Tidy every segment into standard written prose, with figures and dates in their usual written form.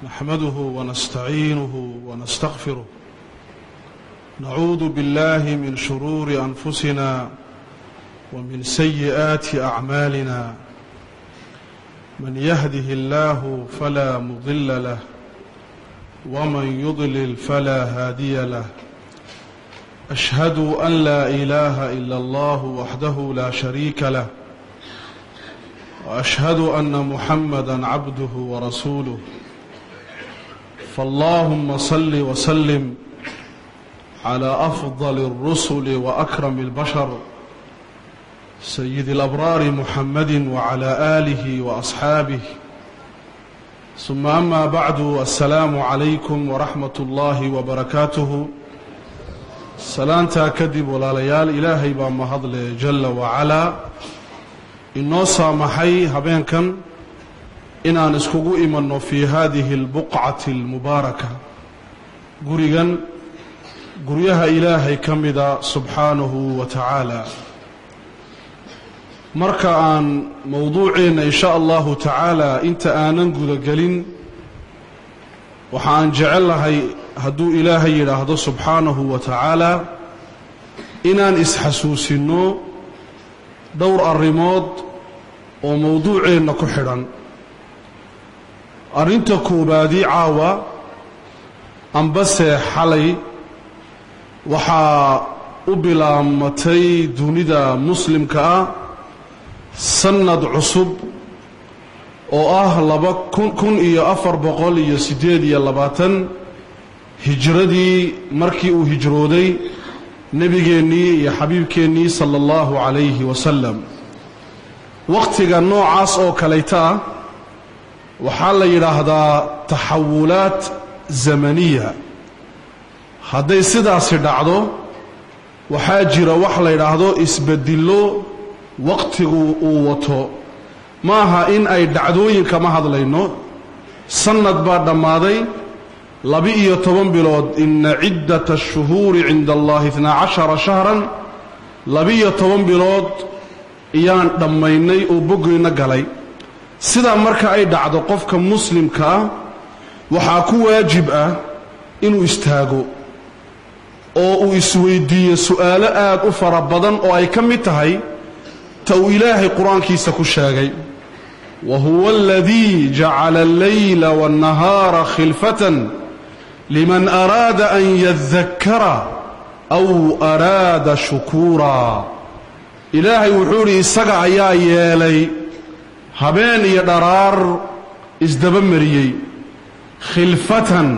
نحمده ونستعينه ونستغفره، نعوذ بالله من شرور أنفسنا ومن سيئات أعمالنا، من يهده الله فلا مضل له ومن يضلل فلا هادي له. أشهد أن لا إله إلا الله وحده لا شريك له، وأشهد أن محمدا عبده ورسوله. فاللهم صل وسلم على أفضل الرسل وأكرم البشر، سيد الأبرار محمد وعلى آله وأصحابه. ثم أما بعد، السلام عليكم ورحمة الله وبركاته. Salaantaa kadib, walaalayaal, Ilaahay baa mahadle jalla wacalaa, inoo saamaxay habeenkan inaan iskugu imanno fii hadihi albuqcati almubaaraka, gurigan guryaha Ilaahay ka mida subxaanahu wa tacaala. Marka aan mowduuceenna in sha Allahu tacaala inta aanan gudagelin, waxa aan jecel lahay, hadduu Ilaahay yidhaahdo subxaanahu wa tacaala, inaan isxasuusinno dhowr arrimood oo mowduuceenna ku xidhan. Arrinta koobaadii, caawa ambase xalay waxaa u bilaabmatay dunida muslimka ah sannad cusub oo ah 1428 hijradii, markii uu hijrooday nebigeennii iyo xabiibkeennii sala Allahu calayhi wasalam. Wakhtiga noocaas oo kalayta ah waxaa la yidhaahdaa taxawulaat zamaniya. Hadday sidaasi dhacdo, waxaa jira wax la yidhaahdo isbedillo wakhtigu uu wato. Maaha in ay dhacdooyinka ma hadlayno. Sannad baa dhammaaday, 12 bilood. Ina ciddata ashuhuuri cinda Allahi 12 shahran. 12 bilood iyaan dhammaynay oo boggeyna galay. Sidaa marka ay dhacdo, qofka muslimka ah waxaa ku waajib ah inuu istaago oo uu isweydiiyo su'aalo aad u fara badan, oo ay ka mid tahay ta uu Ilaahay Qur-aankiisa ku sheegay: wa huwa aladii jacala alleyla waاnnahaara khilfatan liman araada an yadakara aw araada shukuura. Ilaahay wuxuu idhi, isaga ayaa yeelay habeen iyo dharaar isdaba mariyey khilfatan.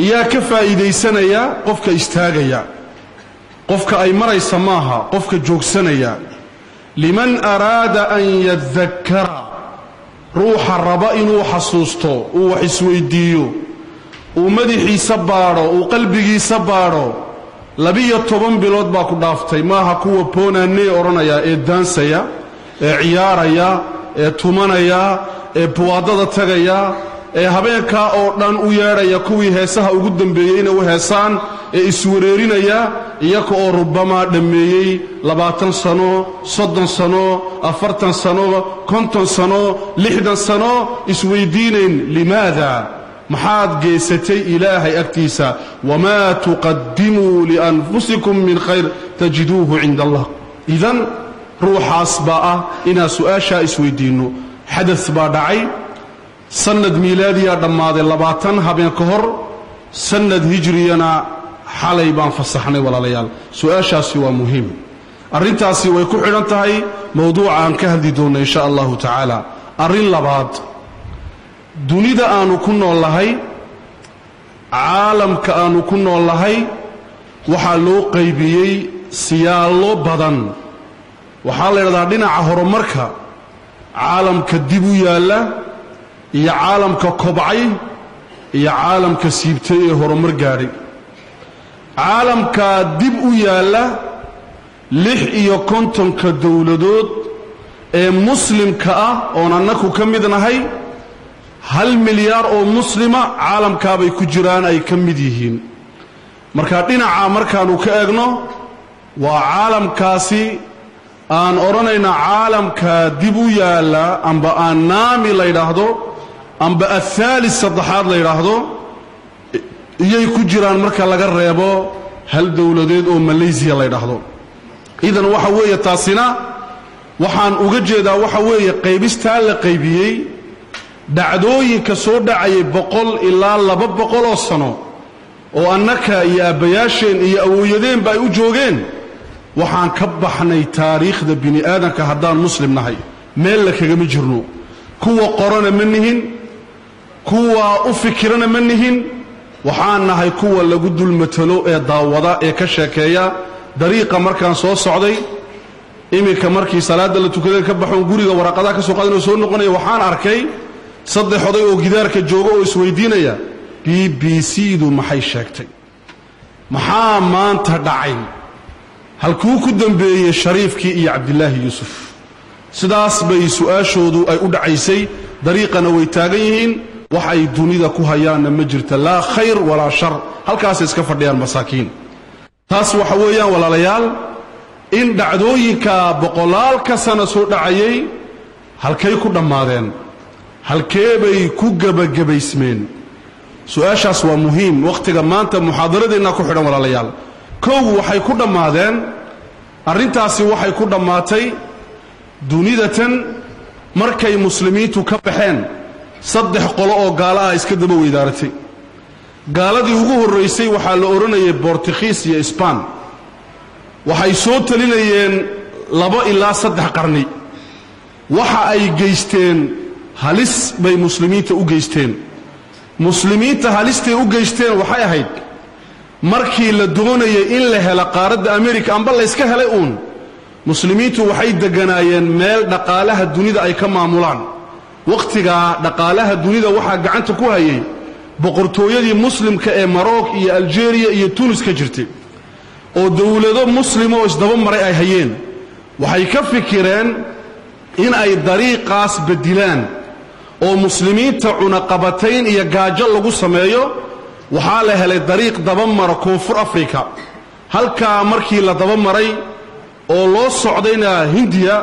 Iyaa ka faa'iidaysanaya? Qofka istaagaya, qofka ay maraysa maaha, qofka joogsanaya. Liman araada an yadakara, ruuxa raba inuu xasuusto, uu wax isweydiiyo, uu madaxiisa baadho, uu qalbigiisa baadho. 12 bilood baa ku dhaaftay. Maaha kuwa bonne année odhanaya ee daansaya, ee ciyaaraya, ee tumanaya, ee buwaadada tagaya, ee habeenkaa oo dhan u yeedhaya kuwii heesaha ugu dambeeyey inay u heesaan, ee iswareerinaya, iyaka oo rubamaa dhammeeyey 20 sano, 30 sano, 40 sano, 50 sano, 60 sano, isweydiinayn limaada, maxaad geysatay Ilaahay agtiisa? Wamaa tuqadimuu lianfusikum min khayr tajiduuhu cinda Allah. Idan ruuxaas baa ah inaan su-aashaa isweydiinno. Xadas baa dhacay, sanad miilaadiyaa dhammaaday 20 habeen ka hor, sanad hijriyana xalay baan fasaxnay. Walaalayaal, su-aashaasi waa muhiim, arrintaasi way ku xidhan tahay mowduuca aan ka hadli doonno in sha Allahu tacaala. Arrin labaad, dunida aanu ku nool lahay, caalamka aanu ku nool lahay, waxaa loo qaybiyey siyaallo badan. Waxaa la yidhahdaa dhinaca horumarka, caalamka dib u yaalla iyo caalamka kobcay iyo caalamka siibtay ee horumar gaadhay. Caalamka dib u yaalla, 56-ka dowladood ee muslimka ah oon annaku ka mid nahay, 1 milyaar oo muslima caalamkaabay ku jiraan, ay ka mid yihiin. Marka dhinaca markaannu ka eegno, waa caalamkaasi aan odhanayna caalamka dib u yaalla amba aan naami la yidhaahdo. amba athaalis saddexaad la yidhaahdo iyay ku jiraan marka laga reebo hal dowladeed oo Malaysia la yidhaahdo. Idan waxa weeye taasina waxaan uga jeedaa waxa weeye qaybistaa la qaybiyey dhacdooyinka soo dhacayay 100 ilaa 200 oo sano oo annaka iyo aabbayaasheen iyo awooyadeenba ay u joogeen. Waxaan ka baxnay taariikhda bini aadanka haddaan muslim nahay, meel la kagama jirno. Kuwa qorana ma nihin, kuwa u fikirana ma nihin, waxaan nahay kuwa lagu dulmatalo ee daawada ee ka sheekeeya. Dariiqa markaan soo socday iminka markii salaada la tukaday ka baxoon guriga waraqadaha ka soo qaadanoo soo noqonaya, waxaan arkay 3 oday oo gidaarka jooga oo isweydiinaya BBC-du maxay sheegtay, maxaa maanta dhacay, halkuu ku dambeeyey Shariifkii iyo Cabdilaahi Yuusuf. Sidaas bay su-aashoodu ay u dhacaysay. Dariiqana way taagan yihiin, wax ay dunida ku hayaanna ma jirta, laa khayr walaa shar, halkaasay iska fadhiyaan masaakiin. Taas waxa weeyaan walaalayaal in dhacdooyinka boqolaalka sano soo dhacayay halkay ku dhammaadeen, halkee bay ku gebagabaysmeen. Su-aashaas waa muhiim wakhtiga maanta muxaadaradeenna ku xidhan walaalayaal. Kow, waxay ku dhammaadeen arrintaasi, waxay ku dhammaatay dunidatan markay muslimiintu ka baxeen. 3 qolo oo gaalo ah iska daba weydaaratay. Gaaladii ugu horraysay waxaa la odhanayay Bortikhiis iyo Isbaan. Waxay soo talinayeen 2 ilaa 3 qarni. Waxa ay geysteen halis bay muslimiinta u geysteen. Muslimiinta halistay u geysteen waxay ahayd markii la doonayay in la helo qaaradda Amerika amba layska helay uun, muslimiintu waxay degganaayeen meel dhaqaalaha dunida ay ka maamulaan. Wakhtigaa dhaqaalaha dunida waxaa gacanta ku hayay boqortooyadii muslimka ee Maroc iyo Aljeeriya iyo Tunis ka jirtay, oo dowlado muslima oo isdaba maray ay hayeen. Waxay ka fikireen in ay dariiqaas beddilaan oo muslimiinta cunaqabatayn iyo gaajo lagu sameeyo. Waxaa la helay dariiq daba mara Koonfur Afrika. Halkaa markii la daba maray oo loo socdayna Hindiya,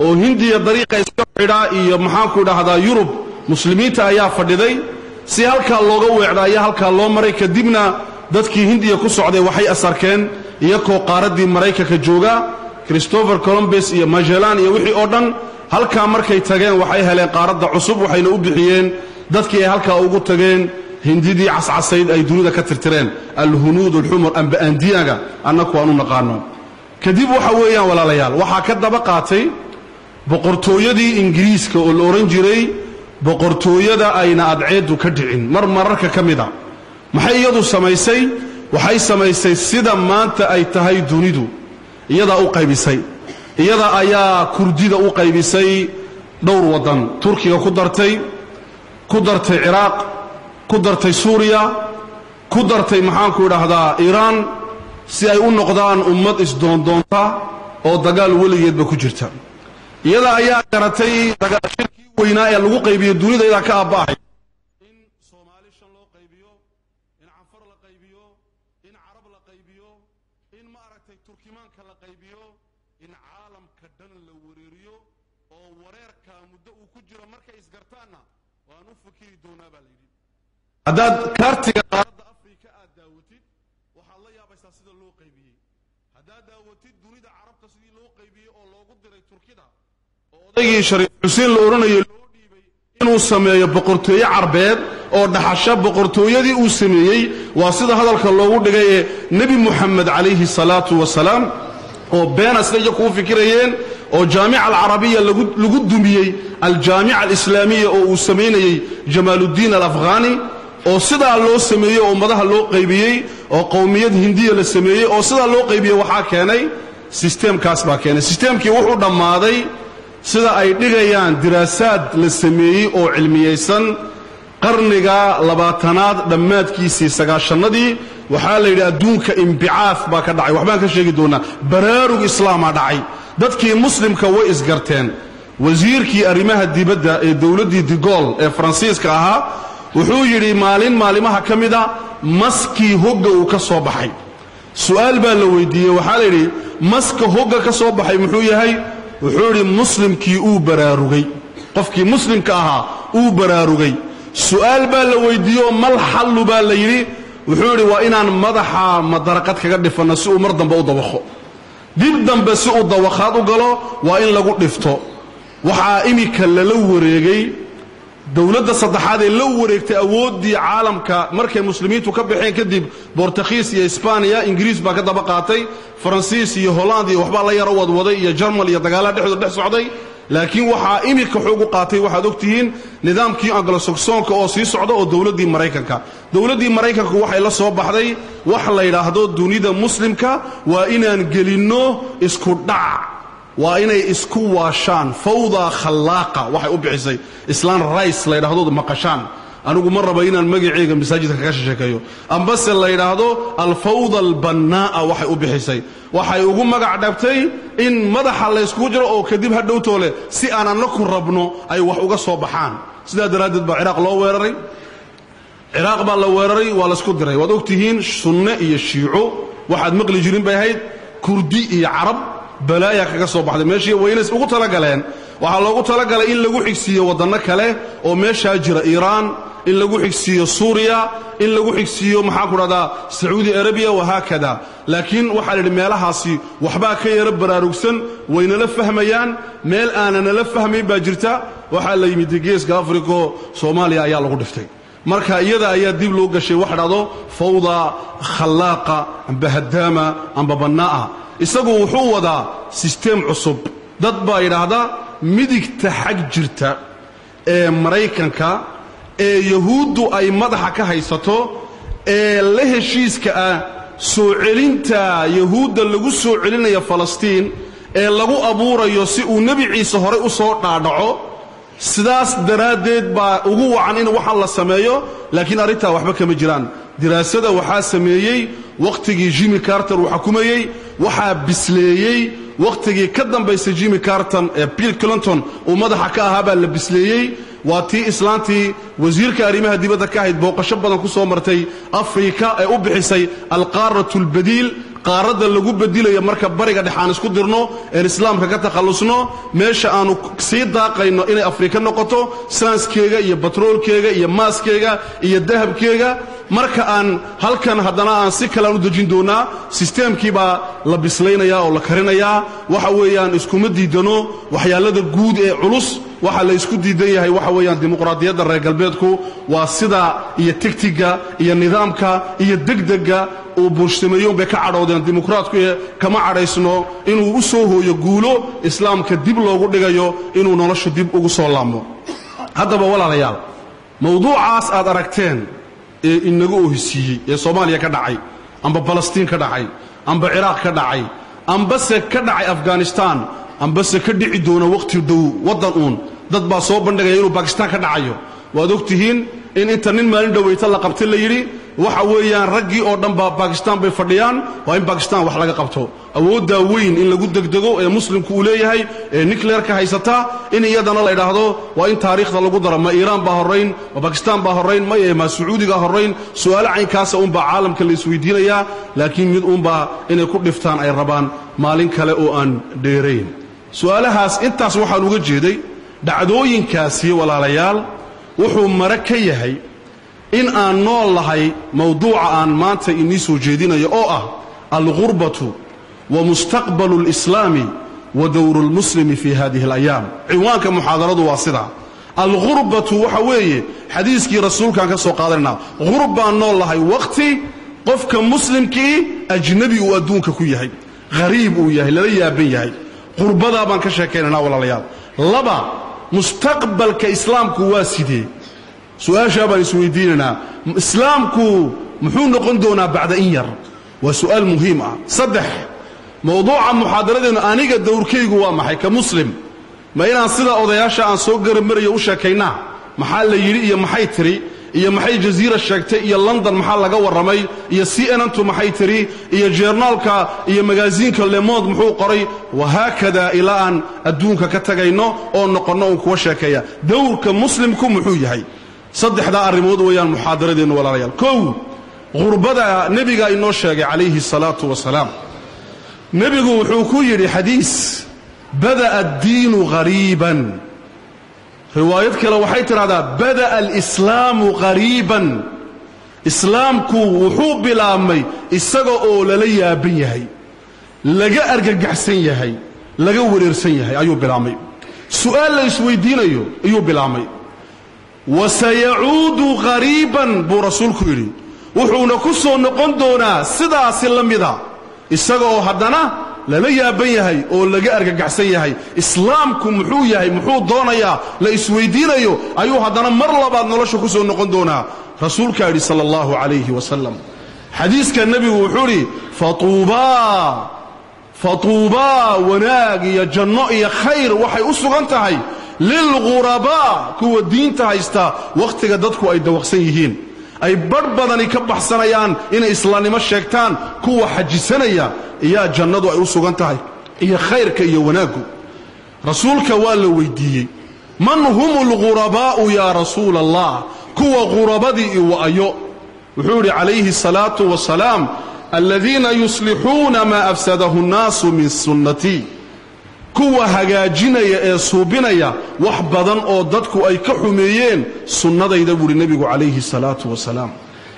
oo Hindiya dariiqa iska xidhaa iyo maxaanku idhaahdaa Yurub, muslimiinta ayaa fadhiday si halkaa looga weecda ayaa halkaa loo maray. Kadibna dadkii Hindiya ku socday waxay asarkeen iyakoo qaaraddii Maraykanka jooga, Christopher Columbus iyo Magellan iyo wixii oo dhan. Halkaa markay tageen waxay heleen qaaradda cusub, waxayna u bixiyeen dadkii ay halkaa ugu tageen hindidii cascasayd ay dunida ka tirtireen, alhunuud alxumur amba andiyaga annaku aan u naqaano. Kadib waxa weeyaan walaalayaal waxaa ka daba qaatay boqortooyadii Ingiriiska oo la odhan jiray boqortooyada ayna adceeddu ka dhicin mar mararka ka mid a. Maxay iyadu samaysay? Waxay samaysay sida maanta ay tahay dunidu, iyadaa u qaybisay. Iyada ayaa Kurdida u qaybisay dhowr waddan, Turkiga ku dartay, ku dartay Ciraaq, ku dartay Suuriya, ku dartay maxaanku idhaahdaa Iiraan, si ay u noqdaan ummad isdoondoonta oo dagaal weligeedba ku jirta. Iyada ayaa garatay shirkii weynaa ee lagu qaybiyey dunida iyadaa ka aaba'ahay in Soomaali 5 loo qaybiyo, in Canfar la qaybiyo, in Carab la qaybiyo, in ma aragtay Turkimaanka la qaybiyo, in caalamka dhan la wareeriyo oo wareerkaa muddo uu ku jiro. Markay isgartaanna waan u fikiri doonaa baa la yidhi. Haddaad kaartiga qaaradda Afrika aad daawatid waxaad la yaabaysaa sida loo qaybiyey. Haddaad daawatid dunida Carabta sidii loo qaybiyey oo loogu diray Turkida oo odaygii Shariif Xuseen la odhanayay loo dhiibay inuu sameeyo boqortooye carbeed oo dhaxasho boqortooyadii uu sameeyey, waa sida hadalka loogu dhigay ee Nebi Moxamed calayhi salaatu wasalaam oo beena sida iyagu u fikirayeen, oo Jaamica Alcarabiya lagu dumiyey Aljaamica Alislaamiya oo uu samaynayey Jamaaluddiin Alafghani, oo sidaa loo sameeyey oo ummadaha loo qaybiyey oo qowmiyad Hindiya la sameeyey oo sidaa loo qaybiyey. Waxaa keenay sisteemkaas baa keenay. Sisteemkii wuxuu dhammaaday sida ay dhigayaan diraasaad la sameeyey oo cilmiyeysan qarniga 20aad dhammaadkiisii 90adii. Waxaa la yidhi adduunka imbicaaf baa ka dhacay, waxbaan ka sheegi doonaa, baraarug islaamaa dhacay, dadkii muslimka way isgarteen. Wasiirkii arrimaha dibadda ee dowladdii Digool ee Faransiiska ahaa wuxuu yidhi maalin maalimaha ka mid a maskii hogga uu ka soo baxay. Su'aal baa la weydiiyey, waxaa la yidhi maska hogga ka soo baxay muxuu yahay? Wuxuu yidhi muslimkii uu baraarugay, qofkii muslimka ahaa uu baraarugay. Su'aal baa la weydiiyo, mal xallu baa la yidhi. Wuxuu yidhi waa inaan madaxa madaraqad kaga dhifanno si uu mar dambe u dawaqo, dib dambe si uu dawaqaad u galo waa in lagu dhifto. Waxaa iminka lala wareegay dowladda saddexaad ee la wareegtay awooddii caalamka markay muslimiintu ka baxeen kadib, Bortakhiis iyo Isbaaniya, Ingiriis baa ka daba qaatay, Faransiis iyo Holland iyo waxbaa la yaro wadwaday, iyo Jarmal iyo dagaalaha dhexdooda dhex socday. Laakiin waxaa iminka xoog u qaatay, waxaad ogtihiin, nidaamkii Anglo-Saxoonka oo sii socda oo dowladdii Maraykanka. Dowladdii Maraykanku waxay la soo baxday wax la yidhaahdo dunida muslimka waa inaan gelinno isku dhac, waa inay isku waashaan, fawda khallaaqa waxay u bixisay islaan Rice la yidhaahdo maqashaan. Anigu ma raba inaan magaceega masaajidka kaga sheekeeyo, ambase la yidhaahdo alfawda albannaa'a waxay u bixisay. Waxay ugu magac dhabtay in madaxa layskugu jiro oo kadib hadhowtoole si aan annaku rabno ay wax uga soo baxaan. Sidaa daraaddeed baa Ciraaq loo weeraray. Ciraaq baa la weeraray, waa laysku diray, waad ogtihiin, sunne iyo shiico waxaad maqli jirin bay ahayd, Kurdi iyo Carab, balaaya kaga soo baxday meeshii. Waynays ugu talagaleen, waxaa loogu talagalay in lagu xigsiiyo waddanno kale oo meeshaa jira, Iiraan in lagu xigsiiyo, Suuriya in lagu xigsiiyo, maxaan ku dhahdaa, Sacuudi Arabiya, wahaakada. Laakiin waxaa la yidhi meelahaasi waxbaa ka yaro baraarugsan, waynala fahmayaan, meel aananala fahmayn baa jirta. Waxaa la yimid Geeska Afriko, Soomaaliya ayaa lagu dhiftay. Marka iyada ayaa dib loo gashay wax dhahdo fawda khallaaqa amba hadaama amba bannaa'a. Isagu wuxuu wadaa sisteem cusub. Dad baa yidhaahda midigta xag jirta ee Maraykanka ee Yahuuddu ay madaxa ka haysato ee la heshiiska ah soo celinta Yahuudda lagu soo celinaya Falastiin ee lagu abuurayo si uu Nebi Ciise horay u soo dhaadhaco, sidaas daraaddeed baa ugu wacan in waxaan la sameeyo. Laakiin arrintaa waxba kama jiraan. Diraasada waxaa sameeyey wakhtigii Jimmy Carter uu xukumayey, waxaa bisleeyey wakhtigii ka dambaysay Jimmy Carter ee Bill Clinton uu madaxa ka ahaa baa la bisleeyey. Waa tii islaantii wasiirka arrimaha dibadda ka ahayd booqasho badan ku soo martay Afrika ee u bixisay alqaaratu albadiil, qaaradda lagu bedilayo marka Bariga Dhex aan isku dirno een islaamka ka takhallusno, meesha aanu sii daaqayno inay Afrika noqoto, saanskeega iyo batroolkeega iyo maaskeega iyo dahabkeega. Marka aan halkan haddana aan si kale aan u dejin doonaa, sisteemkii baa la bislaynayaa oo la karinayaa. Waxa weeyaan iskuma diidano waxyaalada guud ee culus. Waxa la isku diidan yahay waxa weeyaan dimuqraadiyadda reer galbeedku waa sida iyo tigtiga iyo nidaamka iyo degdega uu buushsameeyoon bay ka cadhoodeen dimuqraadku, ee kama cadhaysno inuu u soo hooyo guulo islaamka dib loogu dhigayo inuu nolosha dib ugu soo laabmo. Haddaba walaalayaal, mawduucaas aad aragteen ee inagu ohisiiyey ee Soomaaliya ka dhacay, amba Balastiin ka dhacay, amba Ciraaq ka dhacay, ambase ka dhacay Afghanistan, ambase ka dhici doona wakhti dhow waddan uun, dad baa soo bandhigaya inuu Bakistaan ka dhacayo. Waad ogtihiin in inta nin maalin dhoweyta la qabtay la yidhi waxa weeyaan raggii oo dhan baa Bakistaan bay fadhiyaan, waa in Bakistaan wax laga qabto. Awooddaa weyn in lagu degdego ee muslimku uu leeyahay ee nuclearka haysata, in iyadana la idhaahdo waa in taariikhda lagu daro. Ma Iiraan baa horrayn, ma Bakistaan baa horrayn, maye ma Sacuudigaa horrayn? Su'aalo caynkaasa uunbaa caalamka la isweydiinayaa. Laakiin mid uunbaa inay ku dhiftaan ay rabaan maalin kale oo aan dheerayn. Su'aalahaas intaas waxaan uga jeeday dhacdooyinkaasi, walaalayaal, wuxuu mare ka yahay in aan nool lahay mawduuca aan maanta inii soo jeedinayo oo ah algurbatu wa mustaqbalu alislaami wa dowru lmuslimi fi hadihi alayaam. Cinwaanka muxaadaradu waa sidaa. Algurbatu waxa weeye xadiiskii rasuulkaan ka soo qaadanayna. Gurbaan nool lahay, wakhti qofka muslimkii ajnabi uu adduunka ku yahay, hariib uu yahay, lala yaaban yahay. Qurbadaa baan ka sheekaynaynaa, walaalayaal. Laba, mustaqbalka islaamku waa sidee? Su-aashaa baan isweydiinaynaa. Islaamku muxuu noqon doonaa bacda in yar? Waa su'aal muhiim ah. Saddex, mawduuca muxaadaradeennu, aniga dowrkaygu waa maxay ka muslim? Ma inaan sida odayaasha aan soo garamarayo u sheekaynaa maxaa la yidhi iyo maxay tiri iyo maxay Jaziira sheegtay iyo London maxaa laga warramay iyo CNN-tu maxay tiri iyo jeernaalka iyo magaasiinka Le Monde muxuu qoray, wahaakada, ilaa aan adduunka ka tagayno oo noqonno uun kuwa sheekeeya? Dowrka muslimku muxuu yahay? Saddexdaa arrimood weeyaan muxaadaradeennu, walaalayaal. Kow, gurbada nebigaa inoo sheegay calayhi salaatu wasalaam. Nebigu wuxuu ku yidhi xadiis: bada'a addiinu ghariiban. Riwaayad kale waxay tidhahdaa bada'a alislaamu qariiban, islaamku wuxuu bilaabmay isaga oo lala yaaban yahay, laga argagaxsan yahay, laga wareersan yahay ayuu bilaabmay. Su'aal la isweydiinayo ayuu bilaabmay. Wasayacuudu qariiban buu rasuulku yidhi, wuxuuna ku soo noqon doonaa sidaasi la mida, isaga oo haddana lala yaaban yahay oo laga argagaxsan yahay. Islaamku muxuu yahay, muxuu doonayaa, la isweydiinayo ayuu haddana mar labaad nolosha ku soo noqon doonaa. Rasuulkaa yidhi sala allahu calayhi wasalam. Xadiiska nebigu wuxuu idhi fatuubaa, fatuubaa, wanaag iyo janno iyo khayr waxay u sugan tahay lilghurabaa, kuwa diinta haysta wakhtiga dadku ay dawaqsan yihiin, ay badh badani ka baxsanayaan inay islaamnimo sheegtaan, kuwa xajisanaya iyaa jannadu ay u sugan tahay iyo khayrka iyo wanaaggu. Rasuulka waa la weydiiyey, man hum alghurabaa'u yaa rasuula allah, kuwa ghurabadii iwa'ayo? Wuxuu yidhi calayhi salaatu wasalaam, aladiina yuslixuuna maa afsadahu nnaasu min sunnatii, kuwa hagaajinaya ee suubinaya wax badan oo dadku ay ka xumeeyeen sunnadayda, buuhi nebigu calayhi salaatu wasalaam.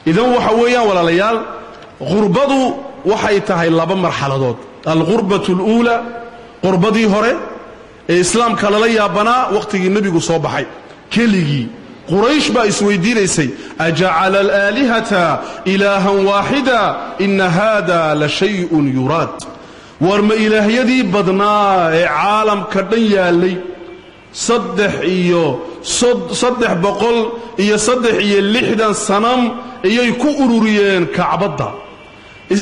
Idan waxa weeyaan walaalayaal, qurbadu waxay tahay laba marxaladood. Alqurbatu aluulaa, qurbadii hore ee islaamka lala yaabanaa wakhtigii nebigu soo baxay keligii. Quraysh baa isweydiinaysay, ajacala alaalihata ilaahan waaxida ina haada la shay'un yuraad. War ma ilaahyadii badnaa ee caalamka dhan yaallay, 363 sanam iyay ku ururiyeen kacbadda,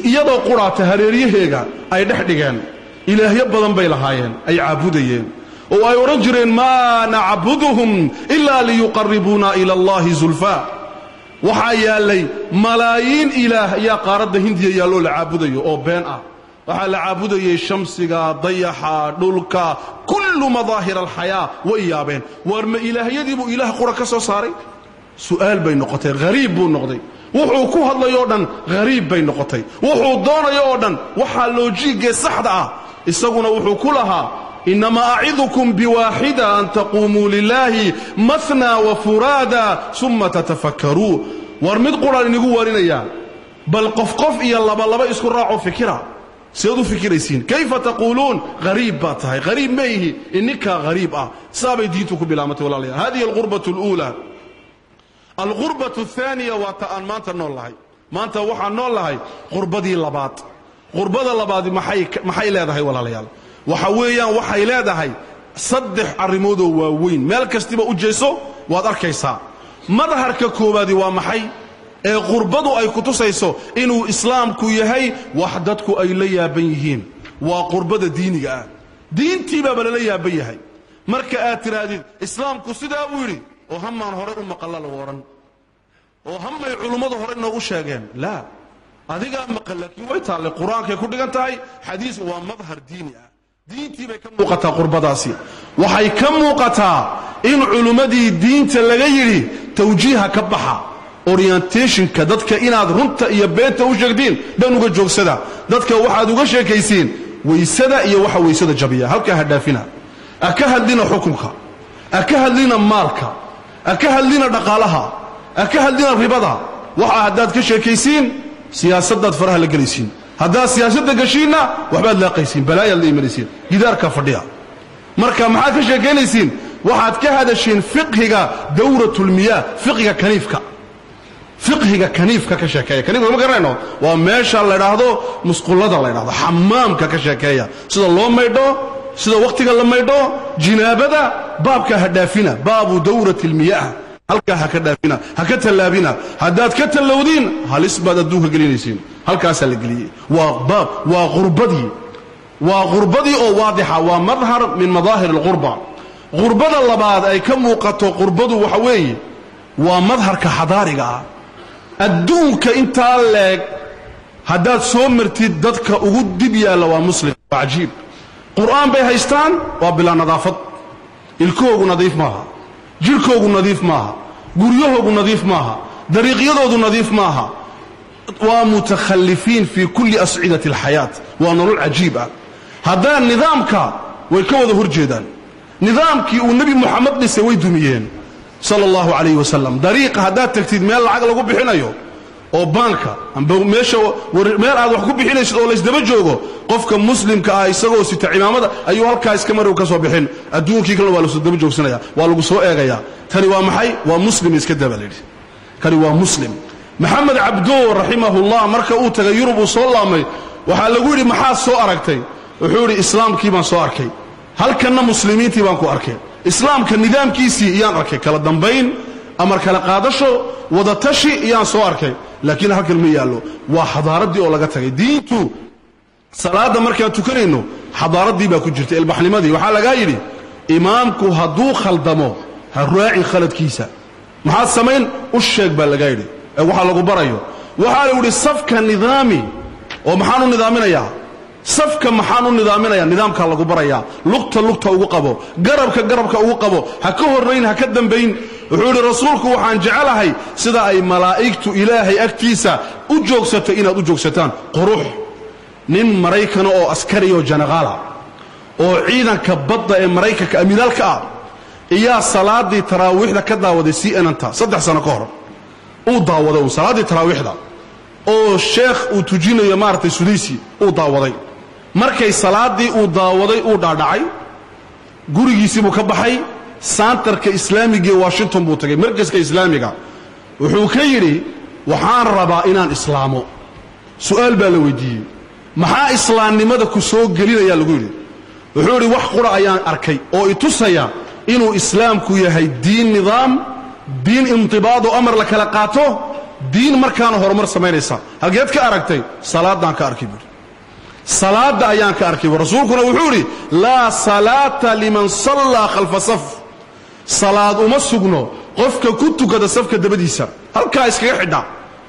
iyadoo qudhaata hareeryaheega ay dhex dhigeen. Ilaahyo badan bay lahaayeen ay caabudayeen, oo ay odhan jireen maa nacbuduhum ilaa liyuqaribuuna ila allahi zulfaa. Waxaa yaallay malaayiin ilaah ayaa qaaradda hindiya yaalloo la caabudayo oo been ah. Waxaa la caabudayay shamsiga, dayaxa, dhulka, kullu madaahir alxayaa. Way yaabeen, war ma ilaahyadiibuu ilaah qura ka soo saaray? Su'aal bay noqotay, hariib buu noqday. Wuxuu ku hadlayo o dhan hariib bay noqotay, wuxuu doonayo oo dhan waxaa loojiigee saxda ah. Isaguna wuxuu ku lahaa inamaa acidukum biwaaxida an taquumuu lilaahi mahna wa furaada suma tatafakkaruu. War mid quraan inigu waarinayaa, bal qof qof iyo labalaba isku raaco fikira, sidaad u fikiraysiin. Kayfa taquuluun hariib baad tahay, hariib ma ihi, ininkaa hariib ah. Saabay diintu ku bilaabantay walaalayaal. Hadihi alqurbatu aluulaa. Alqurbatu athaaniya waa ta aan maanta nool lahay. Maanta waxaan nool lahay qurbadii labaad. Qurbada labaadi maxay leedahay walaalayaal? Waxa weeyaan waxay leedahay saddex arrimoodoo waaweyn. Meel kastiba u jeeso waad arkaysaa. Madharka koowaadi waa maxay ee qurbadu ay ku tusayso inuu islaamku yahay wax dadku ay la yaaban yihiin? Waa qurbada diiniga ah. Diintii baaba lala yaaban yahay. Marka aad tidhaahdid islaamku sidaa buu yidhi, oo hamaan hore u maqalla lagu odhan, oo hamay culummadu hore noogu sheegeen. Laa, adigaa maqal, laakiin way taallay, qur-aankay ku dhigan tahay, xadiis. Waa madhar diini ah, diintii bay ka muuqataa qurbadaasi. Waxay ka muuqataa in culummadii diinta laga yidhi tawjiiha ka baxa, orientationka dadka inaad runta iyo beenta u sheegtiin dhan uga joogsada. Dadka waxaad uga sheekaysiin waysada iyo waxa waysada jabiya, halkaa ha dhaafina. Ha ka hadlina xukunka, ha ka hadlina maalka, ha ka hadlina dhaqaalaha, ha ka hadlina ribada. Waxa haddaad ka sheekaysiin siyaasaddaad faraha la gelaysiin, haddaad siyaasadda geshiinna waxbaad laaqaysiin, balaayaad la imanaysiin, gidaarkaa fadhiya. Marka maxaad ka sheekaynaysiin? Waxaad ka hadashiin fiqhiga dawratulmiyaah, fiqhiga kaniifka. Fiqhiga kaniifka ka sheekeeya. Kaniifka ma garanayno, waa meesha la idhaahdo musqullada la idhahdo, xamaamka ka sheekeeya, sida loo maydho, sida wakhtiga la maydho, jinaabada. Baabka ha dhaafina, baabu dawrati almiyaah halkaa ha ka dhaafina, ha ka tallaabina. Haddaad ka tallowdiin halis baad adduunka gelinaysiin. Halkaasaa la geliyey. Waa baab, waa qurbadii, waa qurbadii oo waadixa, waa madhar min madaahir alqurba. Qurbada labaad ay ka muuqato qurbadu waxa weeye waa madharka xadaariga ah. Adduunka intaa leeg haddaad soo martid, dadka ugu dib yaalla waa muslim. Waa cajiib. Qur'aan bay haystaan, waa bilaa nadaafad. Ilkahoogu nadiif maaha, jidhkoogu nadiif maaha, guryahoogu nadiif maaha, dariiqyadoodu nadiif maaha. Waa mutakhalifiin fii kulli ascidati alxayaat. Waa nolol cajiib ah. Haddaan nidaamka way ka wada hor jeedaan. Nidaamkii uu Nebi Moxamed dhisay way dumiyeen sala allahu calayhi wasalam. Dariiqa haddaad tagtid meel lacag lagu bixinayo oo baanka amba meesha meel aad wax ku bixinaysid oo laysdaba joogo, qofka muslimka ah isagoo sita cimaamada ayuu halkaa iska mari ka soo bixin. Adduunkii kalena waa lasoo daba joogsanaya, waa lagu soo eegayaa. Tani waa maxay? Waa muslim, iska daba layidhi, kani waa muslim. Maxamed Cabdo raximahullah marka uu tagay Yurub uu soo laamay, waxaa lagu yidhi maxaad soo aragtay? Wuxuu yidhi islaamkii baan soo arkay, halkanna muslimiintii baan ku arkay, islaamka nidaamkiisii iyaan arkay, kala dambayn, amar kala qaadasho, wadatashi iyaan soo arkay, laakiin halkan ma yaallo. Waa xadaaraddii oo laga tagay. Diintu salaadda markaan tukanayno xadaaraddii baa ku jirta, ilbaxnimadii. Waxaa lagaa yidhi imaamku hadduu khaldamo ha raacin khaladkiisa, maxaad samayn? U sheeg baa lagaa yidhi ee waxaa lagu barayo. Waxaa lagu yidhi safka nidaami, oo maxaan u nidaaminayaa safka? Maxaan u nidaaminayaa? Nidaamkaa lagu barayaa. Lugta lugta ugu qabo, garabka garabka ugu qabo, ha ka horrayn, ha ka dambayn. Wuxuu yidhi rasuulku waxaan jecelahay sida ay malaa'igtu Ilaahay agtiisa u joogsatay inaad u joogsataan. Qurux. Nin Maraykana oo askari oo janaqaala oo ciidanka badda ee Maraykanka amiiraalka ah iyaa salaaddii taraawiixda ka daawaday CNN-ta 3 sano ka hor. Uu daawaday uun salaaddii taraawiixda oo sheekh uu tujinayo maaragtay Sudaysi uu daawaday. Markay salaaddii uu daawaday uu dhaadhacay, gurigiisii buu ka baxay, saantarka islaamiga ee Washington buu tagay, markaska islaamiga. Wuxuu ka yidhi waxaan rabaa inaan islaamo. Su'aal baa la weydiiyey, maxaa islaamnimada ku soo gelinayaa lagu yidhi. Wuxuu yidhi wax qura ayaan arkay oo i tusaya inuu islaamku yahay diin nidaam, diin intibaad oo amar la kala qaato, diin markaana horumar samaynaysa. Halkeed ka aragtay? Salaadaan ka arkay buuhi, salaadda ayaan ka arkay. Rasuulkuna wuxuu yidhi laa salaata liman sallaa khalfa saf, salaad uma sugno qofka ku tukada safka dabadiisa, halkaa iskaga xidha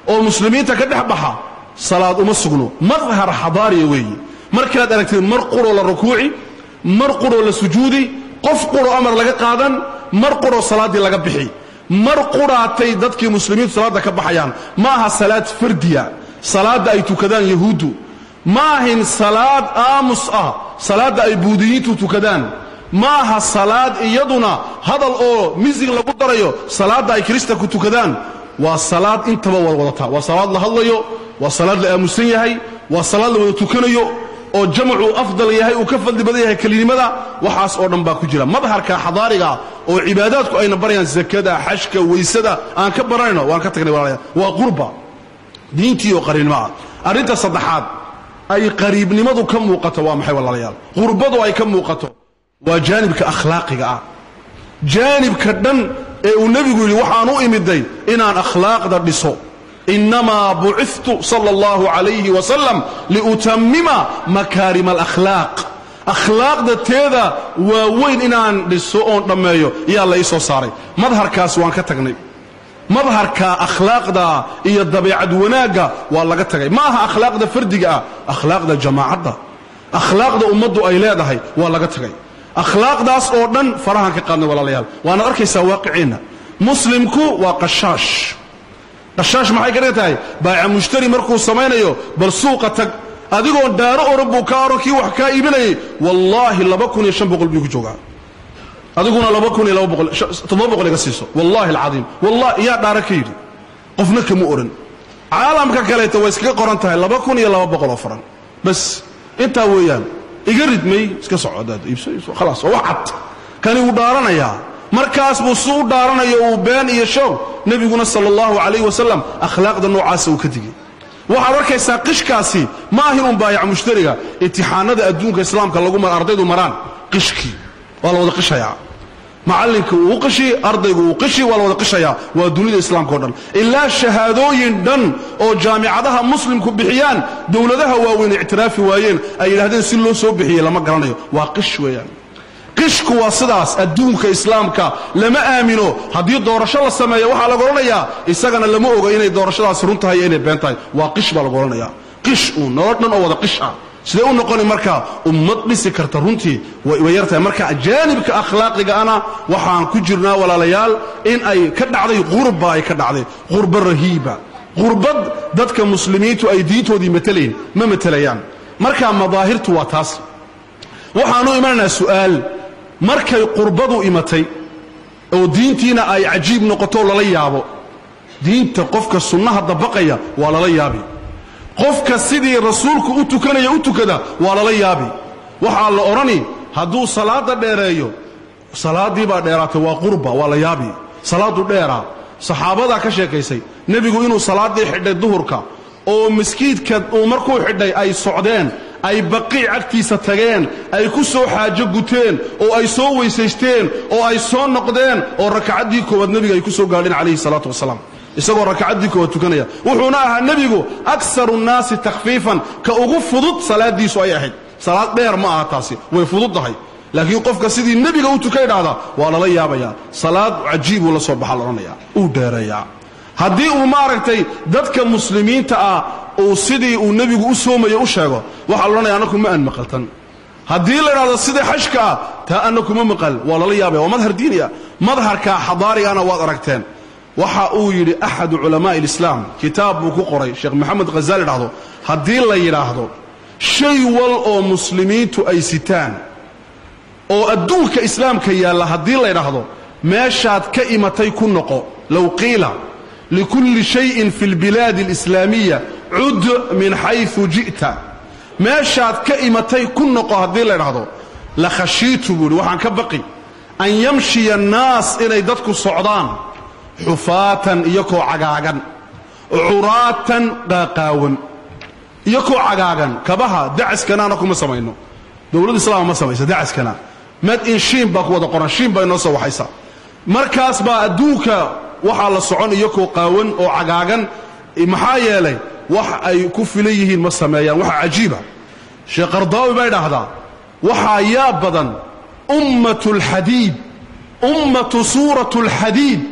oo muslimiinta ka dhex baxa, salaad uma sugno. Madhar xadaariya weeye. Markaad aragtid mar quroo la rukuuci, mar quroo la sujuudi, qof quroo amar laga qaadan, mar quroo salaaddii laga bixi, mar quraatay dadkii muslimiintu salaadda ka baxayaan. Ma aha salaad fardiya salaadda ay tukadaan yahuuddu, ma ahin salaad aamus ah salaadda ay buudiyiintu tukadaan, ma aha salaad iyaduna hadal oo misig lagu darayo salaadda ay kiristanku tukadaan. Waa salaad intaba wada wadataa, waa salaad la hadlayo, waa salaad la aamusan yahay, waa salaad la wada tukanayo oo jamcu afdal yahay, uu ka fadli badan yahay kelinimada. Waxaas oo dhan baa ku jira madharka xadaariga oo cibaadaadku ayna barayaan, zakada, xashka, weysada aan ka baranayno, waan ka tagnay walaalayaal. Waa qurba diintii oo qariibnimo ah. Arrinta saddexaad ay qariibnimadu ka muuqato waa maxay walaalayaal? Qurbadu ay ka muuqato waa jaanibka akhlaaqiga ah, jaanibka dhan ee uu nebigu yidhi waxaan u imiday inaan akhlaaqda dhiso. Innamaa bucithtu sala allahu calayhi wasalam liutammima makaarima alakhlaaq, akhlaaqda teeda waaweyn inaan dhiso oon dhammeeyo iyaa la ii soo saaray. Madharkaas waan ka tagnay, madharka akhlaaqda iyo dabeecad wanaagga waa laga tagay. Ma aha akhlaaqda fardiga ah, akhlaaqda jamaacadda, akhlaaqda ummaddu ay leedahay waa laga tagay. Akhlaaqdaas oo dhan farahan ka qaadnay walaalayaal. Waanaad arkaysaa waaqiceenna, muslimku waa qashaash. Qashaash maxay ka dhigan tahay? Baaca mushtari markuu samaynayo, bal suuqa tag adigoon dhaaro oran buu kaa oran kii wax kaa iibinayay wallaahi 2500 buu ku joogaa, adiguna 2200 700 iga siiso, wallaahi alcadiim, wallahi yaa dhaaro ka yidhi, qofna kama oran. Caalamka kaleeto way iskaga qoran tahay 2200 oo faran bas, intaa weeyaan, iga ridmay iska soco hadaad iibso iibso, khalaas waa wax cad. Kani wuu dhaaranayaa, markaas buu su u dhaaranayo uu been iyo shoog. Nebiguna sala allahu calayhi wasalam akhlaaqda noocaasa uu ka digay. Waxaad arkaysaa qishkaasi ma ahin un baayac mushtariga, imtixaanada adduunka islaamka lagu mar ardaydu maraan qishkii waa la wada qishayaa, macallinka uu qishi, ardaygu uu qishi, waa la wada qishayaa. Waa dunida islaamka o dhan, ilaa shahaadooyin dhan oo jaamicadaha muslimku bixiyaan dowladaha waaweyn ictiraafi waayeen, ay yidhahdeen si loo soo bixiyey lama garanayo. Waa qish weeyaan, qishku waa sidaas. Adduunka islaamka lama aamino. Haddii doorasho la sameeyo waxaa lagu odhanayaa isagana lama oga inay doorashadaasi run tahay iyo inay been tahay, waa qish baa lagu odhanayaa. Qish uun nolol dhan oo wada qish ah sidee u noqoni marka ummad dhisi karta? Runtii way yartahay. Marka jaanibka akhlaaqiga ana waxaan ku jirnaa walaalayaal in ay ka dhacday qurba, ay ka dhacday qurba rahiiba, qurbad dadka muslimiintu ay diintoodii matalayn ma matelayaan. Marka madaahirtu waa taas. Waxaanu imanaynaa su'aal Markay qurbadu imatay oo diintiina ay cajiib noqoto lala yaabo, diinta qofka sunnaha dabaqaya waa lala yaabi, qofka sidii rasuulku u tukanaya u tukada waa lala yaabi. Waxaa la odhani hadduu salaadda dheereeyo, salaaddii baa dheeraatay, waa qurba, waa la yaabi, salaaddu dheeraa. Saxaabadaa ka sheekaysay nebigu inuu salaaddii xidhay duhurka oo maskiidka uu markuu xidhay ay socdeen, ay baqiic agtiisa tageen, ay ku soo xaajo guteen oo ay soo weysaysteen oo ay soo noqdeen oo rakacaddii koowaad nebiga ay ku soo gaadheen calayhi salaatu wasalaam, isagoo rakacaddii koowaad tukanaya. Wuxuuna ahaa nebigu aksaru nnaasi takhfiifan, ka ugu fudud salaaddiisu ay ahayd. Salaad dheer ma aha taasi, way fudud tahay, laakiin qofka sidii nebiga u tukay dhahda waa lala yaabayaa. Salaad cajiibuu la soo baxa la odhanayaa, uu dheereeyaa. Haddii uu maaragtay dadka muslimiinta ah uu sidii uu nebigu u soomayo u sheego, waxaa la odhanaya annaku ma aan maqaltan. Haddii la idhahdo sidii xajka ah, taa annaku ma maqal, waa lala yaabaya. Waa madhar diiniya, madharka xadaarigana waad aragteen. Waxa uu yidhi axadu culamaa'i alislaam, kitaab buu ku qoray Sheekh Maxamed Khazaali dhahdo, haddii la yidhaahdo shay wal oo muslimiintu ay sitaan oo adduunka islaamka yaalla, haddii la yidhaahdo meeshaad ka imatay ku noqo, low qiila likulli shayin fi lbilaadi alislaamiya cud min xaysu ji'ta, meeshaad ka imatay ku noqo haddii la yidhaahdo, la khashiitu buu yidhi, waxaan ka baqi an yamshiya annaas, inay dadku socdaan xufaatan iyakoo cagaagan, curaatan qaaqaawan, iyakoo cagaagan. Kabaha dacaskanaana kuma samayno, dowladda islaama ma samaysa dacaskana, mad in shiin baa ku wada qoran, shiin baa inoo soo waxaysa. Markaas baa adduunka waxaa la socon iyakoo qaawan oo cagaagan, maxaa yeelay wax ay ku filan yihiin ma sameeyaan. Waxa cajiiba, Sheekh Qardaawi baa idhaahdaa, waxaa yaab badan ummatu alxadiid, ummatu suuratu alxadiid,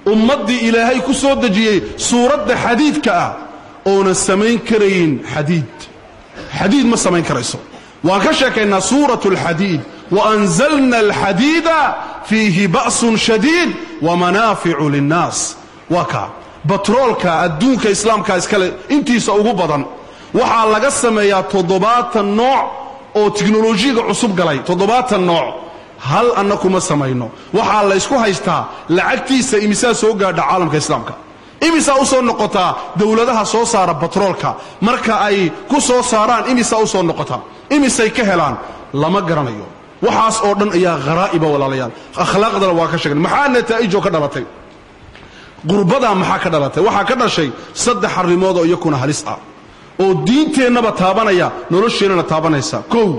ummaddii ilaahay ku soo dejiyey suuradda xadiidka ah oona samayn karayn xadiid, xadiid ma samayn karayso. Waan ka sheekaynaa suuratu alxadiid, waanzalna alxadiida fiihi ba'sun shadiid wamanaaficu linnaas. Waa kaa batroolka adduunka islaamka iskale intiisa ugu badan waxaa laga sameeyaa 70 nooc oo tiknolojiyaga cusub galay, 70 nooc. Hal anna kuma samayno. Waxaa la ysku haystaa lacagtiisa imisaa soo gaadha caalamka islaamka, imisaa u soo noqotaa dowladaha soo saara batroolka, marka ay ku soo saaraan imisaa u soo noqotaa, imisay ka helaan lama garanayo. Waxaas oo dhan ayaa gharaa'iba walaalayaal. Akhlaaqdana waa ka sheegnay. Maxaa nataa'ijoo ka dhalatay qurbadaa? Maxaa ka dhalatay? Waxaa ka dhashay 3 arrimood oo iyakuna halis ah oo diinteennaba taabanaya, nolosheennana taabanaysa. Kow,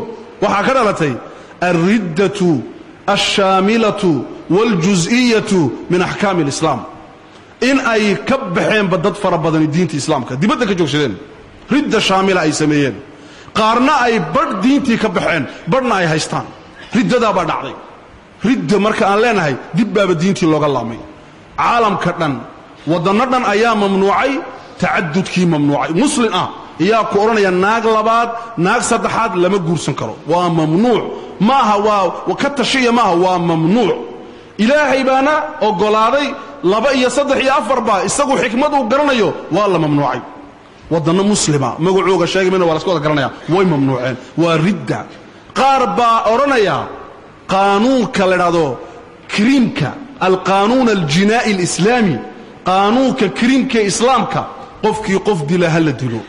waxaa ka dhalatay alriddatu alshaamilatu waaljus'iyatu min axkaami alislaam, in ay ka baxeenba dad fara badani diinta islaamka, dibadda ka joogsadeen, ridda shaamila ay sameeyeen, qaarna ay badh diintii ka baxeen, badhna ay haystaan. Riddadaa baa dhacday. Ridda marka aan leenahay, dib baaba diintii looga laabmay. Caalamka dhan waddanno dhan ayaa mamnuucay tacadudkii, mamnuucay. Muslim ah ayaa ku odhanaya naag labaad, naag saddexaad lama guursan karo, waa mamnuuc. Maaha waa ka tashiya, maaha, waa mamnuuc. Ilaahay baana oggolaaday 2 iyo 3 iyo 4 ba, isagu xikmad uu garanayo, waa la mamnuucay. Waddanno muslima magacooga sheegi mayna, waa la iska wada garanaya, way mamnuuceen, waa ridda. Qaar baa odhanaya qaanuunka la idhahdo krimka, alqaanuun aljinaa'i alislaami, qaanuunka krimka islaamka, qofkii qof dila ha la dilo,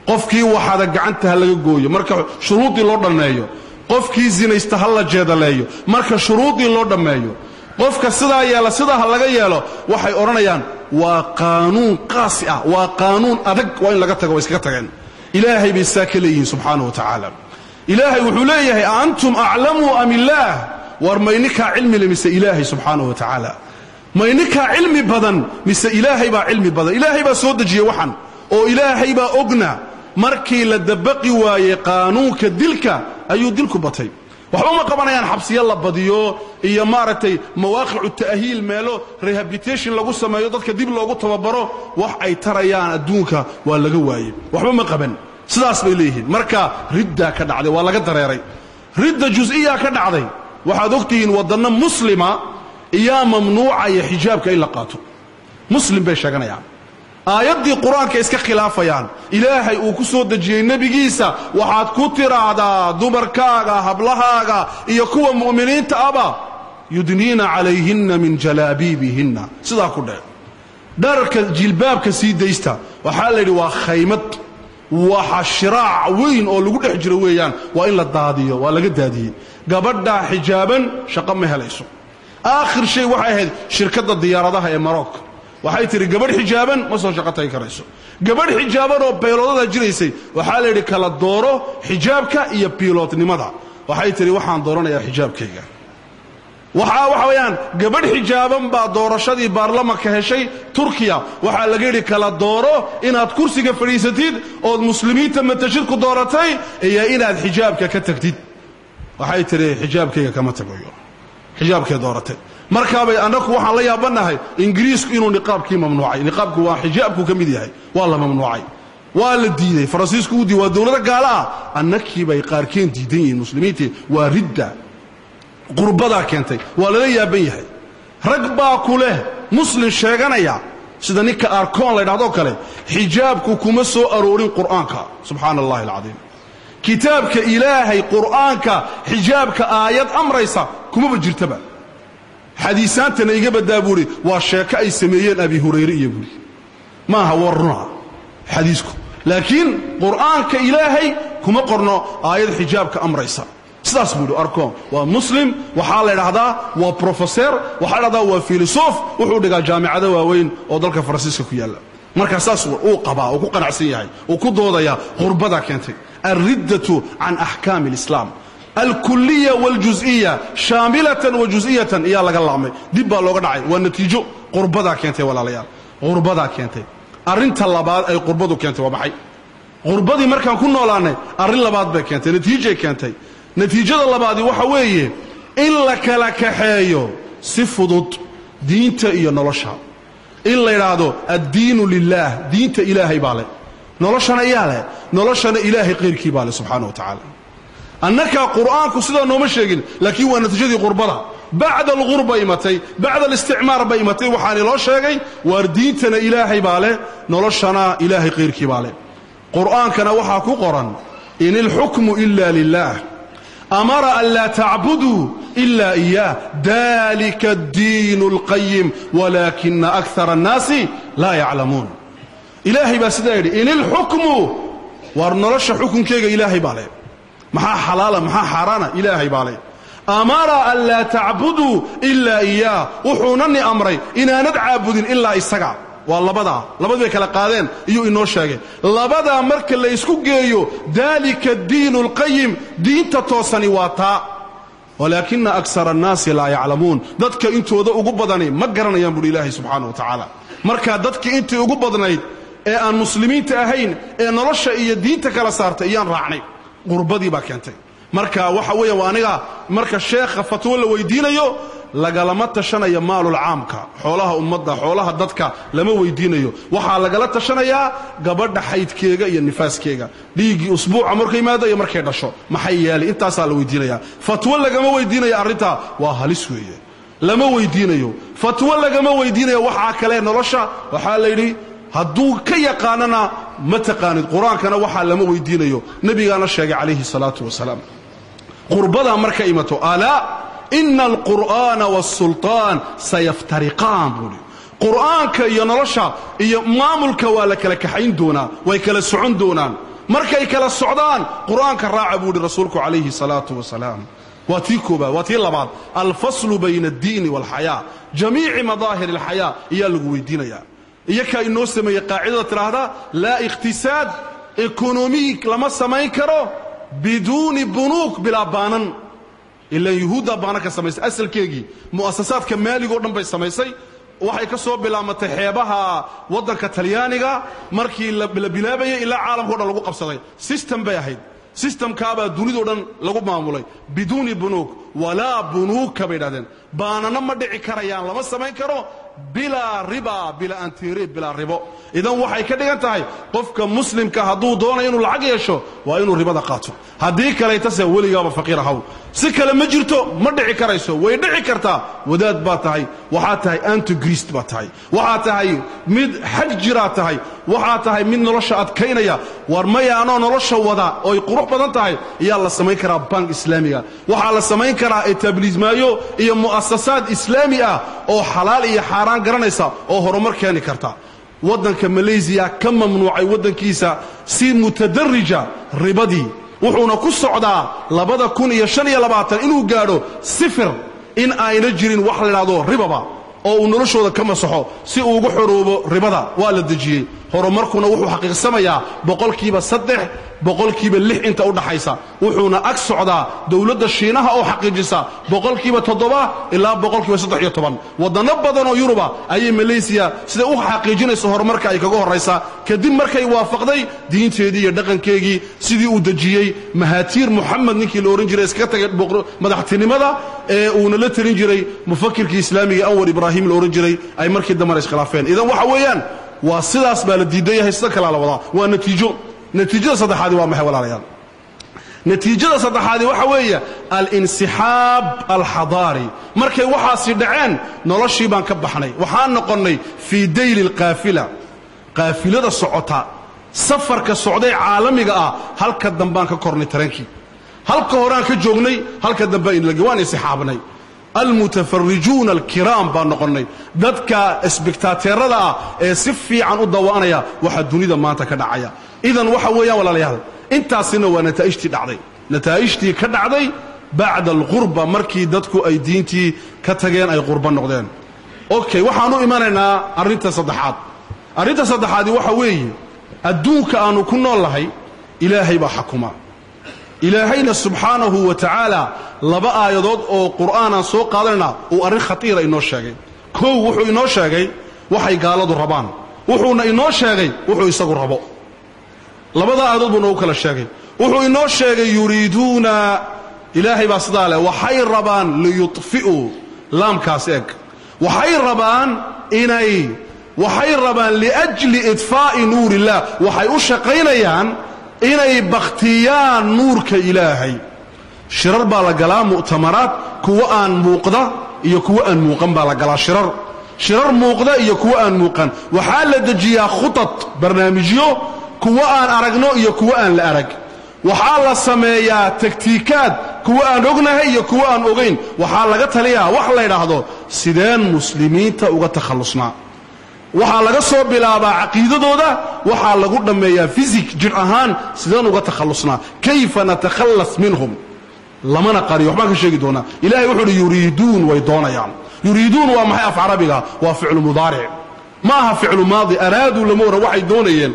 qofkii waxaada gacanta ha laga gooyo marka shuruuddii loo dhammeeyo, qofkii sinaysta ha la jeedaleeyo marka shuruuddii loo dhammeeyo, qofka sidaa yeela sidaa ha laga yeelo. Waxay odhanayaan waa qaanuun qaasi ah, waa qaanuun adag, waa in laga tago. Way iskaga tageen. Ilaahay bay saa ka leeyihiin subxaanahu wa tacaala. Ilaahay wuxuu leeyahay a antum aclamuu am illaah? War maynikaa cilmi le mise ilaahay subxaanahu wa tacaala? Maynikaa cilmi badan mise ilaahay baa cilmi badan? Ilaahay baa soo dejiyey waxan oo ilaahay baa ogna. Markii la dabaqi waayey qaanuunka dilka ayuu dilku batay. Waxba ma qabanayaan xabsiyo la badiyo iyo maaragtay mawaaqicu ta'hiil, meelo rehabilitation lagu sameeyo, dadka dib loogu tababaro. Wax ay tarayaan adduunka waa laga waayey, waxba ma qaban, sidaas bay leeyihiin. Marka riddaa ka dhacday, waa laga dareeray. Ridda jus'iyaa ka dhacday. Waxaad ogtihiin waddanno muslima iyaa mamnuucaya xijaabka in la qaato, muslim bay sheeganayaan. Aayaddii qur-aanka iska khilaafayaan Ilaahay uu ku soo dejiyey nebigiisa. Waxaad ku tiraahdaa dumarkaaga, hablahaaga iyo kuwa mu'miniinta aba, yudniina calayhinna min jalaabiibihinna, sidaa ku dheh, dharka jilbaabka sii daysta. Waxaa la yidhi waa khaymad, waxa shiraac weyn oo lagu dhex jiro weeyaan, waa in la daadiyo. Waa laga daadiyey. Gabadhaa xijaaban shaqo ma helayso. Aakhir shay waxay ahayd shirkadda diyaaradaha ee Maroc waxay tidhi gabadh xijaaban ma soo shaqo tagi karayso. Gabadh xijaaban oo bayloodada jiraysay waxaa la yidhi kala dooro xijaabka iyo biiloodnimada. Waxay tidhi waxaan dooranayaa xijaabkayga. Waxa weeyaan gabadh xijaaban baa doorashadii baarlamanka heshay Turkiya. Waxaa laga yidhi kala dooro inaad kursiga fadhiisatid ood muslimiinta matashid ku dooratay iyo inaad xijaabka ka tagtid. Waxay tidhi xijaabkayga kama tagayo, xijaabkay dooratay. Markaabay annaku waxaan la yaabannahay Ingiriisku inuu niqaabkii mamnuucay. Niqaabku waa xijaabku ka mid yahay, waa la mamnuucay, waa la diiday. Faransiisku u diiday, waa dowlado gaala ah. Annakii bay qaarkeen diidan yihiin muslimiintii. Waa ridda, qurbadaa keentay, waa lala yaaban yahay. Rag baa ku leh muslim sheeganaya sida ninka Arkoon la ydhahdoo kale, xijaabku kuma soo aroorin qur'aanka. Subxaana allahi alcadiim, kitaabka Ilaahay qur'aanka xijaabka aayad amraysa kumaba jirtaba. Xadiisaantana iga badaa buuhi, waa sheeko ay sameeyeen Abi Hurayre iyo buuhi, maaha war runa xadiisku, laakiin qur'aanka Ilaahay kuma qorno aayad xijaabka amraysa. Sidaas buu yidhi Arkoon. Waa muslim, waxaa la idhaahdaa waa professor, waxaa la dhahdaa waa filosof, wuxuu dhigaa jaamicado waaweyn oo dalka Faransiiska ku yaalla. Markaa saas uu qabaa, uu ku qanacsan yahay, uu ku doodayaa. Qurbadaa keentay alriddatu can axkaami alislaam alkuliya waاljus'iya, shaamilatan wa jus'iyatan, iyaa laga laabmay, dib baa looga dhacay. Waa natiijo qurbadaa keentay, walaalayaal, qurbadaa keentay. Arrinta labaad ay qurbadu keentay waa maxay? Qurbadii markaan ku noolaannay arrin labaad bay keentay, natiijay keentay. Natiijada labaadi waxa weeye in la kala kaxeeyo si fudud diinta iyo nolosha, in la yidhaahdo addiinu lilaah, diinta Ilaahay baa leh, noloshana yaa leh, noloshana Ilaahay qayrkii baa leh subxaana wa tacaala. Annakaa qur'aanku sidaa nooma sheegin, laakiin waa natiijadii qurbada. Bacda algurba imatay, bacda alisticmaar bay imatay. Waxaani loo sheegay waar diintana Ilaahay baa leh, noloshana Ilaahay qayrkii baa leh. Qur'aankana waxaa ku qoran in ilxukmu ila lilah, amara an laa tacbuduu ila iyaah, dalika addiinu alqayim walaakina akara annaasi laa yaclamuun. Ilaahay baa sidaa yidhi, in ilxukmu, waar nolosha xukunkeyga Ilaahay baa leh, maxaa xalaala maxaa xaaraana Ilaahay baa leh. Amara an laa tacbuduu ilaa iyaah, wuxuunani amray inaanad caabudin ilaa isaga. Waa labadaa, labadii bay kala qaadeen iyuu inoo sheegay. Labadaa marka la ysku geeyo, daalika addiinu alqayim, diinta toosani waa taa, walaakina aksara annaasi laa yaclamuun, dadka intooda ugu badani ma garanayaan buuhi Ilaahay subxaana wa tacaala. Marka dadkii intii ugu badnayd ee aan muslimiinta ahayn ee nolosha iyo diinta kala saartay iyaan raacnay, qurbadii baa keentay. Marka waxa weeyaan waa aniga marka sheekha fatwo la weydiinayo lagalama tashanayo maalul caamka, xoolaha ummadda, xoolaha dadka lama weydiinayo. Waxaa lagala tashanayaa gabadha xaydkeega iyo nifaaskeega, dhiiggii usbuuca markay yimaado iyo markay dhasho maxay yeelay, intaasaa la weydiinayaa. Fatwo lagama weydiinayo arrintaa, waa halis weeye. Lama weydiinayo fatwo, lagama weydiinayo waxaa kale nolosha. Waxaa la yidhi hadduu ka yaqaanana ma taqaanid, qur-aankana waxaa lama weydiinayo, nebigaana sheegay calayhi salaatu wasalaam. Qurbadaa marka imato, alaa ina alqur'aana waalsulطaan sayaftariqaan buuhi, qur'aanka iyo nolosha iyo maamulka waa la kala kaxayn doonaa, way kala socon doonaan. Markay kala socdaan qur'aanka raaca buu ihi rasuulku calayhi salaatu wasalaam. Waa tii koobaad. Waa tii labaad, alfaslu bayna addiini waalxayaa, jamiici madaahir alxayaa iyaa lagu weydiinayaa. Iyakaa inoo sameeyey qaacidada tidhaahdaa laa iqhtisaad ekonomik lama samayn karo biduuni bunuuk, bilaa baanan. Ilaan yuhuuddaa baanan ka samaysay asalkeegii, mu'asasaadka maaligoo dhan bay samaysay. Waxay ka soo bilaamatay xeebaha waddanka Talyaaniga markii la bilaabayay ilaa caalamka o dhan lagu qabsaday. System bay ahayd, systemkaabaa dunidao dhan lagu maamulay. Biduuni bunuuk walaa bunuuka bay idhahdeen, baanana ma dhici karayaan, lama samayn karo Bilaa riba, bilaa antiiri, bilaa ribo. Idan waxay ka dhigan tahay qofka muslimka hadduu doonayo inuu lacag yeesho waa inuu ribada qaato, haddii kalaytase weligaaba faqiir ahaw. Si kale ma jirto, ma dhici karayso. Way dhici kartaa, wadaad baa tahay, waxaa tahay antigrist baa tahay, waxaa tahay mid xag jiraa tahay, waxaa tahay mid nolosha adkaynaya. War maya, anoo nolosha wada oy qurux badan tahay ayaa la samayn karaa bank islaamiga, waxaa la samayn karaa etabliismaayo iyo mu'asasaad islaami ah oo xalaal iyo xaaraan garanaysa oo horumar keeni karta. Waddanka Malaysiya ka mamnuucay waddankiisa si mutadarija ribadii, wuxuuna ku socdaa 2025 inuu gaadho sifir, in ayna jirin wax la idhahdo ribaba, oo uu noloshooda ka masaxo si uu ugu xoroobo ribada. Waa la dejiyey. Horumarkuna wuxuu xaqiiqsamayaa 3%, 6% inta u dhaxaysa, wuxuuna ag socdaa dowladda Shiinaha oo xaqiijisa 7% ilaa 13%. Waddanno badan oo Yuruba ayay Malaysiya siday u xaqiijinayso horumarka ay kaga horraysaa, kadib markay waafaqday diinteedii iyo dhaqankeegii sidii uu dejiyey Mahaatiir Moxamed, ninkii la odhan jiray iskaga tagay madaxtinimada ee uuna la telin jiray mufakirkii islaamiga Anwar Ibraahim la odhan jiray, ay markii dambena iskhilaafeen. Idan waxa weeyaan waa sidaas baa la diidan yahay, sida kalaa la wadaa. Waa natiijo. Natiijada saddexaadi waa maxay, walaalayaal? Natiijada saddexaadi waxa weeye alinsixaab alxadaari. Markay waxaasi dhaceen noloshii baan ka baxnay, waxaan noqonnay fii dayli alqaafila, qaafilada socota, safarka socday caalamiga ah, halka dambaan ka kornay tareenkii, halka horaan ka joognay, halka dambe inlagi waan insixaabnay. Almutafarijuuna alkiraam baan noqonnay, dadka sbigtaateerada ah ee si fiican u dawaanaya waxa dunida maanta ka dhacaya. Idan waxa weeyaan, walaalayaal, intaasina waa nataa'ijtii dhacday, nataa'ijtii ka dhacday bacda alqurba, markii dadku ay diintii ka tageen, ay qurba noqdeen. Okay, waxaan u imanaynaa arrinta saddexaad. Arrinta saddexaadi waxa weeye adduunka aanu ku nool nahay Ilaahay baa xakuma. Ilaahayna subxaanahu wa tacaala laba aayadood oo qur'aanaan soo qaadanayna uu arrin khatiira inoo sheegay. Kow, wuxuu inoo sheegay waxay gaaladu rabaan, wuxuuna inoo sheegay wuxuu isagu rabo. Labada aayadood buu noogu kala sheegay. Wuxuu inoo sheegay yuriiduuna, Ilaahay baa sidaa leh, waxay rabaan liyudfi'uu, laamkaas eg, waxay rabaan inay, waxay rabaan liajli idfaa'i nuur illaah, waxay u shaqaynayaan inay bakhtiyaan nuurka Ilaahay. Shirar baa la galaa, mu'tamaraad, kuwo aan muuqda iyo kuwo aan muuqan baa la galaa, shirar muuqda iyo kuwo aan muuqan. Waxaa la dejiyaa khutad, barnaamijyo, kuwo aan aragno iyo kuwo aan la arag. Waxaa la sameeyaa taktiikaad, kuwo aan ognahay iyo kuwo aan ogayn. Waxaa laga taliyaa wax la ydhaahdo sideen muslimiinta uga takhallusnaa. Waxaa laga soo bilaabaa caqiidadooda, waxaa lagu dhammeeyaa fisik, jidh ahaan sideen uga takhallusnaa, kayfa natakhallas minhum. Lamana qariyo, waxbaan ka sheegi doonaa. Ilahay wuxuu uhi yuriiduun, way doonayaan. Yuriiduun waa maxay af carabiga? Waa ficlu mudaaric, ma aha ficlu maadi. Araaduu lama oran, waxay doonayeen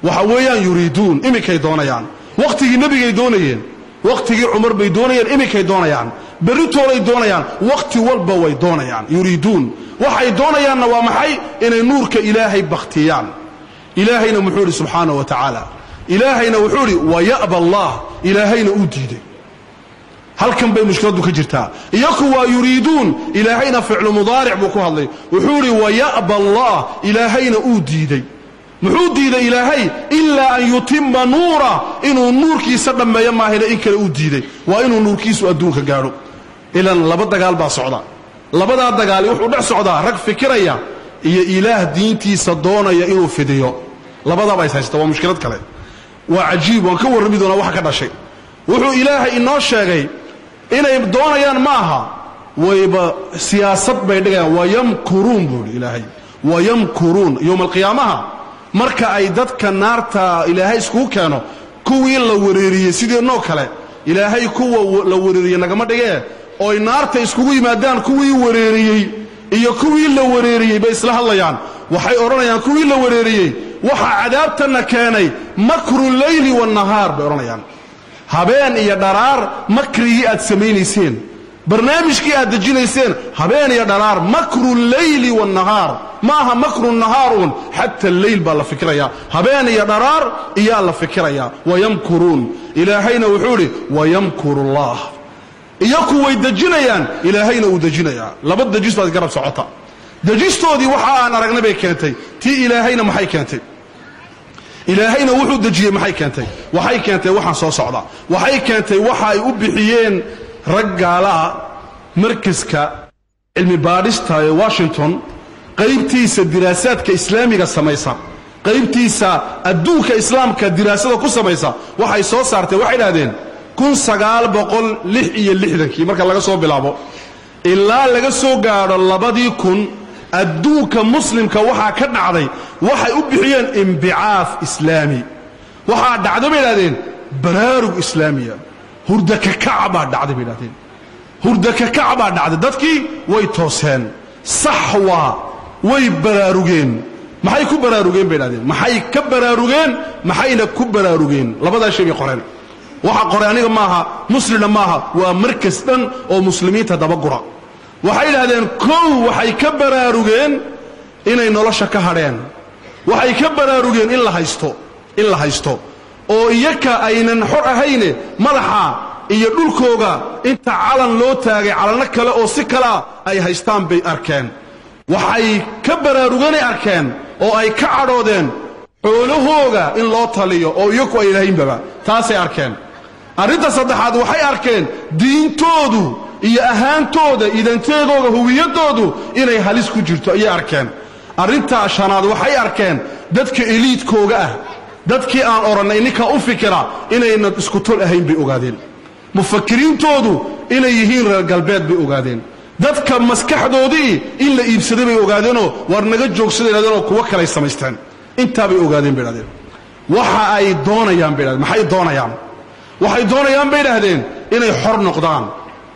waxa weeyaan yuriiduun, iminkay doonayaan. Wakhtigii nebigay doonayeen, wakhtigii Cumar bay doonayeen, iminkay doonayaan, berritooday doonayaan, wakhti walba way doonayaan. Yuriiduun, waxay doonayaanna waa maxay? Inay nuurka Ilaahay bakhtiyaan. Ilaahayna muxuu idhi subxaanaه wa tacaala? Ilaahayna wuxuu idhi waya'ba allah, Ilaahayna uu diiday. Halkan bay mushkiladdu ka jirtaa. Iyaku waa yuriiduun, Ilaahayna ficlu mudaaric buu ku hadlay, wuxuu idhi waya'ba allah, Ilaahayna uu diiday. Muxuu diiday Ilaahay? Ilaa an yutima nuura, inuu nuurkiisa dhammeeyo maahina in kale uu diiday, waa inuu nuurkiisu adduunka gaadho. Ilan laba dagaal baa socda, labadaa dagaali wuxuu dhex socdaa rag fikiraya iyo Ilaah diintiisa doonaya inuu fidiyo, labadaaba is haysta. Waa mushkilad kale, waa cajiib, waan ka warrami doonaa waxa ka dhashay. Wuxuu Ilaahay inoo sheegay inay doonayaan ma aha, wayba siyaasad bay dhigayaan. Wayamkuruun buu idhi Ilaahay, wayamkuruun. Yowma alqiyaamaha marka ay dadka naarta Ilaahay iskugu keeno, kuwii la wareeriyey sideennoo kale, Ilaahay kuwa la wareeriyey nagama dhigee, ooy naarta iskugu yimaadaan, kuwii wareeriyey iyo kuwii la wareeriyey bay isla hadlayaan. Waxay odhanayaan kuwii la wareeriyey, waxa cadaabtanna keenay makru leyli waannahaar bay odhanayaan, habeen iyo dharaar makrigii aad samaynayseen, barnaamijkii aad dejinayseen habeen iyo dharaar. Makru leyli waannahaar ma aha makru nahaaruun, xata alleyl baa la fikirayaa, habeen iyo dharaar iyaa la fikirayaa. Wayamkuruun, Ilaahayna wuxuu idhi wayamkuru allah. Iyaku way dejinayaan, Ilaahayna uu dejinayaa. Laba dejis baad garab socota. Dejistoodii waxa aan aragnay bay keentay. Tii Ilaahayna maxay keentay? Ilaahayna wuxuu dejiyey maxay keentay? Waxay keentay waxaan soo socda. Waxay keentay waxa ay u bixiyeen rag gaalaha markaska cilmi baadhista ee Washington, qaybtiisa diraasaadka islaamiga samaysa, qaybtiisa adduunka islaamka diraasada ku samaysa, waxay soo saartay, waxay idhahdeen 1966 marka laga soo bilaabo ilaa laga soo gaadho 2000 adduunka muslimka waxaa ka dhacday waxay u bixiyeen imbicaaf islaami. Waxaa dhacday bay idhahdeen baraarug islaamiya, hurda kakac baa dhacday bay idhahdeen, hurda kakac baa dhacday. Dadkii way tooseen, saxwa way baraarugeen. Maxay ku baraarugeen bay idhahdeen? Maxay ka baraarugeen? Maxayna ku baraarugeen? Labadaa shay bay qoreen. Waxa qoray aniga maaha, muslimna maaha, waa markas dhan oo muslimiinta dabagura. Waxay idhahdeen kow, waxay ka baraarugeen inay nolosha ka hadheen, waxay ka baraarugeen in la haysto, in la haysto oo iyaka aynan xor ahayne madaxa iyo dhulkooga inta calan loo taagay calanno kale oo si kalea ay haystaan bay arkeen. Waxay ka baraarugeenay arkeen oo ay ka cadhoodeen xoolahooga in loo taliyo oo iyaku ay lahaynbaba, taasay arkeen. Arrinta saddexaad waxay arkeen diintoodu iyo ahaantooda, idanteedooda, huwiyaddoodu inay halis ku jirto ayay arkeen. Arrinta shanaad waxay arkeen dadka eliidkooga ah, dadkii aan odhannay ninkaa u fikira inaynan isku tol ahayn bay ogaadeen. Mufakiriintoodu inay yihiin reer galbeed bay ogaadeen. Dadka maskaxdoodii in la iibsaday bay ogaadeenoo war naga joogsaday idhahdeenoo kuwo kalay samaysteen. Intaa bay ogaadeen bay idhahdeen. Waxa ay doonayaan bay idhahdeen, maxay doonayaan? Waxay doonayaan bay idhahdeen inay xor noqdaan,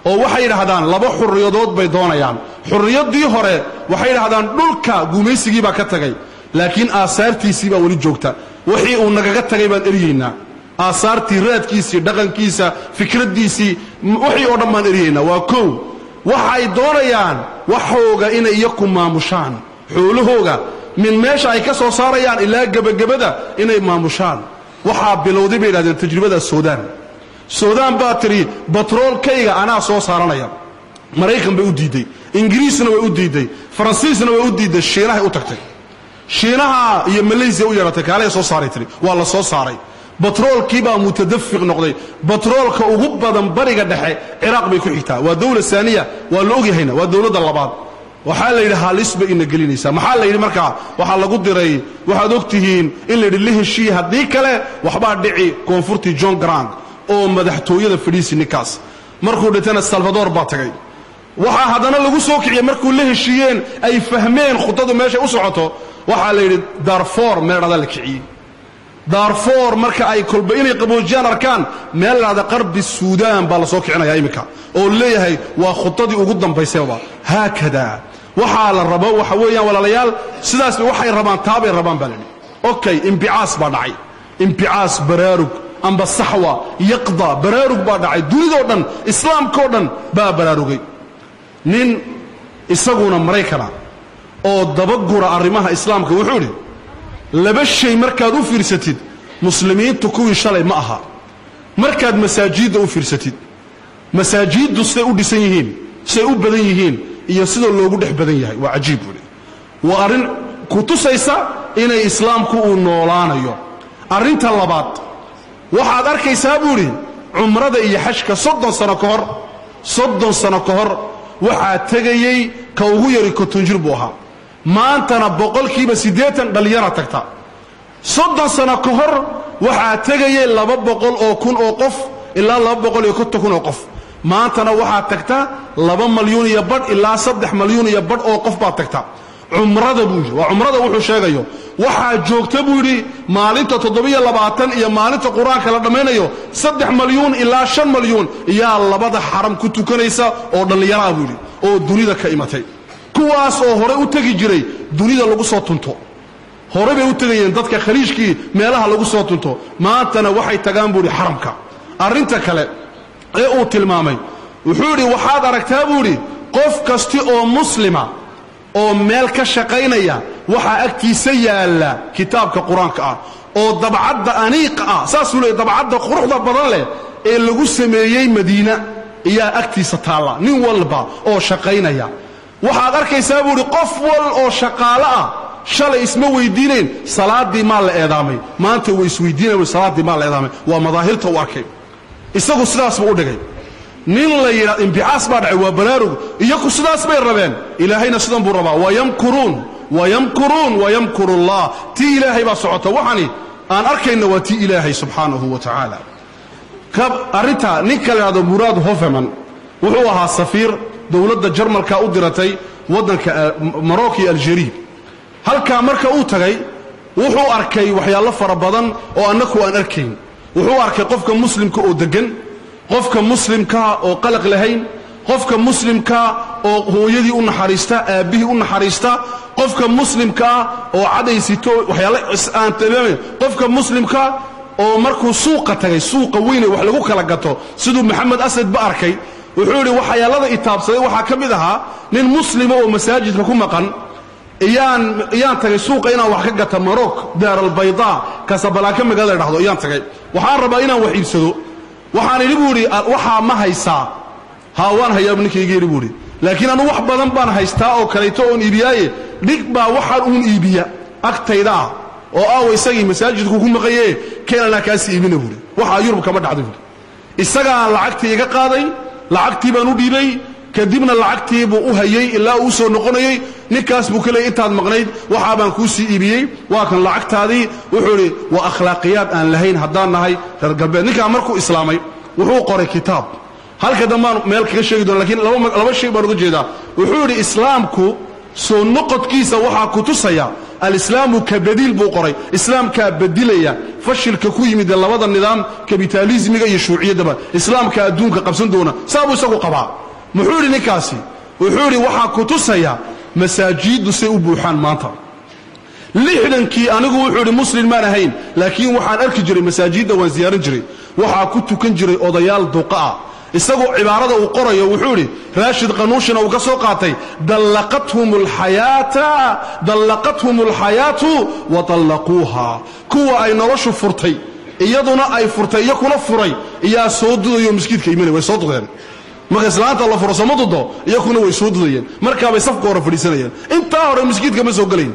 oo waxay yidhahdaan laba xurriyadood bay doonayaan. Xurriyaddii hore waxay yidhahdaan dhulka gumaysigii baa ka tagay, laakiin aasaartiisii baa weli joogta, wixii uu nagaga tagay baan eryaynaa, aasaartii, raadkiisii, dhaqankiisa, fikraddiisii, wixii oo dhan baan eryaynaa. Waa kow. Waxay doonayaan waxooga inay iyaku maamushaan, xoolahooga min meesha ay ka soo saarayaan ilaa gebagabada inay maamushaan. Waxaa bilowday bay yidhahdeen tajribada Suudaan. Suudaan baa tidhi batroolkayga anaa soo saaranaya. Maraykan bay u diidday, Ingiriisna way u diidday, Faransiisna way u diidday, Shiinahay u tagtay. Shiinaha iyo Malaysiya u yeedhatay, kaalaya soo saaray tidhi, waa la soo saaray. Batroolkii baa mutadafiq noqday. Batroolka ugu badan bariga dhexe Ciraaq bay ku xigtaa, waa dawla saaniya, waa la ogyahayna, waa dawladda labaad. Waxaa la yidhi halis bay ina gelinaysaa. Maxaa la yidhi markaa? Waxaa lagu diray, waxaad og tihiin in la yidhi la heshiiye, haddii kale waxbaa dhici. Koonfurtii John Grant oo madaxtooyada fadhiisi ninkaas markuu dhintayna Salvador baa tagay. Waxaa haddana lagu soo kiciyey markuu la heshiiyeen ay fahmeen khudadu meeshay u socoto, waxaa la yidhi Darfor meel dhada la kiciyey. Darfor marka ay kolba inay qaboojiyaan arkaan, meel dhada qarbi Suudaan baa la soo kicinayaa iminka, oo leeyahay waa khudadii ugu dambaysayba. Haakada waxaa la rabo waxa weeyaan walaalayaal, sidaas waxay rabaan, taabay rabaan baa la yidhi. Okay, imbicaas baa dhacay, imbicaas, baraarug amba saxwa yaqda, baraarug baa dhacay dunidoo dhan, islaamkoo dhan baa baraarugay. Nin isaguna Maraykana oo dabagura arrimaha islaamka wuxuu idhi laba shay markaad u fiirsatid muslimiintu kuwii shalay ma aha. Markaad masaajidda u fiirsatid, masaajiddu siday u dhisan yihiin, siday u badan yihiin iyo sida loogu dhex badan yahay waa cajiib buuhi. Waa arrin ku tusaysa inay islaamku uu noolaanayo. Arrinta labaad waxaad arkaysaa buu idhi cumrada iyo xajka 30 sano ka hor, 30 sano ka hor waxaa tegayey ka ugu yari 50 jir buu ahaa, maantana 80% dhallinyara tagta. 30 sano ka hor waxaa tegayey 200,000 oo qof ilaa 250,000 oo qof, maantana waxaa tagta 2.5 malyan ilaa 3.5 malyan oo qof baa tagta cumrada buu yidhi. Waa cumrada wuxuu sheegayo. Waxaa joogta buu yidhi maalinta 27 iyo maalinta qur-aanka la dhammaynayo 3 malyuun ilaa 5 malyuun iyaa labada xaram ku tukanaysa oo dhallinyaraa buu yidhi, oo dunida ka imatay, kuwaas oo hore u tegi jiray dunida lagu soo tunto. Hore bay u tegayeen dadka khaliijkii meelaha lagu soo tunto, maantana waxay tagaan buu yidhi xaramka. Arrinta kale ee uu tilmaamay wuxuu yidhi waxaad aragtaa buu yidhi qof kasti oo muslima oo meel ka shaqaynaya waxaa agtiisa yaalla kitaabka qur-aanka ah oo dabcadda aniiqa ah, saasuu leeyay, dabcadda quruxda badan leh ee lagu sameeyey Madiina iyaa agtiisa taalla nin walba oo shaqaynaya. Waxaad arkaysaa buu idhi qof wal oo shaqaale ah shalay isma weydiinayn salaaddii maa la eedaamay, maanta way isweydiinayan salaaddii maa la eedaamay. Waa madaahirta u arkay isagu, sidaas buu u dhigay. Nin la yidhahdo imbicaas baa dhacay, waa baraarug, iyaku sidaas bay rabeen, ilaahayna sidan buu rabaa. Wayamkuruun wayamkuruun wayamkuru allah, tii ilaahay baa socota. Waxani aan arkayna waa tii ilaahay subxaanahu wa tacaala. Arrintaa ninka la yidhahdo Muraad Hofeman wuxuu ahaa safiir dowladda Jarmalka u diratay waddanka Marocco iyo Algeria. Halkaa marka uu tagay wuxuu arkay waxyaalo fara badan oo annaku aan arkayn. Wuxuu arkay qofka muslimka oo deggan, qofka muslimkaa oo qalaq lahayn, qofka muslimkaa oo hooyadii u naxariista, aabbihii u naxariista, qofka muslimkaa oo cadaysito waxyaalo aan tilmaamayn, qofka muslimka oo markuu suuqa tagay, suuqa weyne wax lagu kala gato, siduu Maxamed Asad ba arkay. Wuxuu yidhi waxyaalada itaabsaday waxaa ka mid ahaa nin muslima oo masaajidka ku maqan. Iyaan tagay suuqa inaan wax ka gata Maroc, Daar Albaydaa, Kasabalaaka magaalada la dhahdo iyaan tagay. Waxaan rabaa inaan wax iibsado. Waxaan idhi buu idhi, waxaa ma haysaa? Haa waan hayaa buu ninkayga yidhi buu idhi, laakiin anu wax badan baan haystaa oo kaleeto oon iibiyaaye, dhig baa waxaan uun iibiya agtayda ah oo aawa isagii masaajidku ku maqaye, keenanaa kaasi iibina buuhi. Waxaa Yurub kama dhacday buuhi. Isagaa lacagtii iga qaaday, lacagtii baan u dhiibay, kadibna lacagtii buu u hayey ilaa uu soo noqonayey. Ninkaas buu ka leeyay intaad maqnayd waxaa baan kuu sii iibiyey, waa kan lacagtaadii. Wuxuu idhi waa akhlaaqiyaad aan lahayn haddaan nahay reer galbeed. Ninkaa markuu islaamay wuxuu qoray kitaab, halka dambaan meel kaga sheegi doona, lakiin laba shay baan uga jeedaa. Wuxuu yidhi islaamku soo noqodkiisa waxaa ku tusaya alislaamu ka badiil buu qoray, islaamkaa bedilaya fashilka ku yimid labada nidaam, kabitaalismiga iyo shuuciyaddaba, islaamka adduunka qabsan doona, saa buu isagu qabaa. Muxuu yidhi ninkaasi? Wuxuu yidhi waxaa ku tusaya masaajiddu say u buuxaan maanta. 60kii anigu wuxuu yidhi muslim maan ahayn, laakiin waxaan arki jiray masaajidda, waan ziyaaran jiray, waxaa ku tukan jiray odayaal duqa ah. Isagoo cibaarada uu qorayo wuxuu yidhi, Raashid Qanuushina uu ka soo qaatay, dallaqathum alxayaata, dallaqathum alxayaatu wa tallaquuha, kuwa ay noloshu furtay iyaduna ay furtay iyo kuna furay iyaa soo dudayo miskiidka imanay. Way soo dudeen marka islaanta la furo, sama dudo, iyakuna way soo dudayeen, markaabay safka hore fadhiisanayeen, intaa hore miskiidka ma soo gelayn.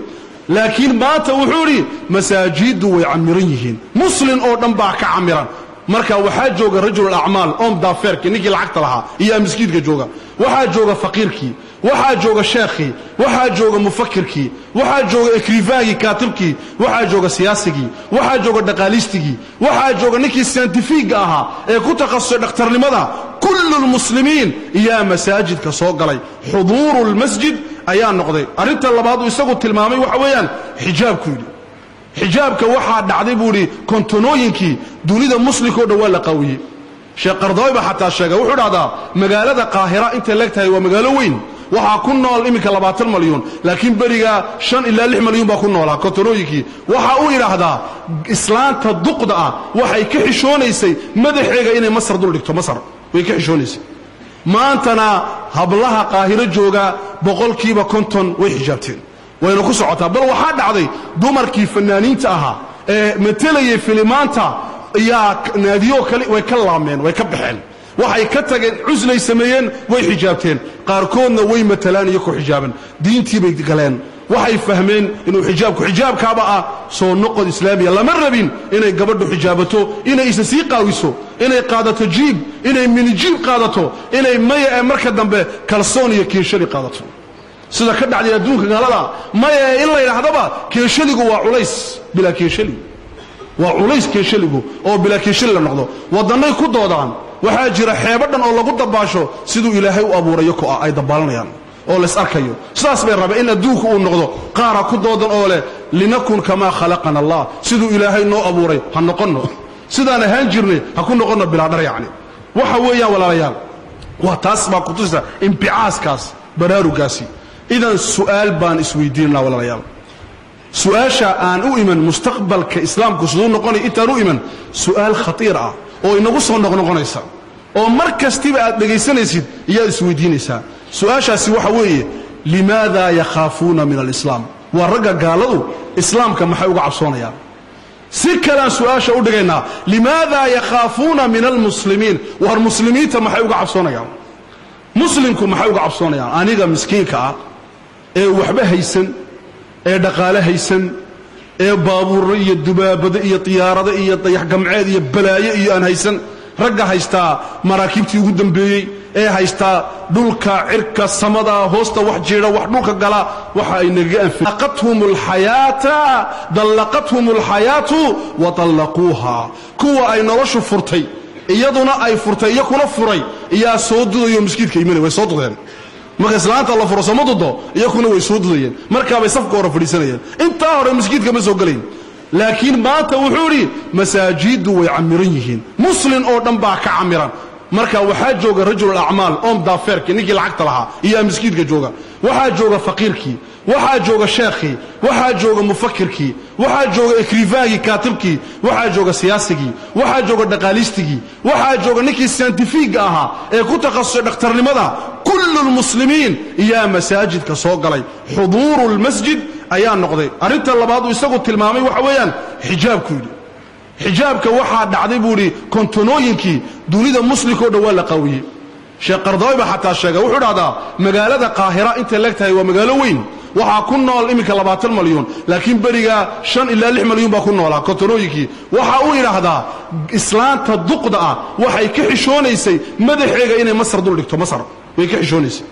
Laakiin maanta wuxuu idhi masaajiddu way camiran yihiin, muslin oo dhan baa ka camiran. Marka waxaa jooga rajul acmaal om daafeerkii, ninkii lacagta lahaa iyaa miskiidka jooga, waxaa jooga faqiirkii, waxaa jooga sheekhii, waxaa jooga mufakirkii, waxaa jooga ekrifaagii kaatibkii, waxaa jooga siyaasigii, waxaa jooga dhaqaalistigii, waxaa jooga ninkii saintifiga ahaa ee ku takhasusay dhakhtarnimada. Kullu lmuslimiin iyaa masaajidka soo galay, xuduuru lmasjid ayaa noqday. Arrinta labaad uu isagu tilmaamay waxa weeyaan xijaabku yidhi. Xijaabka waxaa dhacday buu idhi kontonooyinkii dunida muslimka o dhan waa la qaawiyey. Sheekh Qardaawi baa xataa sheegay, wuxuu dhahdaa magaalada Qaahira intay leeg tahay waa magaalo weyn, waxaa ku nool iminka 20 malyuun, laakiin berigaa 5 ilaa 6 malyuun baa ku noolaa kontonooyinkii. Waxa uu idhaahdaa islaanta duqda ah waxay ka xishoonaysay madaxeega inay Masar dul dhigto, Masar way ka xishoonaysay. Maantana hablaha Qaahiro jooga 50% way xijaabteen, wayna ku socotaa. Bal waxaa dhacday dumarkii fanaaniinta ahaa ee matelayay filimaanta iyaa naadiyo kale way ka laameen, way ka baxeen, waxay ka tageen cuslay sameeyeen, way xijaabteen, qaarkoodna way matalaan iyo ku xijaaban, diintii bay galeen. Waxay fahmeen inuu xijaabku xijaabkaaba ah soo noqod islaamiya. Lama rabin inay gabadhu xijaabato inay isa sii qaawiso, inay qaadato jiib, inay minijiib qaadato, inay maya ee marka dambe kalsoon iyo kiinshali qaadato, sida ka dhacday adduunka gaalada. Maya ee in la yidhaahdaba kiinshaligu waa culays, bilaa kiinshali waa culays, kiinshaligu oo bilaa kiinshali la noqdo. Waddannay ku doodaan, waxaa jira xeebo dhan oo lagu dabaasho siduu ilaahay u abuurayo ko ah ay dabaalanayaan oo lays arkayo. Sidaas bay rabeen in adduunku uu noqdo. Qaara ku doodan oo leh linakun kamaa khalaqana allah, siduu ilaahay noo abuuray ha noqonno, sidaan ahaan jirnay ha ku noqonno bilaa dhar. Yacni waxa weeyaan walaalayaal, waa taas baa kutusaysa imbicaaskaas, baraarugaasi. Idan su'aal baan isweydiinanaa walaalayaal, su'aasha aan u iman mustaqbalka islaamku siduu noqonay intaan u iman, su'aal khatiir ah oo inagu soo noqnoqonaysa oo mar kastiba aad dhegaysanaysid iyaad isweydiinaysaa. Su'aashaasi waxa weeye, limaada yakhaafuuna min alislaam? Waa ragga gaaladu islaamka maxay uga cabsoonayaan? Si kalean su'aasha u dhigaynaa, limaada yakhaafuuna min almuslimiin? War muslimiinta maxay uga cabsoonayaan? Muslimku maxay uga cabsoonayaan? Aniga miskiinka ah ee waxba haysan, ee dhaqaale haysan, ee baabuurro iyo dubaabado iyo diyaarado iyo dayax gamceed iyo balaayo iyo aan haysan, ragga haystaa maraakiibtii ugu dambeeyey, ee haystaa dhulka, cirka, samada, hoosta wax jiidha, wax dhulka gala, waxa ay nagaga anfaqathum alxayaata, dallaqathum alxayaatu wa tallaquuha. Kuwa ay noloshu furtay, iyaduna ay furtay, iyo kuna furay, iyaa soo dudayo miskiidka imanay. Way soo dudeen marka islaanta la furo, sooma dudo? Iyakuna way soo dudayeen, markaabay safka hore fadhiisanayeen. Intaa hore miskiidka ma soo gelayn. Laakiin maanta wuxuu idhi masaajiddu way camiran yihiin, muslin oo dhan baa ka camiran. Marka waxaa jooga rajul acmaal, homme d'affaires-kii, ninkii lacagta lahaa iyaa miskiidka jooga, waxaa jooga faqiirkii, waxaa jooga sheekhii, waxaa jooga mufakirkii, waxaa jooga écrivain-kii, kaatibkii, waxaa jooga siyaasigii, waxaa jooga dhaqaalistigii, waxaa jooga ninkii scientifique-ga ahaa ee ku takhasusay dhakhtarnimada. Kullu lmuslimiin iyaa masaajidka soo galay. Xuduuru lmasjid ayaa noqday. Arrinta labaad uu isagu tilmaamay waxa weeyaan xijaabku. Yidhi xijaabka waxaa dhacday, buu idhi, kontonooyinkii dunida muslimka o dhan waa la qaawiyey. Sheekh Qardaawi baa xataa sheegay, wuxuu dhahdaa magaalada Qaahira intay leeg tahay waa magaalo weyn, waxaa ku nool iminka 20 malyuun, laakiin beriga 5 ilaa 6 malyuun baa ku noolaa kontonooyinkii. Waxa uu yidhaahdaa islaanta duqda ah waxay ka xishoonaysay madaxeega inay Masar dul dhigto, Masar way ka xishoonaysay.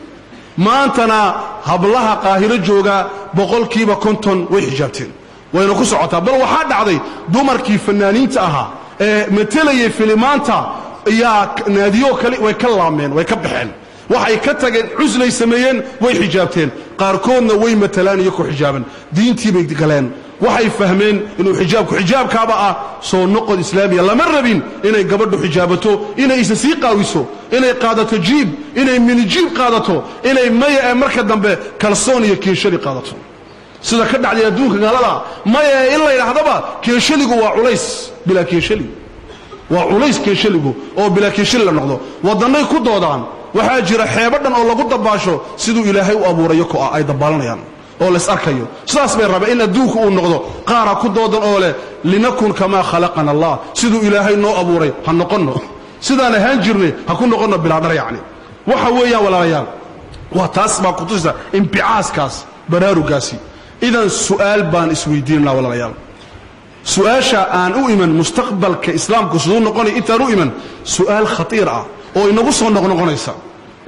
Maantana hablaha Qaahiro jooga 50% way xijaabteen, wayna ku socotaa. Bal waxaa dhacday dumarkii fanaaniinta ahaa ee matelayay filimaanta iyaa naadiyo kale way ka laameen, way ka baxeen, waxay ka tageen, cuslay sameeyeen, way xijaabteen. Qaarkoodna way matalaan iyo ku xijaaban. Diintii bay galeen, waxay fahmeen inuu xijaabku xijaabkaaba ah soo noqod islaamiya. Lama rabin inay gabadhu xijaabato inay isa sii qaawiso, inay qaadato jiib, inay mini-jupe qaadato, inay maya ee marka dambe kalsoon iyo kiinshali qaadato, sida ka dhacday adduunka gaalada. Maya ee in la yidhaahdaba kiinshaligu waa culays, bilaa kiinshali waa culays, kiinshaligu oo bilaa kiinshali la noqdo. Waddannay ku doodaan, waxaa jira xeebo dhan oo lagu dabaasho siduu Ilaahay u abuurayo ko ah ay dabaalanayaan oo lays arkayo. Sidaas bay rabeen in adduunku uu noqdo. Qaara ku doodan oo leh linakun kamaa khalaqana Allah, siduu Ilaahay noo abuuray ha noqonno, sidaan ahaan jirnay ha ku noqonno bilaa dhar. Yacni waxa weeyaan, walaalayaal, waa taas baa kutusaysa imbicaaskaas, baraarugaasi. Idan su'aal baan isweydiinanaa, walaalayaal. Su-aasha aan u iman mustaqbalka islaamku siduu noqonaya intaan u iman, su'aal khatiir ah oo inagu soo noqnoqonaysa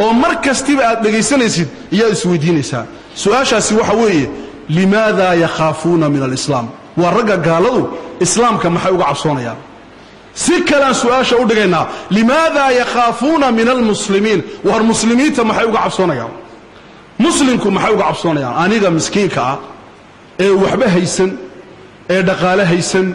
oo mar kastiba aad dhegaysanaysid iyaad isweydiinaysaa. Su-aashaasi waxa weeye: limaada yakhaafuuna min alislaam? Waa ragga gaaladu islaamka maxay uga cabsoonayaan? Si kalean su-aasha u dhigaynaa: limaada yakhaafuuna min almuslimiin? War muslimiinta maxay uga cabsoonayaan? Muslimku maxay uga cabsoonayaan? Aniga miskiinka ah ee waxba haysan, ee dhaqaale haysan,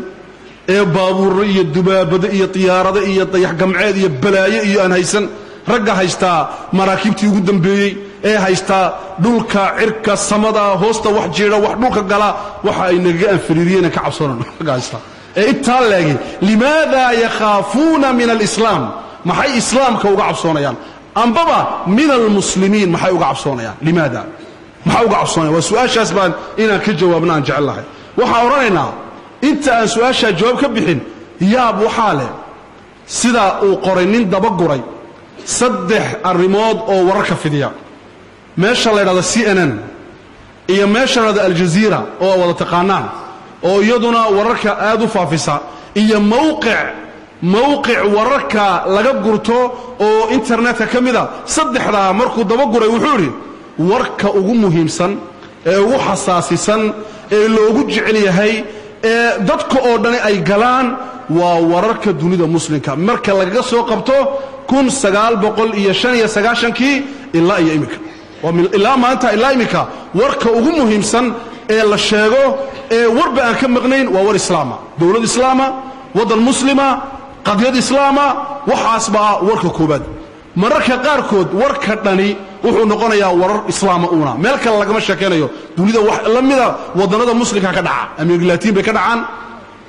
ee baabuurro iyo dubaabado iyo diyaarado iyo dayax gamceed iyo balaayo iyo aan haysan, ragga haystaa maraakiibtii ugu dambeeyey, ee haystaa dhulka, cirka, samada, hoosta wax jiidha, wax dhulka gala, waxa ay nagaga anfariiriyeen ka cabsoonano, ragga haystaa ee intaa leegi, limaada yakhaafuuna min alislaam? Maxay islaamka uga cabsoonayaan? Ambaba min almuslimiin maxay uga cabsoonayaan? Limaada maxay uga cabsoonayaan? Waa su-aashaas baan inaan ka jawaabno aan jecel lahay. Waxaan odhanaynaa inta aan su-aashaa jawaab ka bixin, yaab waxaa leh sida uu qoray nin dabaguray saddex arrimood oo wararka fidiya, meesha la ydhahdo CNN iyo meesha la dhahdo Aljaziira oo wada taqaanaan oo iyaduna wararka aad u faafisa, iyo mowqic wararka laga gurto oo internetka ka mida. Saddexdaa markuu dabaguray wuxuu idhi warka ugu muhiimsan ee ugu xasaasisan ee loogu jecel yahay ee dadka oo dhani ay galaan waa wararka dunida muslimka marka lagaga soo qabto 1995-kii ilaa iyo iminka, ilaa maanta, ilaa iminka, warka ugu muhiimsan ee la sheego ee warba aan ka maqnayn waa war islaama, dowlad islaama, waddan muslima, qadiyad islaama. Waxaas baa warka koobaad. Mararka qaarkood warka dhani wuxuu noqonayaa warar islaama uuna, meel kale lagama sheekaynayo. Dunida wax la mida waddannada muslimka ka dhaca, Amerika Latiin bay ka dhacaan,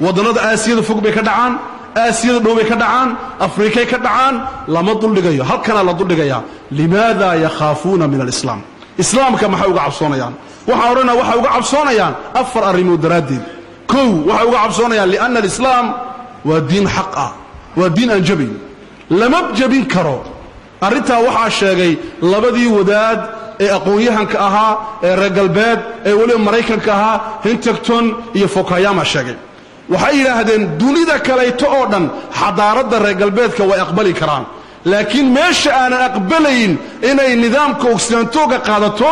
waddannada Aasiyada fog bay ka dhacaan, Aasiyada dhow bay ka dhacaan, Afrikay ka dhacaan, lama duldhigayo. Halkanaa la duldhigayaa: limaada yakhaafuuna min alislaam? Islaamka maxay uga cabsoonayaan? Waxaan odhanaa waxay uga cabsoonayaan afar arrimood daraaddeed. Kow, waxay uga cabsoonayaan lianna alislaam waa diin xaq ah, waa diin aan jabayn, lama jabin karo. Arrintaa waxaa sheegay labadii wadaad ee aqoon-yahanka ahaa ee reer galbeed ee weliba Maraykanka ahaa, Huntington iyo Fukuyama sheegay. Waxay yidhaahdeen dunida kalayto oo dhan xadaaradda reer galbeedka way aqbali karaan, laakiin meesha aanan aqbalayn inay nidaamka occidentauga qaadato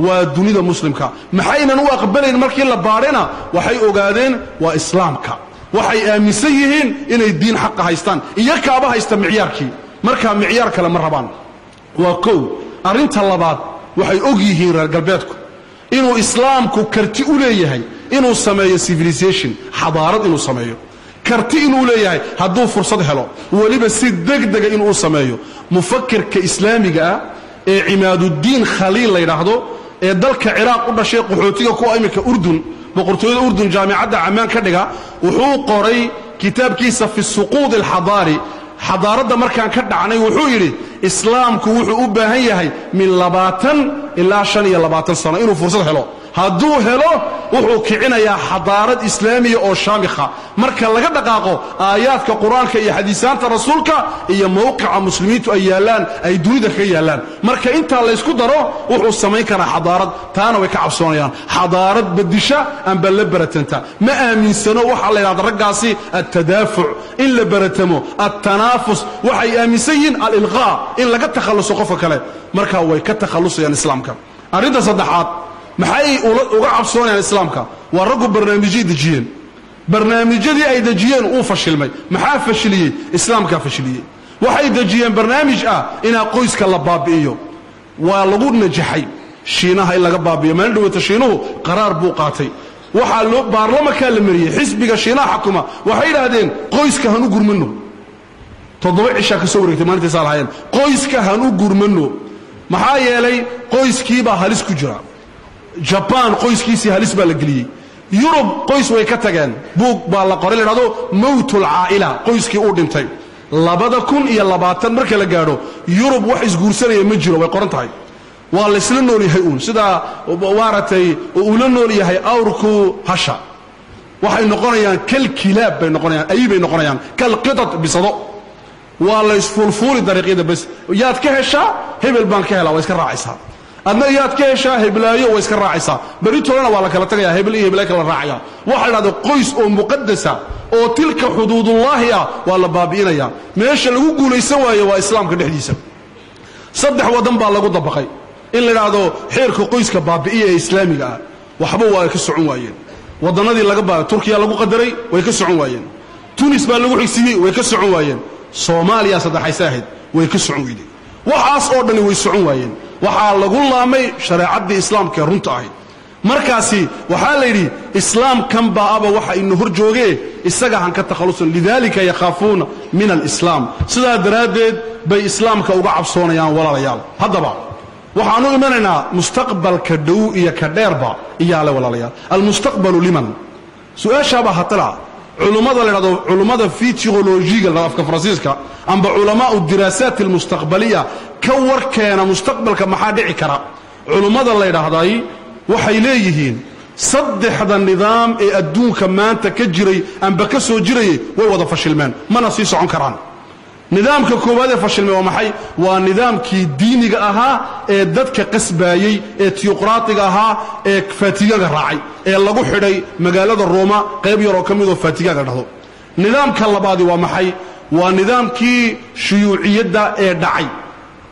waa dunida muslimka. Maxaynan u aqbalayn markii la baadhayna waxay ogaadeen waa islaamka. Waxay aaminsan yihiin inay diin xaqa haystaan, iyo kaaba haysta micyaarkii, markaa micyaar kale ma rabaan. Waa kow. Arrinta labaad, waxay og yihiin reer galbeedku inuu islaamku karti u leeyahay inuu sameeyo civilization, xadaarad inuu sameeyo karti inuu leeyahay hadduu fursad helo, weliba si degdega inuu sameeyo. Mufakirka islaamiga ah ee Cimaaduddiin Khaliil la yidhaahdo ee dalka Ciraaq u dhashay, qaxootiga kuwa iminka Urdun, boqortooyada Urdun, jaamicadda Camaan ka dhiga, wuxuu qoray kitaabkiisa fi suquud alxadaari, xadaaradda markaan ka dhacnay. Wuxuu yidhi islaamku wuxuu u baahan yahay min 20 ilaa 25 sano inuu fursad helo. Hadduu helo wuxuu kicinayaa xadaarad islaamiya oo shaamikha marka laga dhaqaaqo aayaadka Qur-aanka iyo xadiisaanta rasuulka iyo mowqica muslimiintu ay yaallaan, ay dunida kaga yaallaan. Marka intaa laysku daro wuxuu samayn karaa xadaarad. Taana way ka cabsoonayaan, xadaarad badisha amba la baratanta. Ma aaminsano waxaa la yidhahda raggaasi altadaafuc, in la baratamo, altanaafus. Waxay aaminsan yihiin alilqaa, in laga takhalluso qofka kale. Marka way ka takhallusayaan islaamka. Arrinta saddexaad, maxay uga cabsoonayaan islaamka? Waa raggu barnaamijyay dejiyeen, barnaamijyadii ay dejiyeen uu fashilmay. Maxaa fashiliyey? Islaamkaa fashiliyey. Waxay dejiyeen barnaamij ah inaa qoyska la baabi'iyo. Waa lagu najaxay Shiinaha in laga baabi'iyo. Maalin dhawata Shiinuhu qaraar buu qaatay, waxaa loo baarlamankaa la mariyey. Xisbiga Shiinaha xakuma waxay yidhaahdeen qoyska han u gurmano. 7 cishaa ka soo wareegtay maalintiisaa lahaayeen qoyska han u gurmano, maxaa yeelay qoyskiibaa halis ku jira. Jabaan qoyskiisii halis baa la geliyey. Yurub qoys way ka tageen. Buug baa la qoray la dhahdo mowtul caa'ila, qoyskii uu dhintay. 2020 marka la gaadho Yurub wax isguursanaya ma jiro, way qoran tahay. Waa laysla nool yahay uun sidaa maaragtay uu la nool yahay awrku hasha. Waxay noqonayaan kal kilaab bay noqonayaan, ay bay noqonayaan kal qitad, bisado. Waa la isfuulfuuli dariiqyada bas. Yaad ka heshaa? Hebel baan ka helaa, waa iska raacaysaa. Adna yaad ka heshaa? Heblaayo, waa iska raacaysaa. Beritoolena waa la kala tagayaa, hebel iyo heblaayo kala raacaya. Waxa la dhahda qoys oo muqadasa oo tilka xuduudullaahi ah waa la baabi'inayaa. Meesha lagu guulaysan waayo waa islaamka dhexdiisa. 3 waddan baa lagu dabaqay in la idhaahdo xeerka qoyska baabi'iya ee islaamiga ah, waxba waa ka socon waayeen. Waddannadii laga ba Turkiya lagu qadaray, way ka socon waayeen. Tunis baa lagu xigsiiyey, way ka socon waayeen. Soomaaliya saddexayse ahayd, way ka socon weyday. Waxaas oo dhani way socon waayeen. Waxaa lagu laamay shareecaddii islaamka ee runta ahayd. Markaasi waxaa la yidhi islaamkan baa aba waxa ina hor joogee, isaga han ka takhallusan. Lidaalika yakhaafuuna min alislaam, sidaa daraaddeed bay islaamka uga cabsoonayaan. Walaalayaal, haddaba waxaanu imanaynaa mustaqbalka dhow iyo ka dheerba iyaale. Walaalayaal, almustaqbalu liman? Su-aashaabaa hatala. Culummada la dhahdo culummada futurologiga la afka Faransiiska amba culamaau diraasaat almustaqbaliya, ka warkeena mustaqbalka maxaa dhici kara, culummada la ydhaahday waxay leeyihiin saddexda nidaam ee adduunka maanta ka jiray amba ka soo jirayay way wada fashilmeen, mana sii socon karaan. Nidaamka koowaad ee fashilmay waa maxay? Waa nidaamkii diiniga ahaa ee dadka qasbaayey ee tiyuqraatiga ahaa ee Faatigaanka raacay ee lagu xidhay magaalada Rooma qayb yaroo ka midoo Faatigaanka dhahdo. Nidaamka labaadi waa maxay? Waa nidaamkii shuyuuciyadda ee dhacay,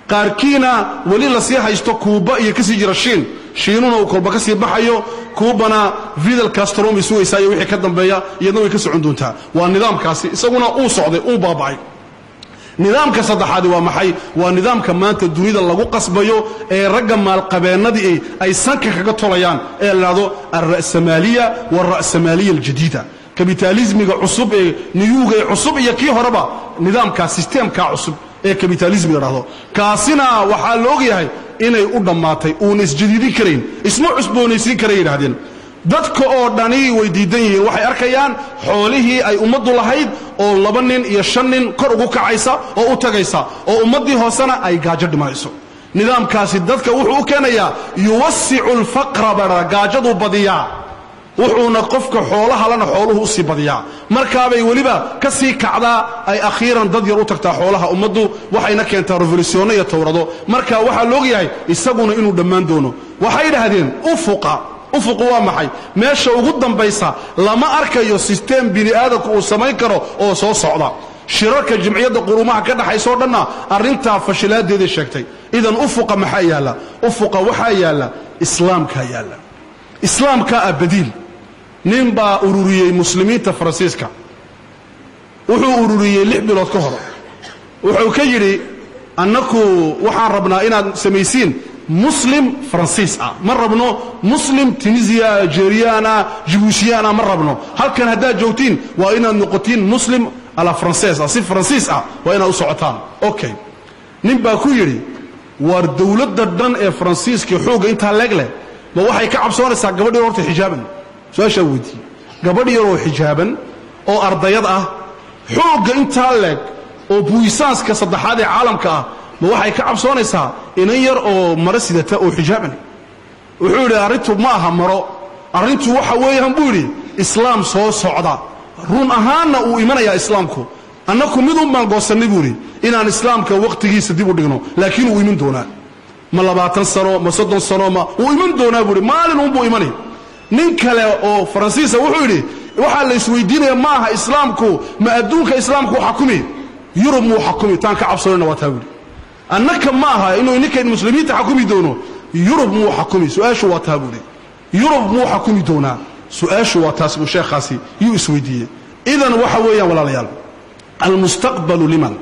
qaarkiina weli lasii haysto, Kuuba iyo ka sii jira Shiin. Shiinuna uu kolba ka sii baxayo, Kuubana Fidel Castro bay sugaysaa iyo wixii ka dambeeya, iyadna way ka socon doontaa. Waa nidaamkaasi, isaguna uu socday, uu baaba'ay. Nidaamka saddexaadi waa maxay? Waa nidaamka maanta dunida lagu qasbayo ee ragga maalqabeennadii ay sanka kaga tolayaan ee la dhahdo alra'samaaliya waalra'samaaliya aljadiida, kapitalismiga cusub ee niyuuga ee cusub iyo kii horeba, nidaamkaa systemkaa cusub ee kapitalismiga dhahdo. Kaasina waxaa la ogyahay inay u dhammaatay, uuna isjadiidin karayn, isma cusboonaysiin karay yidhahdeen. Dadka oo dhani way diidan yihiin. Waxay arkayaan xoolihii ay ummaddu lahayd oo laba nin iyo shan nin kor ugu kacaysa oo u tagaysa, oo ummaddii hoosena ay gaajo dhimanayso. Nidaamkaasi dadka wuxuu u keenayaa yuwasicu alfaqra, baa gaajaduu badiyaa. Wuxuuna qofka xoolaha lana xooluhu u sii badiyaa, markaabay weliba ka sii kacdaa, ay akhiiran dad yar u tagtaa xoolaha ummaddu, waxayna keentaa revolutionno iyo tawrado. Marka waxaa la ogyahay isaguna inuu dhammaan doono. Waxay idhaahdeen ufuqa, ufuqu waa maxay? Meesha ugu dambaysa lama arkayo system bini aadamku uu samayn karo oo soo socda. Shirarka jimciyadda qurumaha ka dhaxaysa oo dhanna arrintaa fashilaadeeday sheegtay. Idan ufuqa maxaa yaalla? Ufuqa waxaa yaalla islaamkaa yaalla, islaamkaa ah badiil. Nin baa ururiyey muslimiinta Faransiiska, wuxuu ururiyey 6 bilood ka hor. Wuxuu ka yidhi, annaku waxaan rabnaa inaad samaysiin muslim Faransiis ah, ma rabno muslim Tunisiya, Algeriana, Jibuutiyaana, ma rabno. Halkan haddaad joogtiin waa inaad noqotiin muslim à la française ah, si Faransiis ah waa inaad u socotaan. Okay, nin baa ku yidhi, waar dowladda dhan ee Faransiiska xoogga intaa leeg leh ma waxay ka cabsoonaysaa gabadh yar horta xijaaban? Su-aashaa weydiiyey. Gabadh yaroo xijaaban oo ardayad ah, xoogga intaa leeg oo puissance-ka saddexaad ee caalamka ah, ma waxay ka cabsoonaysaa inan yar oo maro sidata oo xijaaban? Wuxuu yidhi, arrintu ma aha maro, arrintu waxa weeyaan buu yidhi islaam soo socda. Run ahaanna uu imanayaa islaamku. Annaku mid un baan goosannay buu yidhi, inaan islaamka wakhtigiisa dib u dhigno, laakiin uu iman doonaa. Ma 20 sano, ma 30 sano, ma wuu iman doonaa buu yidhi, maalin uunbuu imani. Nin kale oo Faransiisa wuxuu yidhi, waxaa la isweydiinaya ma aha islaamku ma adduunka islaamku xakumi, Yurub muu xakumi? Taan ka cabsoonayna waa taa buuhi. Annaka ma aha inuu ninkan muslimiinta xakumi doono, Yurub muu xakumi? Su-aashu waa taa buuhi. Yurub muu xakumi doonaa? Su-aashu waa taas buu sheekhaasi yuu isweydiiyey. Idan waxa weeyaan walaalayaal, almustaqbalu liman?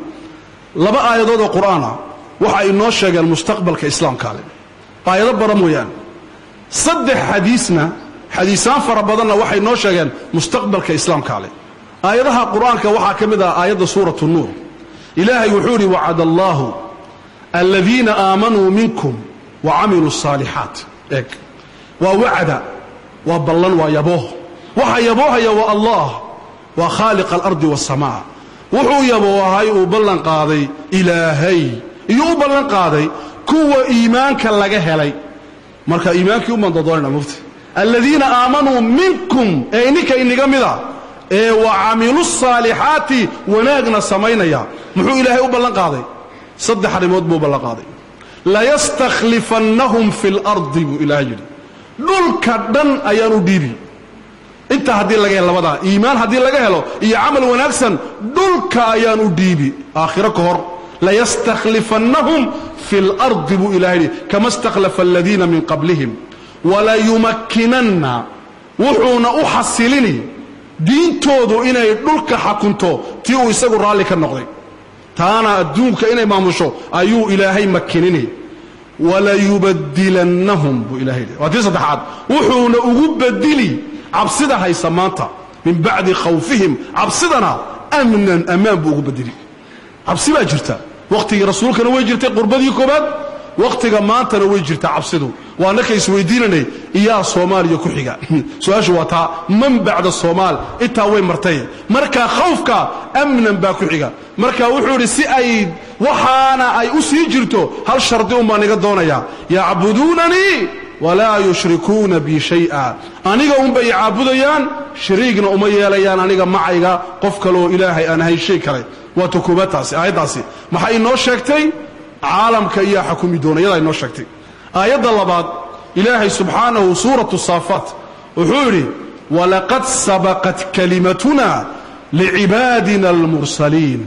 Laba aayadood oo Qur'aan ah waxa ay noo sheegeen mustaqbalka islaamka ale, aayado badan mooyaan. Saddex xadiisna, xadiisaan fara badanna waxay noo sheegeen mustaqbalka islaamka ale. Aayadaha Qur'aanka waxaa ka mid ah aayadda Suuratu Nuur. Ilaahay wuxuu yidhi, wacada allaahu aladiina aamanuu minkum wa camiluu الصaalixaat. Eeg, waa wacda, waa ballan, waa yabooh. Waxa yaboohaya waa Allah, waa khaaliqa alardi waالsamaa. Wuxuu yaboohay, uu ballan qaaday Ilaahay iyo u ballan qaaday kuwa iimaanka laga helay. Marka iimaankii umaan dodoonayna mufti. Aladiina aamanuu minkum, ee ininka iniga mida, ee wa camilu saalixaati, wanaagna samaynaya, muxuu Ilaahay u ballan qaaday? Saddex arrimood buu ballan qaaday. Layastakhlifannahum fi اlardi buu Ilaahay yidhi, dhulka dhan ayaan u dhiibi. Intaa haddii laga helo, labadaa iimaan haddii laga helo iyo camal wanaagsan, dhulka ayaan u dhiibi aakhiro ka hor. Layastakhlifannahum fi اlardi buu Ilahay yidhi, kama istakhlafa aladiina min qablihim, walayumakkinanna, wuxuuna u xasilini diintoodu inay dhulka xakunto, tii uu isagu raalli ka noqday, taana adduunka inay maamusho ayuu Ilaahay makinini. Walayubadilannahum buu Ilahay yidhi, waa tii saddexaad, wuxuuna ugu bedili cabsida haysa maanta, min bacdi khawfihim, cabsidana amnan, ammaan buu ugu bedeli. Cabsi baa jirta, wakhtigii rasuulkana way jirtay qurbadii koobaad, wakhtiga maantana way jirtaa cabsidu. Waa naka isweydiinanay iyaa Soomaaliya ku xiga. Su-aashu waa taa, man bacda Soomaal? Intaa way martay. Marka khawfka amnan baa ku xiga. Marka wuxuu idhi, si ay waxaana ay u sii jirto, hal shardi un baan iga doonayaa, yacbuduunanii walaa yushrikuuna bi shay'a, aniga unbay caabudayaan, shariigna uma yeelayaan aniga macayga qof kaleoo Ilaahay aan ahayn shay kale. Waa ta koobaad taasi. Aayaddaasi maxay inoo sheegtay? Caalamka iyaa xakumi doona, iyadaa inoo sheegtay. Aayadda labaad, Ilaahay subxaanahu Suuratu Saafaat wuxuu yidhi, walaqad sabaqat kalimatuna licibaadina almursaliin.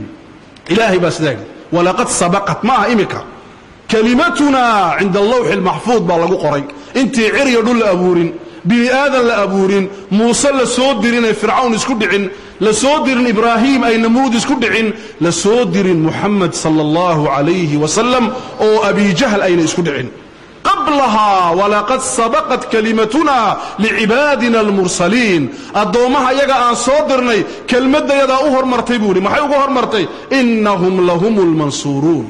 Ilaahay baa sidaa yidhi, walaqad sabaqat, ma aha imika, kalimatunaa cinda allawxi almaxfuud baa lagu qoray, intii cirya dhul la abuurin, bini aadan la abuurin, Muuse la soo dirin ay Fircawn isku dhicin, la soo dirin Ibraahim ay Namruud isku dhicin, la soo dirin Muxamed sala allahu calayhi wasalam oo Abijahl ayna isku dhicin, qablahaa, walaqad sabaqat kalimatuna licibaadina almursaliin, addoommaha yaga aan soo dirnay kelmaddayadaa u hormartay buu yidhi. Maxay ugu hormartay? Innahum lahum lmansuuruun,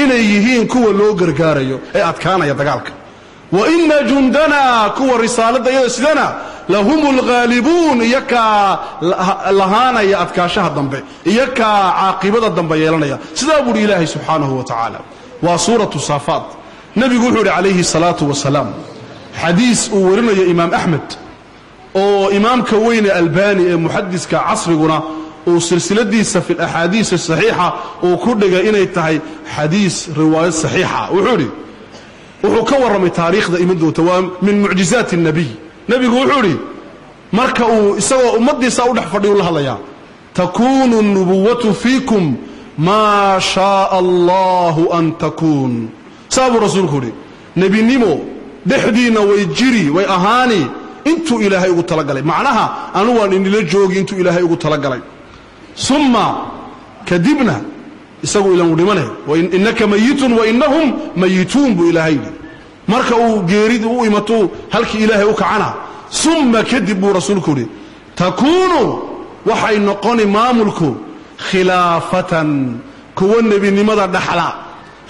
inay yihiin kuwa loo gargaarayo ee adkaanaya dagaalka. Wa ina jundanaa, kuwa risaaladda iyada sidana, lahum alghaalibuun, iyakaa lahaanaya adkaashaha dambe, iyakaa caaqibada dambe yeelanaya. Sidaa buuhi Ilaahay subxaanahu wa tacaala, waa Suuratu Saafaat. Nebigu wuxuu yidhi calayhi salaatu wasalaam, xadiis uu warinayo Imaam Axmed Oo imaamka weyne Albani ee muxadiska casriguna uu silsiladiisa fi alaxaadiis asaxiixa uu ku dhigay inay tahay xadiis riwaayad saxiixa. Wuxuu idhi, wuxuu ka warramay taariikhda iman doonta, waa min mucjizaati الnabiy. Nebigu wuxuu idhi, marka uu isagoo ummaddiisa u dhex fadhiyu la hadlayaa, takuunu الnubuwatu fiikum maa shaaa allahu an takuun. Saa buu rasuulku idhi, nebinimo dhexdiinna way jiri, way ahaani intuu Ilaahay ugu talagalay. Macnaha anu waan inila joogi intuu Ilaahay ugu talagalay. Summa kadibna isagu ilan uu dhimane, innaka mayitun wa innahum mayituun buu Ilaahay yidhi. Marka uu geeridu u imatuu halkii Ilaahay u kacana, summa kadib buu rasuulku yidhi, takuunu waxay noqoni maamulku khilaafatan, kuwa nebinimada dhaxla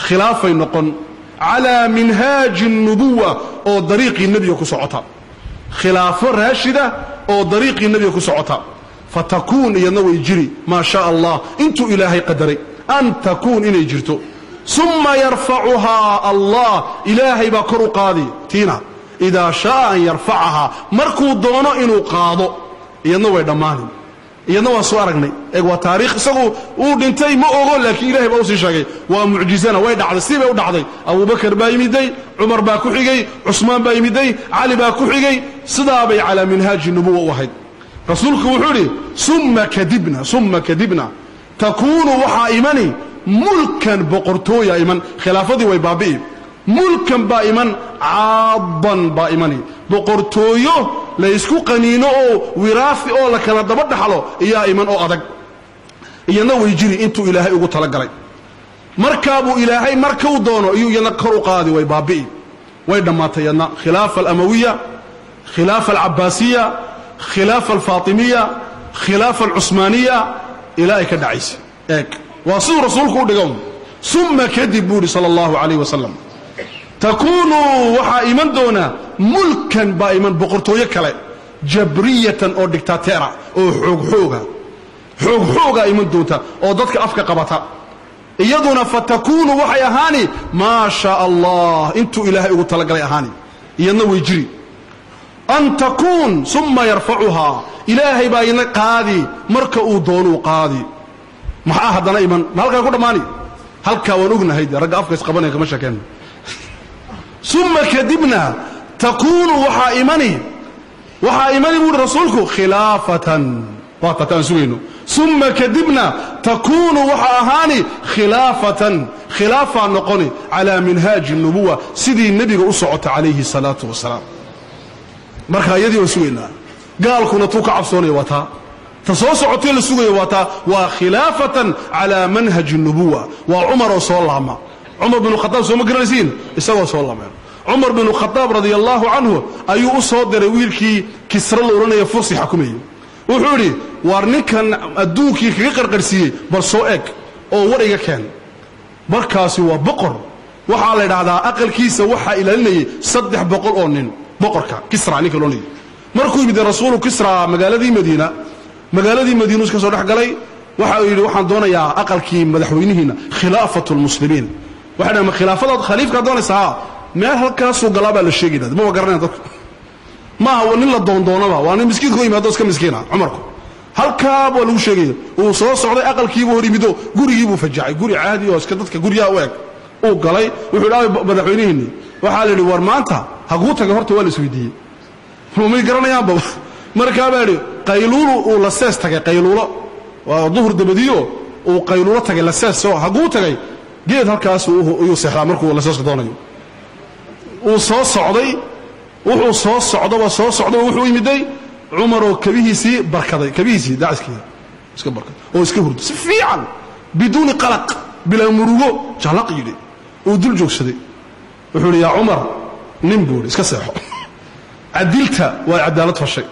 khilaafay noqon, calaa minhaaji الnubuwa, oo dariiqii nebiga ku socota, khilaafo raashida oo dariiqii nebiga ku socota. Fatakuun iyadna way jiri maa shaa Allah intuu Ilaahay qadaray an takuun inay jirto. Summa yarfacuhaa Allah, Ilaahay baa kor u qaadi tiina, idaa shaaa an yarfacahaa, markuu doono inuu qaado, iyadna way dhammaanin. Iyadna waan soo aragnay. Eeg, waa taariikh, isagu uu dhintay ma ogo, laakiin Ilahay baa usii sheegay. Waa mucjizana, way dhacday, sidii bay u dhacday. Abubakar baa yimiday, Cumar baa ku xigay, Cusmaan baa yimiday, Cali baa ku xigay, sidaabay calaa minhaaji nubuwa u ahayd. Rasuulku wuxuu idhi, summa kadibna, summa kadibna takuunu waxaa imani mulkan, boqortooya iman, khilaafadii way baabi'i, mulkan baa iman, caaddan baa imani, boqortooyo la ysku qaniino oo wiraafi oo la kala daba dhaxlo iyaa iman oo adag. Iyadna way jiri intuu Ilaahay ugu talagalay. Markaabuu Ilaahay markuu doono iyuu iyadna kor u qaadi, way baabi'i, way dhammaatay iyadna. Khilaafa alamawiya, khilaafa alcabaasiya, khilaafa alfaatimiya, khilaafa alcusmaaniya, ilaa ay ka dhacaysa. Eeg, waa siduu rasuulku u dhigo. Summa kadib buu yidhi sala allahu calayh wasalam, takuunu waxaa iman doona mulkan baa iman, boqortooyo kale, jabriyatan oo dictateera oo xoogxooga, xoogxoogaa iman doonta oo dadka afka qabata. Iyaduna fatakuunu waxay ahaani maa shaa Allah intuu Ilaahay ugu talagalay ahaani, iyadna way jiri an takuun. Summa yarfacuhaa, Ilaahay baa iyadna qaadi marka uu doonuu qaadi. Maxaa haddana iman? Ma halkaa ku dhammaani? Halkaa waan ognahay dee, ragga afka isqabanaya kama sheekeen. Summa kadibna takuunu waxaa imani, waxaa imani buu uhi rasuulku khilaafatan, waa tataan sugayno. Summa kadibna takuunu waxaa ahaani khilaafatan, khilaafaa noqoni calaa minhaaji nubuwa, sidii nebiga u socota calayhi salaatu wasalaam. Marka iyadii waan sugaynaa, gaalkuna tuu ka cabsoonaya waa taa, ta soo socotee la sugaya waa taa, waa khilaafatan calaa manhaji nubuwa. Waa Cumar oo soo laama, Cumar binu Khadaab, soo ma garanaysiin? Isagoo soo laameen Cumar binu Khadaab radia allahu canhu ayuu u soo diray wiilkii Kisra la odhanaya, Fursi xakumayay. Wuxuu idhi, waar ninkan adduunkii kaga qarqarsiiyey bal soo eg oo war iga keen. Markaasi waa boqor, waxaa la idhaahdaa aqalkiisa waxaa ilaalinayay 300 oo nin, boqorka Kisra ninka loonayay. Markuu yimid rasuulu Kisra magaaladii Madiina, magaaladii Madiinu iska soo dhex galay, waxa uu yidhi, waxaan doonayaa aqalkii madaxweynihiina, khilaafatu lmuslimiin. Waxay dhahan, ma khilaafadaad khaliifkaad doonaysaa? Meel halkaasuu galaa baa la sheegi, maba garanaya dadku, maaha nin la doondoonaba, waa nin miskiinka u yimaado, iska miskiina Cumarku. Halkaa baa lagu sheegaya. Uu soo socday, aqalkiibuu hor yimido, gurigiibuu fajacay, guri caadi oo iska dadka guryaha u eg uu galay. Wuxuu idhi, madaxweynihiinni? Waxaa la yidhi, war maanta haguu tagay horta? Waa la isweydiiyey, may garanayaanba. Markaa baa yidhi, qayluulu uu la sees tagay, qayluulo waa duhur dabadiyo uu qayluulo tagay, la sees soo haguu tagay, geed halkaas iyuu seexdaa markuu la seeska doonayo. Uu soo socday, wuxuu soo socdoba soo socdoba, wuxuu yimiday Cumaroo kabihiisii barkaday, kabihiisii daciskii iska barkaday oo iska hurdo si fiican, biduuni qalaq, bilaa murugo, jalaq yidhi. Uu dul joogsaday, wuxuu yidhi, yaa Cumar, nin buu yidhi, iska seexo, cadilta waa cadaalad fashay,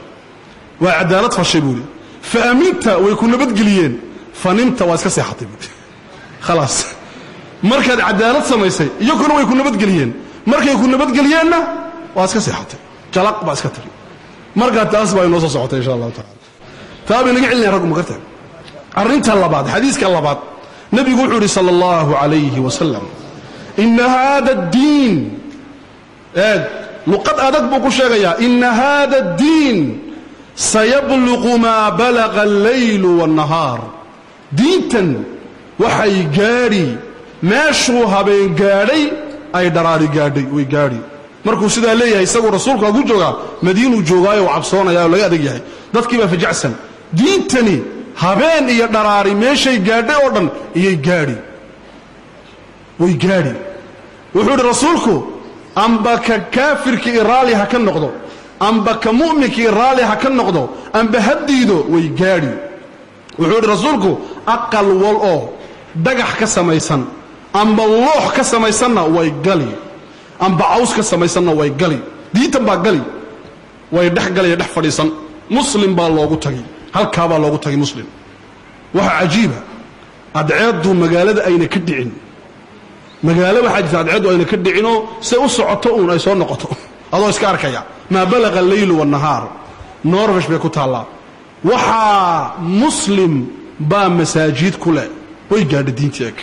waa cadaalad fashay buu yidhi, fa aminta way ku nabadgeliyeen, fa nimta waa iska seexatay buui. Khalaas, markaad cadaalad samaysay iyakuna way ku nabadgeliyeen, markay ku nabadgeliyeenna waa iska seexatay, jalaq baa iska tiri. Markaa taas baa inoo soo socotay insha allahu tacala, taa bay naga celinaya raggu, ma garteen? Arrinta labaad, xadiiska labaad, nebigu wuxuu yidhi sala allahu calayhi wasalam, ina hada addiin, eeg luqad adag buu ku sheegayaa, ina hada addiin Sayabluqu maa balaqa alleylu waannahaar. Diintan waxay gaadhi meeshuu habeen gaadhay ay dharaari gaadhay, way gaadhi. Markuu sidaa leeyahay isagu rasuulku hagu joogaa, madiinuu joogaayo, uu cabsoonaya oo laga adag yahay, dadkii baa fajacsan. Diintani habeen iyo dharaari meeshay gaadhay oo dhan iyay gaadhi, way gaadhi. Wuxuu yidhi rasuulku, amba ka kaafirkii raalli ha ka noqdo, amba ka mu'minkii raalli ha ka noqdo, amba ha diido, way gaadhi. Wuxuu yidhi rasuulku, aqal wal oo dhagax ka samaysan amba loox ka samaysanna way gali, amba caws ka samaysanna way gali. Diintan baa gali, way dhex galaya, dhex fadhiisan. Muslim baa loogu tagay, halkaabaa loogu tagay muslim. Waxaa cajiiba, adceeddu magaalada ayna ka dhicin. Magaalo waxaa jirta adceeddu ayna ka dhicinoo say u socoto uun ay soo noqoto, adoo iska arkaya. Maa balaqa alleylu waannahaar, Norvesh bay ku taallaa. Waxaa muslim baa masaajid ku leh, way gaadhay diintii eg.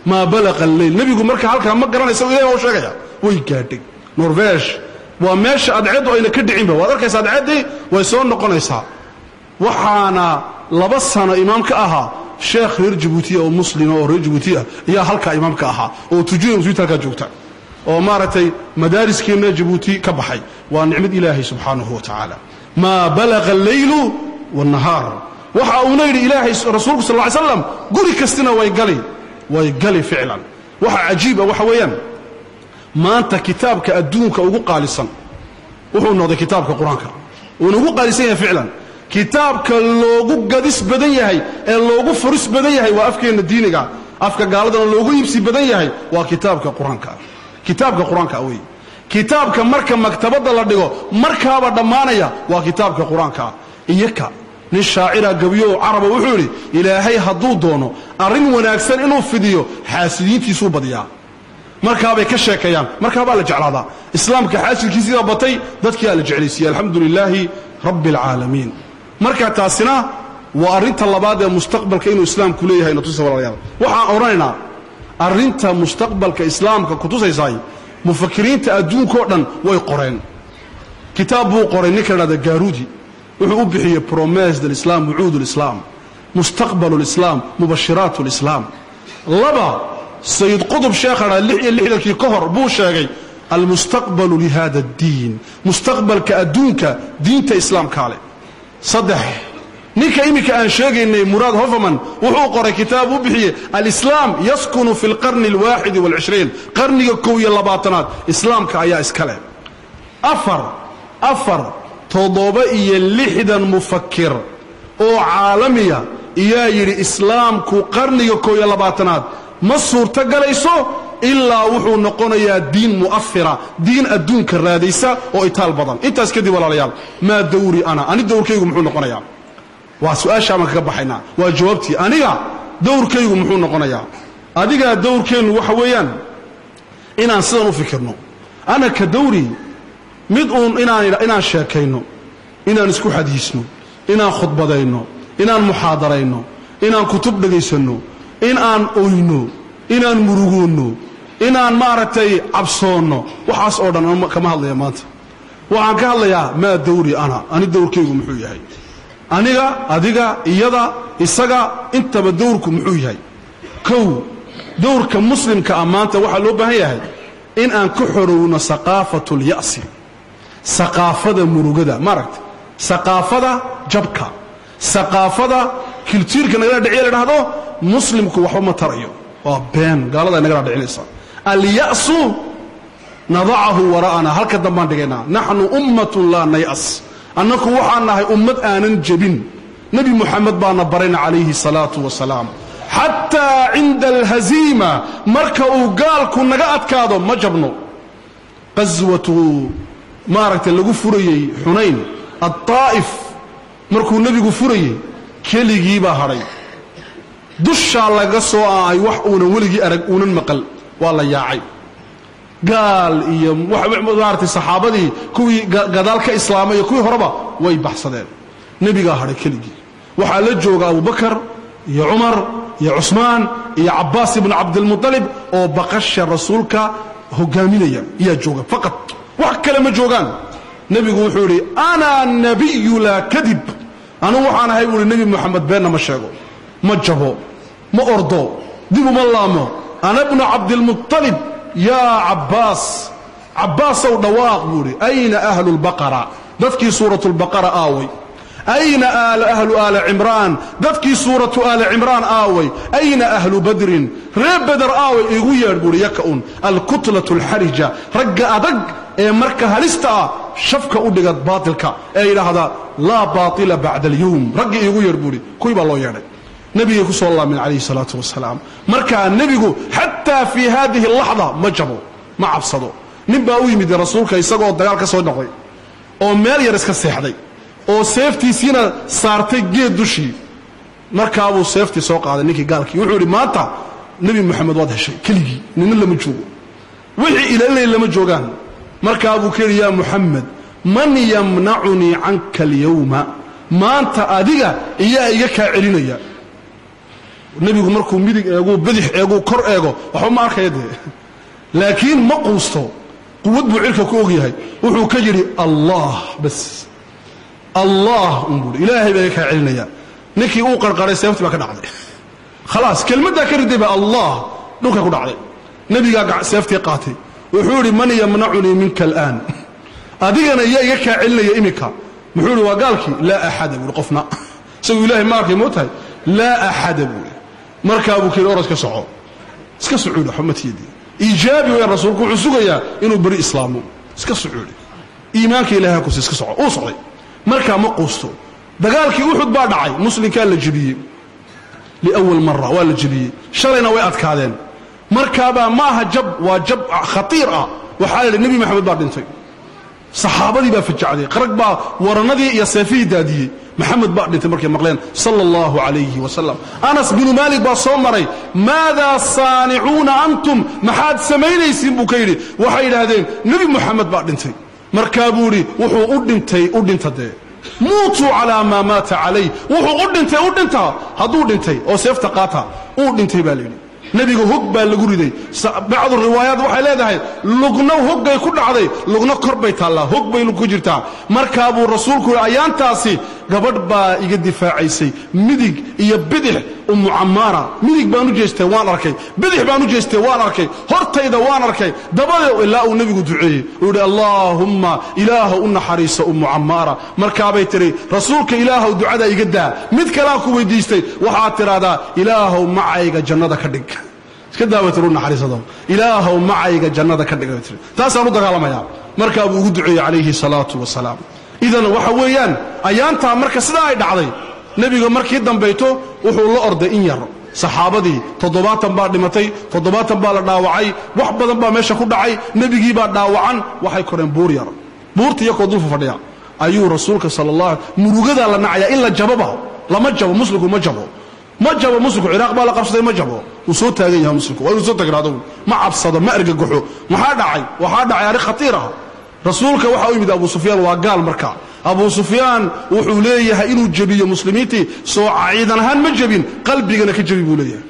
Maa balaqa alleyl, nebigu marka halkaa ma garanaysa, ilahi baa u sheegaya, way gaadhay. Norvesh waa meesha adceeddu ayna ka dhicinba, waad arkaysa adceeddii way soo noqonaysaa. Waxaana 2 sano imaam ka ahaa sheekh reer Jabuutiya oo muslima oo reer Jabuuti ah ayaa halkaa imaam ka ahaa, oo tujinaya muslimiinta halkaa joogta, oo maaragtay madaariskeenna Jabuuti ka baxay. Waa nicmad Ilaahay subxaanahu wa tacaala. Maa balaqa alleylu waannahaar. Waxa uuna yidhi Ilaahay rasuulku sal ly slam, guri kastina way gali, way gali ficlan. Waxa cajiiba waxa weeyaan, maanta kitaabka adduunka ugu qaalisan wuxuu noqday kitaabka Qur-aanka, uuna ugu qaalisan yahay ficlan. Kitaabka loogu gadis badan yahay ee loogu furis badan yahay waa afkeenna diiniga, afka gaaladana loogu iibsi badan yahay waa kitaabka Qur-aanka. Kitaabka Qur-aanka wey kitaabka marka maktabadda la dhigo markaaba dhammaanaya, waa kitaabka Qur-aanka. Iyaka nin shaacira gabiyo caraba wuxuu yidhi, Ilaahay hadduu doono arrin wanaagsan inuu fidiyo, xaasidiintiisuu badiyaa, markaabay ka sheekeeyaan, markaabaa la jeclaadaa. Islaamka xaasilkiisiibaa batay, dadkiyaa la jeclaysiiyey, alxamdu lilaahi rabbi alcaalamiin. Marka taasina waa arrinta labaad ee mustaqbalka inuu islaamku leeyahay na tusa. Walaalayaal, waxaan odhanaynaa arrinta mustaqbalka islaamka kutusaysaay, mufakiriinta adduunkao dhan way qoreen. Kitaab buu qoray ninka la dhahda Gaarudi, wuxuu u bixiyey Promesse de l'Islam, wucuud lislaam, mustaqbal lislaam, mubashiraat lislaam. Laba, Sayid Qutub sheekha dhaa 66kii ka hor buu sheegay almustaqbalu lihada addiin, mustaqbalka adduunka diinta islaamkaa leh. Saddex, ninka iminka aan sheegaynay Muraad Hoferman wuxuu qoray kitaab u bixiyey Alislaam yaskunu fi alqarni alwaaxidi walcishriin, qarniga 21aad islaamka ayaa iska leh. Afar, 67 mufakir oo caalamiya iyaa yidhi islaamku qarniga 21aad ma suurto galayso ilaa wuxuu noqonayaa diin mu'afira, diin adduunka raadaysa oo itaal badan. Intaas kadib walaalayaal, maa dawri ana, ani dowrkaygu muxuu noqonayaa? Waa su-aashaa baan kaga baxaynaa, waa jawaabtii. Aniga dowrkaygu muxuu noqonayaa? Adigaa dowrkeennu waxa weeyaan inaan sidan u fikirno. Ana ka dawri mid uun inaan sheekayno, inaan isku xadiisno, inaan khudbadayno, inaan muxaadarayno, inaan kutub dhegaysanno, in aan oyno, inaan murugoonno, inaan maaragtay cabsoonno, waxaas oo dhan kama hadlaya maanta. Waxaan ka hadlayaa maa dawri ana, ani dowrkaygu muxuu yahay? Aniga, adiga, iyada, isaga, intaba dowrku muxuu yahay? Kow, dowrka muslimka ah maanta waxaa loo baahan yahay in aan ka xorowno saqaafatlya'si, saqaafada murugada, maaragta saqaafada jabka, saqaafada kiltiirka nagala dhiciya la dhahdo muslimku waxba ma tarayo. Waa been gaalada nagala dhicinaysa. Alya'su nadacahu wara'ana, halka dambaan dhigaynaa. Naxnu ummatun laa nay'as, annaku waxaan nahay ummad aanan jebin. Nebi Moxamed baana barayna calayhi salaatu wasalaam, xataa cinda alhaziima, marka uu gaalku naga adkaado ma jabno. Qaswatu maaragtay lagu furayey Xunayn, addaa'if markuu nebigu furayey, keligii baa hadhay, dushaa laga soo aay, wax uunan weligii arag uunan maqal, waa la yaacay. Gaal iyo maaragtay saxaabadii kuwii gadaal ka islaamay iyo kuwii horeba way baxsadeen, nebigaa hadhay keligii. Waxaa la jooga Abubakar iyo Cumar iyo Cusmaan iyo Cabbaas ibnu Cabdilmuطalib oo baqasha rasuulka hogaaminaya iyaa jooga faqad, wax kale ma joogaan. Nebigu wuxuu yidhi ana nabiyu laa kadib, anugu waxaan ahay buu ihi Nebi Moxamed beenna ma sheego, ma jabo, ma ordo, dib uma laamo. Ana bnu Cabdilmuطalib yaa Cabbaas, Cabbaasow dhawaaq buu idhi. Ayna ahlu lbaqara, dadkii suuratulbaqara aaway. Ayna ahlu aali Cimraan, dadkii suuratu aali Cimraan aaway. Ayna ahlu Badrin, reer Beder aaway, iigu yeedh buuhi. Yaka-un alkutlatu alxarija, ragga adag ee marka halista ah shafka u dhiga baatilka ee yidhaahda laa baatila bacda alyowm, raggii iigu yeedh buuhi. Kuwii baa loo yeedhay, nebigay ku soo laameen calayhi salaatu wasalaam. Markaa nebigu xataa fii haadihi laxda ma jabo, ma cabsado. Nin baa u yimid rasuulka isagoo dagaal ka soo noqday oo meel yar iska seexday oo seeftiisiina saartay geed dushii. Markaabuu seeftii soo qaaday ninkii gaalkii, wuxuu yidhi maanta Nebi Moxamed waad heshay keligii, nina lama joogo, wixii ilaalinay lama joogaan. Markaabuu ka yidhi yaa Muxamed, man yamnacunii canka alyawma, maanta adiga iyaa iga kaa celinaya. Nebigu markuu midig eeguu bidix eeguu kor eego waxba ma arkaya dee, laakiin ma quusto, quwad buu cirka ku ogyahay. Wuxuu ka yidhi Allah, bas Allah un buui, ilaahay baa iga kaa celinaya. Ninkii uu qarqaray seeftii baa ka dhacday, khalaas kelmaddaa ka riday baa Allah dhulka ku dhacday. Nebigaa seeftii qaatay, wuxuu yidhi man yamnacunii minka al'aan, adigana iyaa iga kaa celinaya iminka. Muxuu yidhi waa gaalkii, laa axada buui, qofna isaguu ilahay ma arkay moo tahay, laa axada buui. Markaa buu ka yidhi orod ka soco, iska sucuudi xumatiidii iijaabi weyn. Rasuulku wuxuu sugayaa inuu beri islaamo, iska sucuudi iimaanka ilahay ha kusi, iska soco. Uu socday, markaa ma quusto. Dagaalkii Uxud baa dhacay, muslimkaa la jebiyey liawal mara, waa la jebiyey, shalayna way adkaadeen. Markaabaa maaha jab, waa jab khatiir ah. Waxaa la yidhi Nebi Maxamed baa dhintay, saxaabadii baa fajacday, qarag baa waranadii iyo seefihii daadiyey. Maxamed baa dhintay markay maqleen sala allahu calayhi wasalam. Anas binu Maalik baa soo maray, maadaa saanicuuna antum, maxaad samaynaysiin buu ka yidhi. Waxay yidhaahdeen Nebi Moxamed baa dhintay. Markaa buu yidhi wuxuu u dhintay u dhinta dee, muutuu calaa maa maata calayh, wuxuu u dhintay u dhintaa, hadduu dhintay oo seefta qaata uu dhintay baa layidhi. Nebiga hog baa lagu riday. Bacdu riwaayaat waxay leedahay lugna hoggay ku dhacday, lugna kor bay taallaa, hog bay ku jirtaa. Markaa buu rasuulku yidhi ayaantaasi gabadh baa iga difaacaysay midig iyo bidix, Ummu Cammaara. Midig baan u jeestay waan arkay, bidix baan u jeestay waan arkay, hortayda waan arkay, dabade, ilaa uu nebigu duceeyey uu yidhi allaahumma ilaahow u naxariiso Ummu Cammaara. Markaabay tidhi rasuulka ilaahow ducadaa iga daa, mid kalaan ku weydiistay, waxaad tidhaahdaa ilaahow macayga jannada ka dhig. Iska daawa tir u naxariisado, ilaahow macayga jannada ka dhig tir, taasaan u dagaalamayaa. Markaa buu ugu duceeyey calayhi salaatu wasalaam. Idan waxa weeyaan ayaantaa marka sidaa ay dhacday, nebiga markii dambayto wuxuu la orday in yar. Saxaabadii 70 baa dhimatay, 70 baa la dhaawacay, wax badan baa meesha ku dhacay, nebigii baa dhaawacan. Waxay koreen buur yar, buurta iyakoo dulfa fadhiya ayuu rasuulka sala allah, murugadaa la nacayaa in la jababa, lama jabo muslimku, ma jabo, ma jabo muslimku. Ciraaq baa la qabsaday, ma jabo, wuu soo taagan yahay muslimku, waa inuu soo taagnaado, ma cabsado, ma argagaxo. Maxaa dhacay? Waxaa dhacay arrin khatiir ah. Rasuulka waxaa u yimid Abu Sufyaan, waa gaal. Marka Abu Sufyaan wuxuu leeyahay inuu jebiyo muslimiintii, soo ciidan ahaan ma jebin, qalbigana ka jebi buu leeyahay.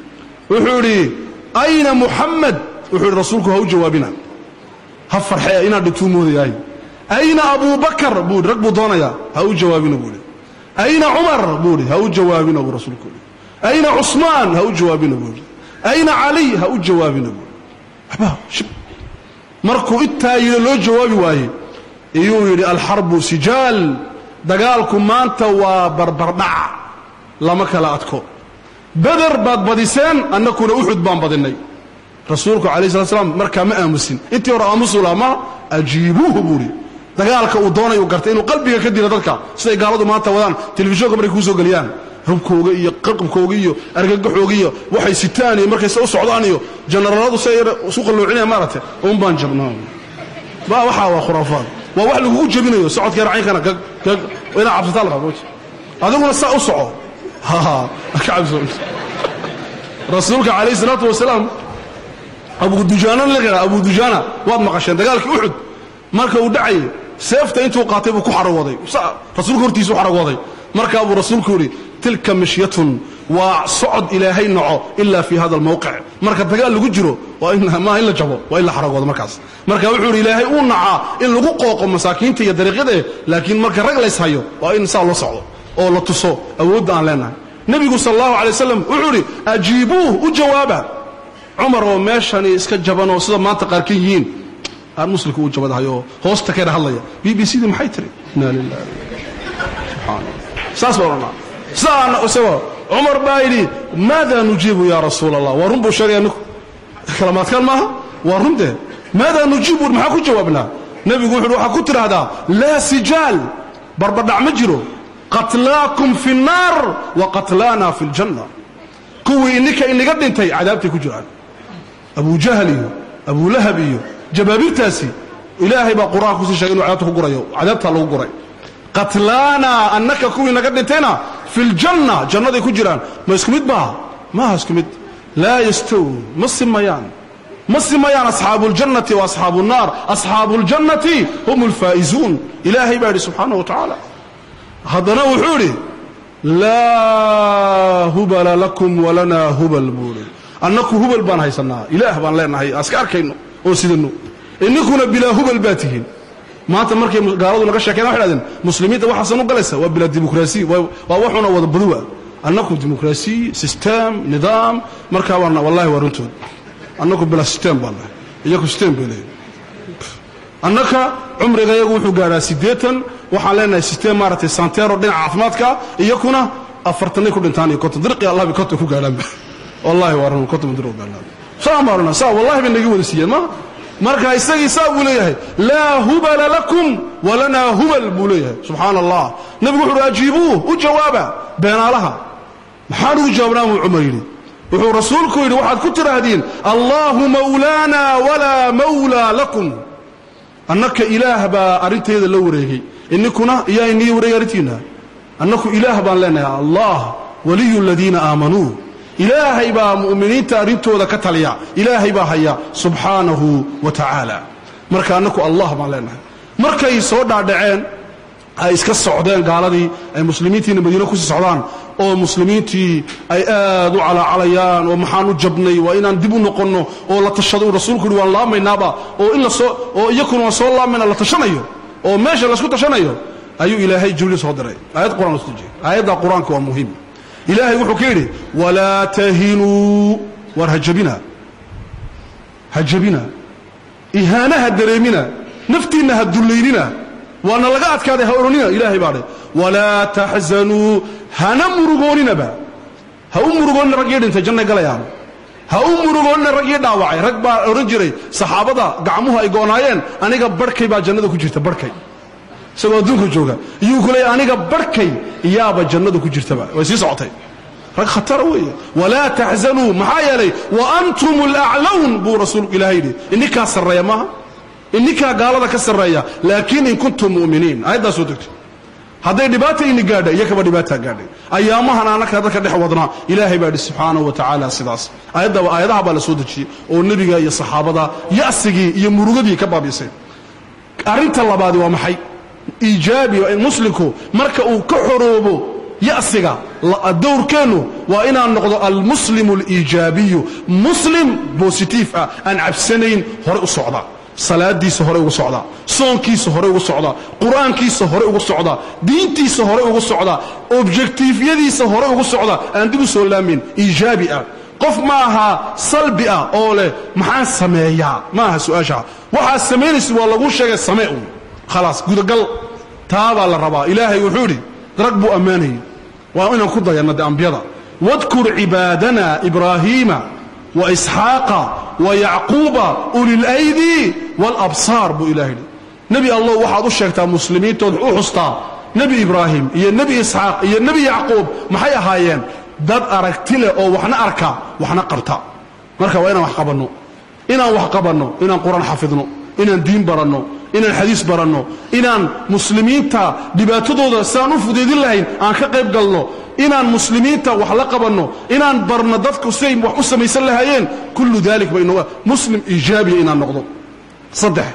Wuxuu idhi ayna Muxamed? Wuxuu yidhi rasuulku ha u jawaabina, ha farxee inaad dhintuu moodayahay. Ayna Abubakar buu yidhi, rag buu doonayaa, ha u jawaabina buu yidhi. Ayna Cumar buu yidhi, ha u jawaabina buu rasuulku yidhi. Ayna Cusmaan, ha u jawaabina buu yidhi. Ayna Caliy, ha u jawaabina buu yidhi. Waxba shib. Markuu intaa yidhi loo jawaabi waayey, iyuu yidhi alxarbu sijaal, dagaalku maanta waa barbardhac, lama kala adko. Beder baad badiseen, annakuna Uxud baan badinnay. Rasuulku calayh slat slam markaa ma aamusin, intii hore aamusu lahaa ma ajiibuuhu buu idhi. Dagaalka uu doonayu gartay inuu qalbiga ka dilo dadka, siday gaaladu maanta wadaan telefishoonka markay kuu soo geliyaan hubkooga iyo qarqabkooga iyo argagaxooga iyo waxay sitaan iyo markay se u socdaan iyo janaraaladu se yar isu qalloocinayan maaragtay, un baan jabnaa ba. Waxaa waa khuraafaad, waa wax lagugu jebinayo socodka yar caynkana gag gag, inaad cabsataa la rabaa, adiguna saa u soco ha ka cabso. Rasuulka calayhi salaatu wasalaam Abu Dujaana la, Abu Dujaana waad maqasheen, dagaalkii Uxud marka uu dhacayay seefta intuu qaatay buu ku xaragooday, rasuulka hortiisu xaragooday. Markaa buu rasuulku yidhi tilka mishyatun Waa socod Ilaahay naco ilaa fi hada almawqic. Marka dagaal lagu jiro waa in ma in la jabo, waa in la xaragoodo markaas. Marka wuxuu yidhi Ilaahay uu nacaa in lagu qooqo masaakiinta iyo dariiqyada, laakiin marka rag lays hayo waa in saa loo socdo oo la tuso awoodda aan leenahay. Nebigu sal allahu alay wasalam wuxuu yidhi ajiibuuh, u jawaaba Cumar oo meeshani iska jaban oo sida maanta qaarkan yihiin aan muslimka u jabadahay oo hoosta keena hadlaya. BBC di maxay tiri? Inna lillahi, subxaan Allah, saas baa odhanaa sidaan isagoo. Cumar baa yidhi maada nujiibu ya rasuul Allah? Waa run buu sheegaya, ninku kalamaadkaan maaha, waa run dee. Maada nujiibu, maxaa ku jawaabnaa? Nebigu wuxu uhi waxaa ku tidhaahdaa laa sijaal, barbadhac ma jiro, qatlaakum fi nnaar wa qatlaana fi ljanna. Kuwii ininka inaga dhintay cadaabtay ku jiraan, Abujahl iyo Abulahab iyo jabaabirtaasi. Ilaahay baa Qur-aanka kusii shegay inu cadaabta ku gurayo, cadaabtaa lagu guray. Qatlaana, annaka kuwii naga dhintayna fi ljanna, jannaday ku jiraan. Ma isku mid baa? Maaha isku mid. Laa yastawun, ma simayaan, ma simayaan asxaabu اljannati wa asxaabu الnaar. Asxaabu اljannati hum اlfaa'izuun, Ilaahay baa yidhi subxaanaه wa tacaala. Haddana wuxuu idhi laa hubala lakum walanaa hubal buu idhi. Annaku hubal baan haysannaa, Ilaah baan leenahay aan iska arkayno oo sidano, ininkuna bilaa hubal baa tihiin. Maanta markay gaaladu naga sheekeen waxay dhahdeen muslimiinta waxaasan u galaysa waa bilaa dimuqraasi, waa waxuna wada baduwa, annaku dimuqraasi, system, nidaam. Markaa waana wallahi waa runtood, annaku bilaa system baan nahay, iyaku system bay leeyihin. Annaka cumriga iyagu wuxuu gaadhaa 80, waxaan leenahay system maaragtay santero dhinaca caafimaadka, iyakuna 40ay ku dhintaan iyo 50 dirqi Allah bay 50 ku gaadhaanba. Wallahi waa run, 50 dirqi gaadhaan saa maarna saa wallahi bay naga wada siiyeen ma. Marka isagii saa buu leeyahay laa hubala lakum walanaa hubal buu leeyahay. Subxaana Allah. Nebigu wuxu uhi ajiibuuh, u jawaaba beenaalaha. Maxaan ugu jawaabnaa buu Cumar yidhi. Wuxuu rasuulku yidhi waxaad ku tidhaahdiin allahu mawlaana walaa mawlaa lakum. Annaka Ilaah baa arrinteeda la wareegay, ininkuna iyaa inii wareegay arrintiina. Annaku Ilaah baan leenahay, Allah waliyu aladiina aamanuu. Ilaahay baa mu'miniinta arrintooda ka taliya, Ilaahay baa haya subxaanahu wa tacaala. Marka annaku Allah baan leenahay. Markay soo dhaadhaceen ay iska socdeen gaaladii, ay muslimiintiina Madiine kusii socdaan oo muslimiintii ay aad u calaacalayaan oo maxaan u jabnay, waa inaan dib u noqonno oo la tashado. Uu rasuulku yidhi waan laamaynaaba oo in la soo oo iyakuna waan soo laamayna, la tashanayo oo meesha laysku tashanayo, ayuu Ilaahay Jibriil soo diray, aayad Qur'aan soo dejiyey. Aayadda Qur-aanka waa muhiim. Ilaahay wuxuu ka yidhi walaa tahinuu, war hajabina, hajabina, ihaana ha dareemina, naftiinna ha dullaynina, waana laga adkaaday ha oranina. Ilaahay baa dheh walaa taxzanuu, hana murugooninaba, ha u murugoonina raggii dhintay, jannay galayaan. Ha u murugoonina raggii dhaawacay. Rag baa odhan jiray saxaabada gacmuhu ay go'naayeen, aniga barhkay baa jannada ku jirta, barhkay. Isagoo adduunka jooga iyuu ku leeyahy aniga barhkay iyaaba jannada ku jirtaba. Way sii socotay, rag khatara weeye. Walaa taxzanuu, maxaa yeelay wa antum alaclown buu rasuulku Ilahay yidhi, ininkaa sarreeya maaha, ininkaa gaalada ka sarreeya, laakiin in kuntum mu'miniin. Aayaddaa soo degtay hadday dhibaata ini gaadhay, iyo kaba dhibaataa gaadhay ayaamahan annaka dadka dhex wadnaa. Ilaahay baa yidhi subxaanahu wa tacaala sidaas. Aayadda aayadaha baa la soo dejiyey oo nebiga iyo saxaabada ya'sigii iyo murugadii ka baabiisay. Arrinta labaadi waa maxay? Iijaabi in muslimku marka uu ka xoroobo ya'siga, dowrkeennu waa inaan noqdo almuslimu aliijaabiyu, muslim positive ah, aan cabsanayn, hore u socda, salaadiisa hore ugu socda, soonkiisa hore ugu socda, Qur-aankiisa hore ugu socda, diintiisa hore ugu socda, objectifyadiisa hore ugu socda, aan dib u soo laamin, iijaabi ah. Qof ma aha salbi ah oo leh maxaan sameeyaa, ma aha su-aasha. Waxaad samaynaysid waa laguu sheegay, samee uun, khalaas, gudagal. Taa baa la rabaa. Ilaahay wuxuu idhi rag buu ammaanayay, waa inaan ku dayanno de ambiyada. Wadkur cibaadana Ibraahiima wa Isxaaqa wa Yacquuba uli laydi waalabsaar buu Ilahay yidhi. Nebi Allow, waxaad u sheegtaa muslimiintood, u xustaa Nebi Ibraahim iyo Nebi Isxaaq iyo Nebi Yacquub. Maxay ahaayeen? Dad aragti leh oo waxna arka waxna qabta. Marka waa inaan wax qabanno, inaan wax qabanno, inaan Qur-aan xafidno, inaan diin baranno, inaan xadiis baranno, inaan muslimiinta dhibaatadooda saan u fudeydin lahayn aan ka qayb galno, inaan muslimiinta wax la qabanno, inaan barno dadku siday wax u samaysan lahaayeen. Kullu dalik ba inoo muslim iijaabiya inaan noqdo. Saddex,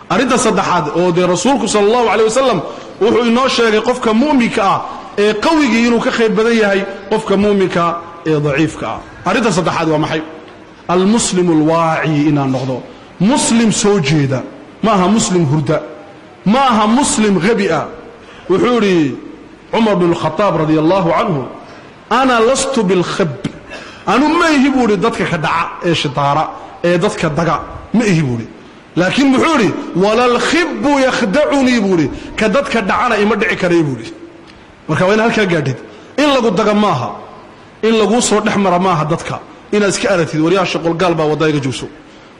arrinta saddexaad oo dee rasuulku sala allahu caleyh wasalam wuxuu inoo sheegay qofka mu'minka ah ee qawigii inuu ka khayr badan yahay qofka muuminka ee daciifka ah. Arrinta saddexaad waa maxay? Almuslimu alwaaci, inaan noqdo muslim soo jeeda, ma aha muslim hurda, ma aha muslim habi ah. Wuxuu idhi Cumar bn اlkhadaab radia allahu canhu: "Ana lastu bilkhib", anu ma ihi buu idhi dadka ka dhaca ee shidaara ee dadka daga ma ihi buu idhi. Laakiin muxuu idhi? "Wala alkhibu yakhdacunii", buu idhi, ka dadka dhacana ima dhici karay buu idhi. Marka waa in halkaa gaadhid. In lagu daga maaha, in laguu soo dhex mara maaha dadka, inaad iska aragtid: "Waryaha, shaqolgaal baa waddaa, iga joogso.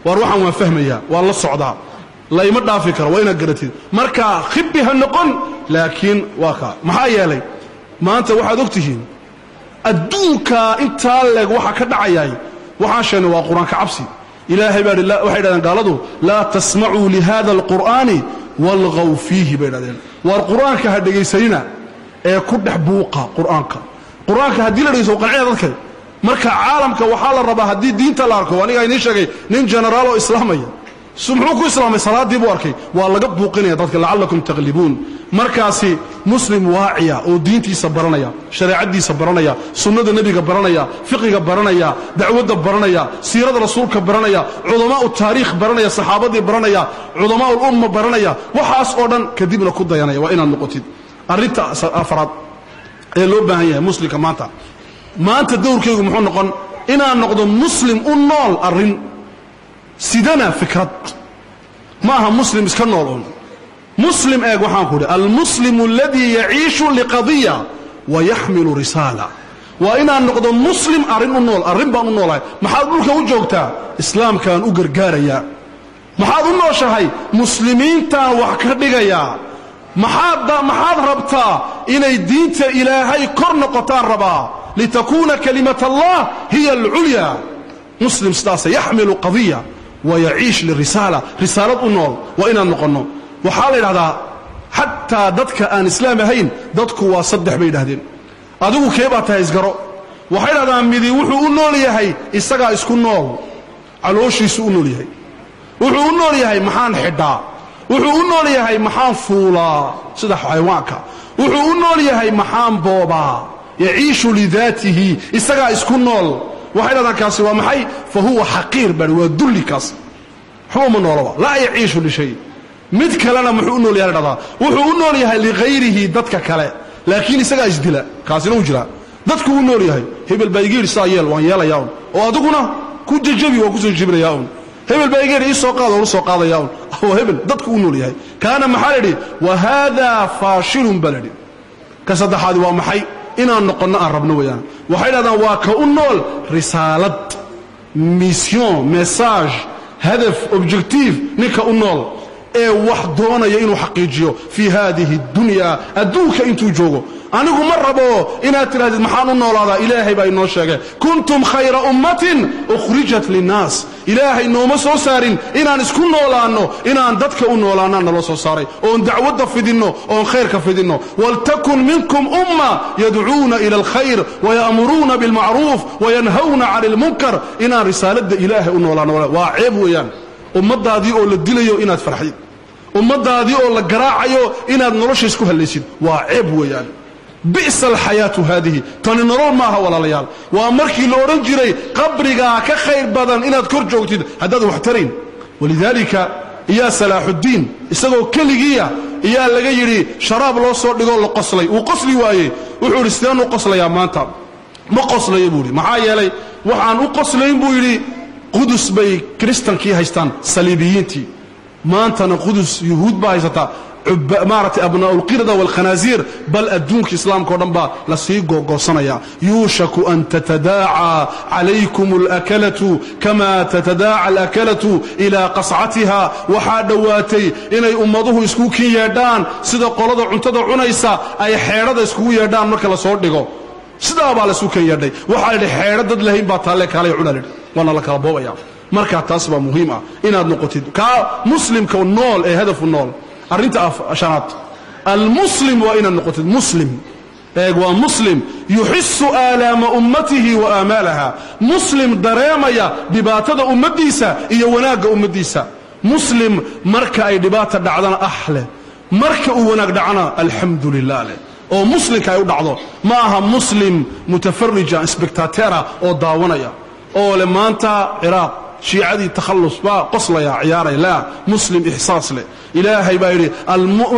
Waar waxaan waan fahmayaa, waan la socdaa, la ima dhaafi karo." Waa inaad garatid. Marka khibi ha noqon, laakiin waa kaa. Maxaa yeelay, maanta waxaad og tihiin adduunka intaa leeg waxa ka dhacayay. Waxaan sheegnay waa Qur-aanka cabsi. Ilaahay baa waxay yidhahdeen gaaladu: "Laa tasmacuu lihada alqur'aani walgaw fiihi", bay yidhahdeen. Waar Qur-aanka ha dhegaysanina ee ku dhex buuqa Qur-aanka. Qur-aanka haddii la dhegayso, qancina dadka. Marka caalamka waxaa la rabaa haddii diinta la arko, anigaa idiin sheegay nin jenaraal oo islaamaya su muxuu ku islaamay? Salaaddii buu arkay. Waa laga buuqinaya dadka, lacallakum taglibuun. Markaasi muslim waaciya oo diintiisa baranaya, shareecadiisa baranaya, sunnada nebiga baranaya, fiqiga baranaya, dacwadda baranaya, siirada rasuulka baranaya, culamaa'u taariikh baranaya, saxaabadii baranaya, culamaa'ul umma baranaya, waxaas oo dhan kadibna ku dayanaya, waa inaad noqotid. Arrinta afraad ee loo baahan yahay muslimka maanta dowrkaygu muxuu noqon? Inaan noqdo muslim u nool arrin sidana fikrad. Ma aha muslim iska nool un. Muslim, eeg, waxaan ku idhi: almuslimu aladii yaciishu liqadiya wa yaxmilu risaala. Waa inaan noqdo muslim arrin u nool. Arrin baan u noolahay. Maxaad dhulka u joogtaa? Islaamkaan u gargaarayaa. Maxaad u nooshahay? Muslimiintaan wax ka dhigayaa. Maxaad rabtaa? Inay diinta Ilaahay kor noqotaan rabaa, litakuuna kalimat Allah hiya alculya. Muslim sidaasa yaxmilu qadiya wa yaciish lirisaala, risaalad u nool waa inaan noqonno. Waxaa la yidhahdaa xataa dadka aan islaam ahayn, dadku waa saddex, bay yidhahdeen. Adigu kee baa tahay? Isgaro. Waxay dhahdaan midi wuxuu u nool yahay isagaa isku nool, calooshiisu u nool yahay. Wuxuu u nool yahay maxaan xidhaa, wuxuu u nool yahay maxaan fuulaa sida xayawaanka, wuxuu u nool yahay maxaan boobaa. Yaciishu lidaatihi, isagaa isku nool. Waxay dhahdaan kaasi waa maxay? Fa huwa xaqiir baan, waa dulli kaas, waxba uma noolaba, laa yaciishu lishay. Mid kalena muxuu u nool yahay? La dhahdaa wuxuu u nool yahay ligayrihi, dadka kale, laakiin isagaa isdila. Kaasina uu jiraa. Dadku u nool yahay. Hebel baa iga yidhi saa yeel, waan yeelayaa un, oo adiguna ku jajabi, waan kusoo jajabinayaa un. Hebel baa iga yidhi ii soo qaad, waan u soo qaadayaa un. Oo hebel dadku u nool yahay, kaana maxaa la yidhi? Wa haadaa faashilun baa la yidhi. Ka saddexaadi waa maxay? Inaan noqonno aan rabno weeyaan. Waxay dhahdaan waa ka u nool risaalad, mission, message, hadaf, objectif. Ninka u nool ee wax doonaya inuu xaqiijiyo fii haadihi dunya, adduunka intuu joogo. Anigu ma rabo inaad tidhahdid maxaan u noolaadaa. Ilaahay baa inoo sheegay: kuntum khayra ummatin ukhrijat linnaas. Ilaahay nooma soo saarin inaan isku noolaanno, inaan dadka u noolaannaan naloo soo saaray, oon dacwadda fidinno, oon khayrka fidinno. Waltakun minkum umma yadcuuna ila alkhayr waya'muruuna bilmacruuf wayanhawna cani almunkar. Inaan risaaladda Ilaahay u noolaanno. Waa ceeb weeyaan ummaddaadii oo la dilayo inaad farxdid, ummaddaadii oo la garaacayo inaad nolosha isku hallaysid. Waa ceeb weeyaan. Bi'sa alxayaatu haadihi, tani nolol maaha, walaalayaal. Waa markii la odhan jiray qabrigaa ka khayr badan inaad kor joogtid haddaad wax tarayn. Walidaalika iyaa Salaaxuddiin isagoo keligiiya iyaa laga yidhi sharaab loo soo dhigoo la qoslay, uu qosli waayey. Wuxuu yidhi: "Sideen u qoslayaa maanta? Ma qoslayo", buu yidhi. "Maxaa yeelay, waxaan u qoslayn", buu yidhi, "Qudus bay kiristankii haystaan, saliibiyiintii. Maantana Qudus yuhuud baa haysataa, maaragtay, abnaa'u alqirda waalkhanaasiir. Bal adduunka islaamka o dhan baa lasii googoosanaya. Yuushaku an tatadaaca calaykum alakalatu kama tatadaaca alakalatu ilaa qascatiha. Waxaa dhowaatay inay ummaduhu iskugu kin yeedhaan sida qolada cuntada cunaysa ay xeedhada iskugu yeedhaan marka la soo dhigo. Sidaa baa laisku kin yeedhay. Waxaa la yidhi xeedho dad lahayn baa taalle, kaalay cuna lidhi, waana la kala boobaya. Markaa taas baa muhiim ah, inaad noqotid kaa muslimka nool ee hadafu nool. Arrinta shanaad, almuslim waa inaad noqotid muslim, eeg, waa muslim yuxisu aalaama ummatihi wa aamaalaha, muslim dareemaya dhibaatada ummaddiisa iyo wanaagga ummaddiisa, muslim marka ay dhibaata dhacdana ah leh, marka uu wanaag dhacana alxamdu lilah leh. oo muslimka ay u dhacdo. Ma aha muslim mutafarija spectatera oo daawanaya oo le maanta Ciraaq shiicadii takhallus baa qoslaya ciyaaray. Laa, muslim ixsaas leh. Ilaahay baa yidhi,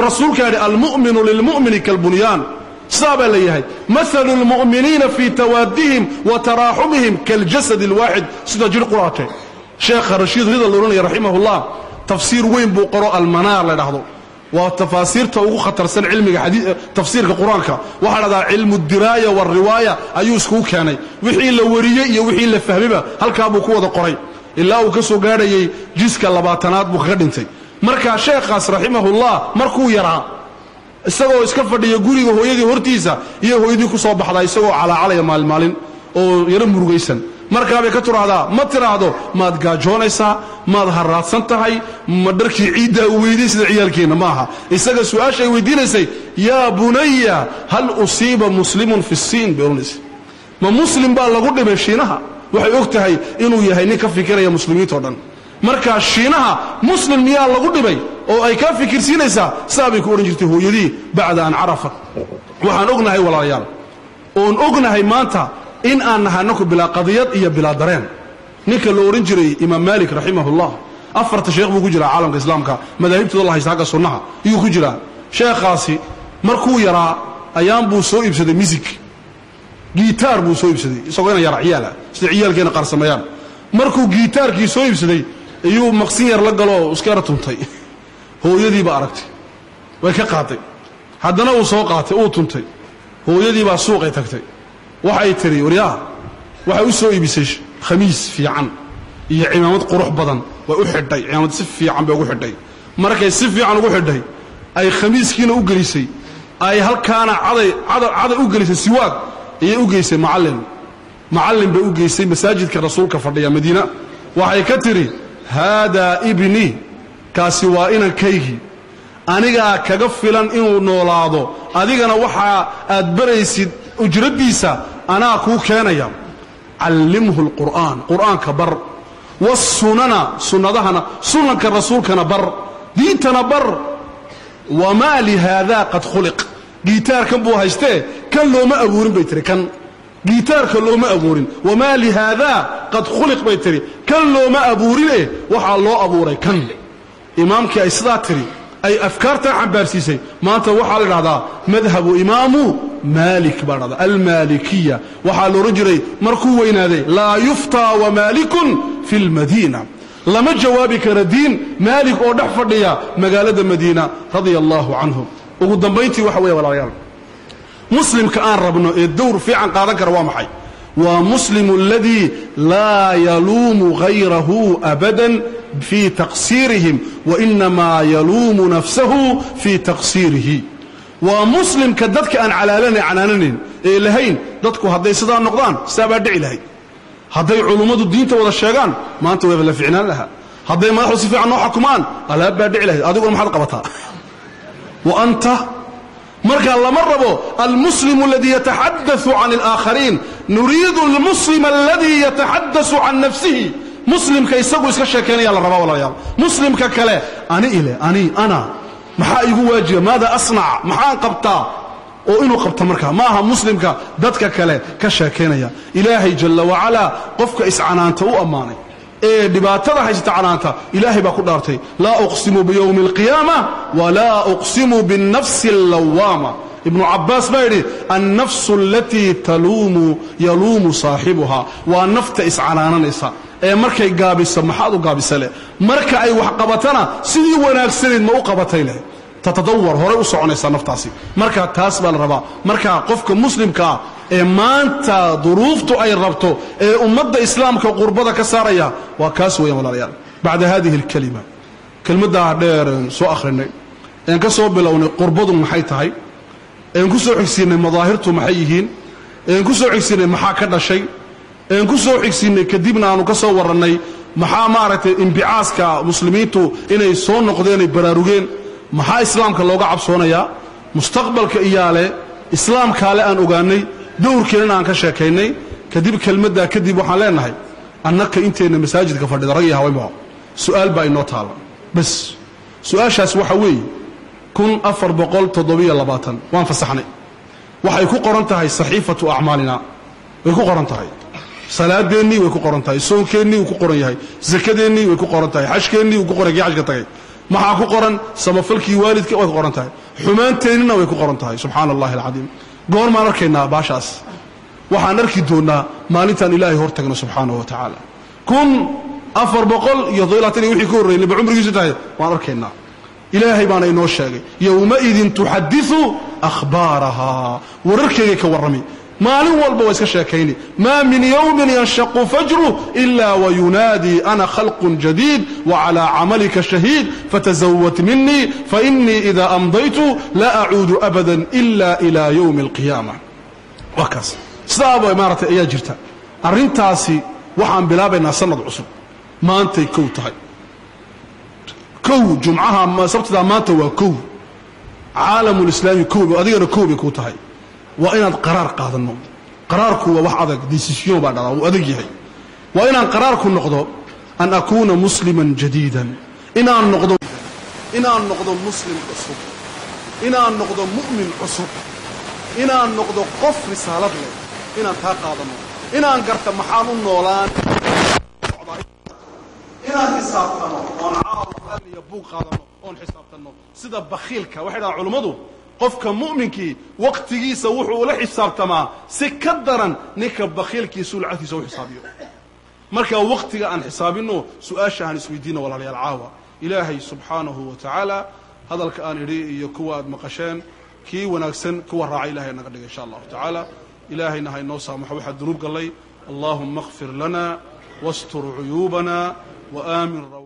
rasuulkaa yidhi, almu'minu lilmu'mini kalbunyaan. Sidaa baa leeyahay, maalu lmu'miniina fii tawaadihim wa taraaxumihim kaljasad alwaaxid, sida jir quraate. Sheekha Rashiid Rida la odhanaya raximahullah tafsiir weyn buu qoro, Almanaar la dhahdo. Waa tafaasiirta ugu khatarsan cilmiga tafsiirka qur-aanka. Waxaa dhahdaa cilmu diraaya waalriwaaya ayuu iskugu keenay, wixii la wariyey iyo wixii la fahmayba halkaa buu ku wada qoray, ilaa uu ka soo gaadhayey jiska 20aad buu kaga dhintay. Marka sheekhaas raximahullah markuu yaraa, isagoo iska fadhiya guriga hooyadii hortiisa, iyo hooyadii ku soo baxdaa isagoo calaacalaya maalin oo yaro murugaysan. Markaabay ka tiraahdaa, ma tiraahdo maad gaajoonaysaa, maad haraadsan tahay, ma dharkii ciiddaa u weyday sida ciyaalkeenna, maaha. Isaga su-aasha ay weydiinaysay, yaa bunaya hal usiiba muslimun fi siin, bay odhanaysay. Ma muslim baa lagu dhibay Shiinaha? Waxay og tahay inuu yahay nin ka fikiraya muslimiinto dhan. Marka Shiinaha muslim miyaa lagu dhibay oo ay kaa fikirsiinaysaa? Saa bay ku odhan jirtay hooyadii bacda an carafat. Waxaan ognahay walaalayaal, oon ognahay maanta in aan nahay anaku bilaa qadiyad iyo bilaa dareen. Ninka la odhan jiray Imaam Maalik raximahullah, afarta sheekh buu ku jiraa caalamka islaamka, madaahibtooda la haysta agga sunnaha iyuu ku jiraa. Sheekhaasi markuu yaraa ayaan buu soo iibsaday misig, giitaar buu soo iibsaday, isagoo ina yara ciyaala, sida ciyaalkeena qaar sameeyaan. Markuu giitaarkii soo iibsaday iyuu maqsin yar la galoo iska yar tuntay. Hooyadii baa aragtay, way ka qaaday. Haddana uu soo qaatay, uu tuntay. Hooyadii baa suuqay tagtay, waxay tidhi waryaa, waxay u soo iibisay khamiis fiican iyo cimaamad qurux badan. Way u xidhay cimaamad, si fiican bay ugu xidhay. Markay si fiican ugu xidhay, ay khamiiskiina u gelisay, ay halkaana caday caday u gelisay, siwaag ayay u geysay. Macallin, macallin bay u geysay masaajidka rasuulka fadhiya Madiina. Waxay ka tidhi, haadaa ibnii, kaasi waa inankaygii, anigaa kaga filan inuu noolaado, adigana waxaa aad baraysid ujraddiisa anaa kuu keenaya. Callimhu alqur'aan, qur'aanka bar, waasunana, sunnadahana, sunanka rasuulkana bar, diintana bar. Wamaa lihaadaa qad khuliq, giitaarkan buu haystee kan looma abuurin bay tihi, kan giitaarka looma abuurin. Wamaa lihaadaa qad khuliq bay tihi, kan looma abuurine waxaa loo abuuray kan. Imaamkii ay sidaa tidhi, ay afkaartaa xambaarsiisay, maanta waxaa la dhahdaa madhabu Imaamu Maalik baa dhahdaa, almaalikiya. Waxaa la odhan jiray markuu weynaaday, laa yuftaa wamaalikun fi lmadiina, lama jawaabi kara diin Maalik oo dhex fadhiya magaalada Madiina, radia allahu canhu. Ugu dambayntii waxa weeye walaalayaal, muslimka aan rabno ee dowr fiican qaadan kara waa maxay? Waa muslimu aladii laa yaluumu hayrahu abadan fii taqsiirihim, wainamaa yaluumu nafsahu fii taqsiirihi. Waa muslimka dadka aan calaalana canaananayn ee lahayn dadku hadday sidaa noqdaan sidaa baa dhici lahayd, hadday culummadu diinta wada sheegaan maanta wayba la ficnaan lahaa, hadday madaxdu si fiican noo xakumaan alaab baa dhici lahayd. Adiguna maxaad qabataa? Wa anta marka lama rabo almuslimu aladii yataxadau can alaakhariin. Nuriidu almuslim aladii yataxadasu can nafsihi. Muslimka isagu iska sheekaynaya la rabaa walaalayaal. Muslimka kale ani ile ani ana maxaa igu waajiba, maada asnac, maxaan qabtaa oo inuu qabto markaa ma aha muslimka dadka kale ka sheekaynaya. Ilaahay jalla wacalaa qofka iscanaanta u ammaanay ee dhibaatada haysata canaanta. Ilaahay baa ku dhaartay, laa uqsimu biyowmi alqiyaama walaa uqsimu binnafsi allawaama. Ibnu Cabbaas baa yidhi, annafsu alatii taluumu yaluumu saaxibuha, waa nafta iscanaananaysa ee markay gaabiso maxaad u gaabisa leh, marka ay wax qabatana sidii wanaagsanayd ma u qabatay leh. Tatadawar, horay u soconaysaa naftaasi. Marka taas baa la rabaa. Marka qofka muslimka ah ee maanta duruuftu ay rabto ee ummadda islaamka qurbada ka saaraya waa kaas weeyaan walaalayaal. Bacda hadihi alkalima, kelmaddaa dheer soo akhrinay, een ka soo bilownay qurbadu maxay tahay, een ku soo xigsiinay madaahirtu maxay yihiin, een ku soo xigsiinay maxaa ka dhashay, een ku soo xigsiinay kadibna aanu ka soo warrannay maxaa maaragtay imbicaaska muslimiintu inay soo noqdeen ay baraarugeen, maxaa islaamka looga cabsoonayaa, mustaqbalka iyaale islaamkaale aan ogaanay, dowrkeennana aan ka sheekaynay. Kadib kelmaddaa kadib waxaan leenahay annaka inteenna masaajidka fadhida, rag iyo haweenba, su'aal baa inoo taala bas. Su-aashaas waxa weeye, 1427 waan fasaxnay. Waxay ku qoran tahay saxiifatu acmaalina, way ku qoran tahay. Salaadeennii way ku qoran tahay, soonkeennii wuu ku qoran yahay, sakadeennii way ku qoran tahay, xajkeennii wuu ku qoran, kii xajka tagay. Maxaa ku qoran? Samafalkii waalidka way ku qoran tahay, xumaanteennina way ku qoran tahay. Subxaana allahi alcadiim. Goormaan arkaynaa baashaas? Waxaan arki doonnaa maalintaan Ilaahay hor tagno subxaanahu wa tacaala. 1427 iyo wixii ka horreeyay ba cumrigiisu tahay waan arkaynaa. Ilaahay baana inoo sheegay, yowmaidin tuxadiu akhbaarahaa, wararkeegay ka warrami. Maalin walba waa iska sheekayni. Maa min yowmin yanshaqu fajru ila wayunaadii ana khalqun jadiid wacalaa camalika shahiid, fatasawad minii fainii ida amdaytu laa acuudu abada ila ila yowmi alqiyaama. Waa kaas, sidaaba maaratay ayaa jirta arrintaasi. Waxaan bilaabaynaa sanad cusub, maantay kow tahay, kow jumcaha, sabtidaa maanta waa kow. Caalamulislaami kow, adigana kow bay kuu tahay. Waa inaad qaraar qaadanno. Qaraarku waa wax adag, decision baa dhalaa, wuu adag yahay. Waa inaan qaraarku noqdo an akuuna musliman jadiidan, inaan noqdo muslim cusub, inaan noqdo mu'min cusub, inaan noqdo qof risaalad leh, inaan taa qaadanno, inaan garta maxaan u noolaan, inaan xisaabtano oon caawa iyo buug qaadano oon xisaabtanno sida bakhiilka. Waxay dhahaan culummadu, qofka mu'minkii waqtigiisa wuxuu ula xisaabtamaa si ka daran ninka bakhiilkiisuu lacagtiisa u xisaabiyo. Marka waqtiga aan xisaabinno, su-aasha aan isweydiino, walaalayaal, caawa. Ilaahay subxaanahu wa tacaala hadalka aan idhi iyo kuwa aad maqasheen kii wanaagsan kuwa raaca Ilahay naga dhiga, insha Allahu tacaala. Ilaahayna ha inoo saamaxo waxaa dunuub gallay. Allahuma اkfir lana wastur cuyuubana وآمن.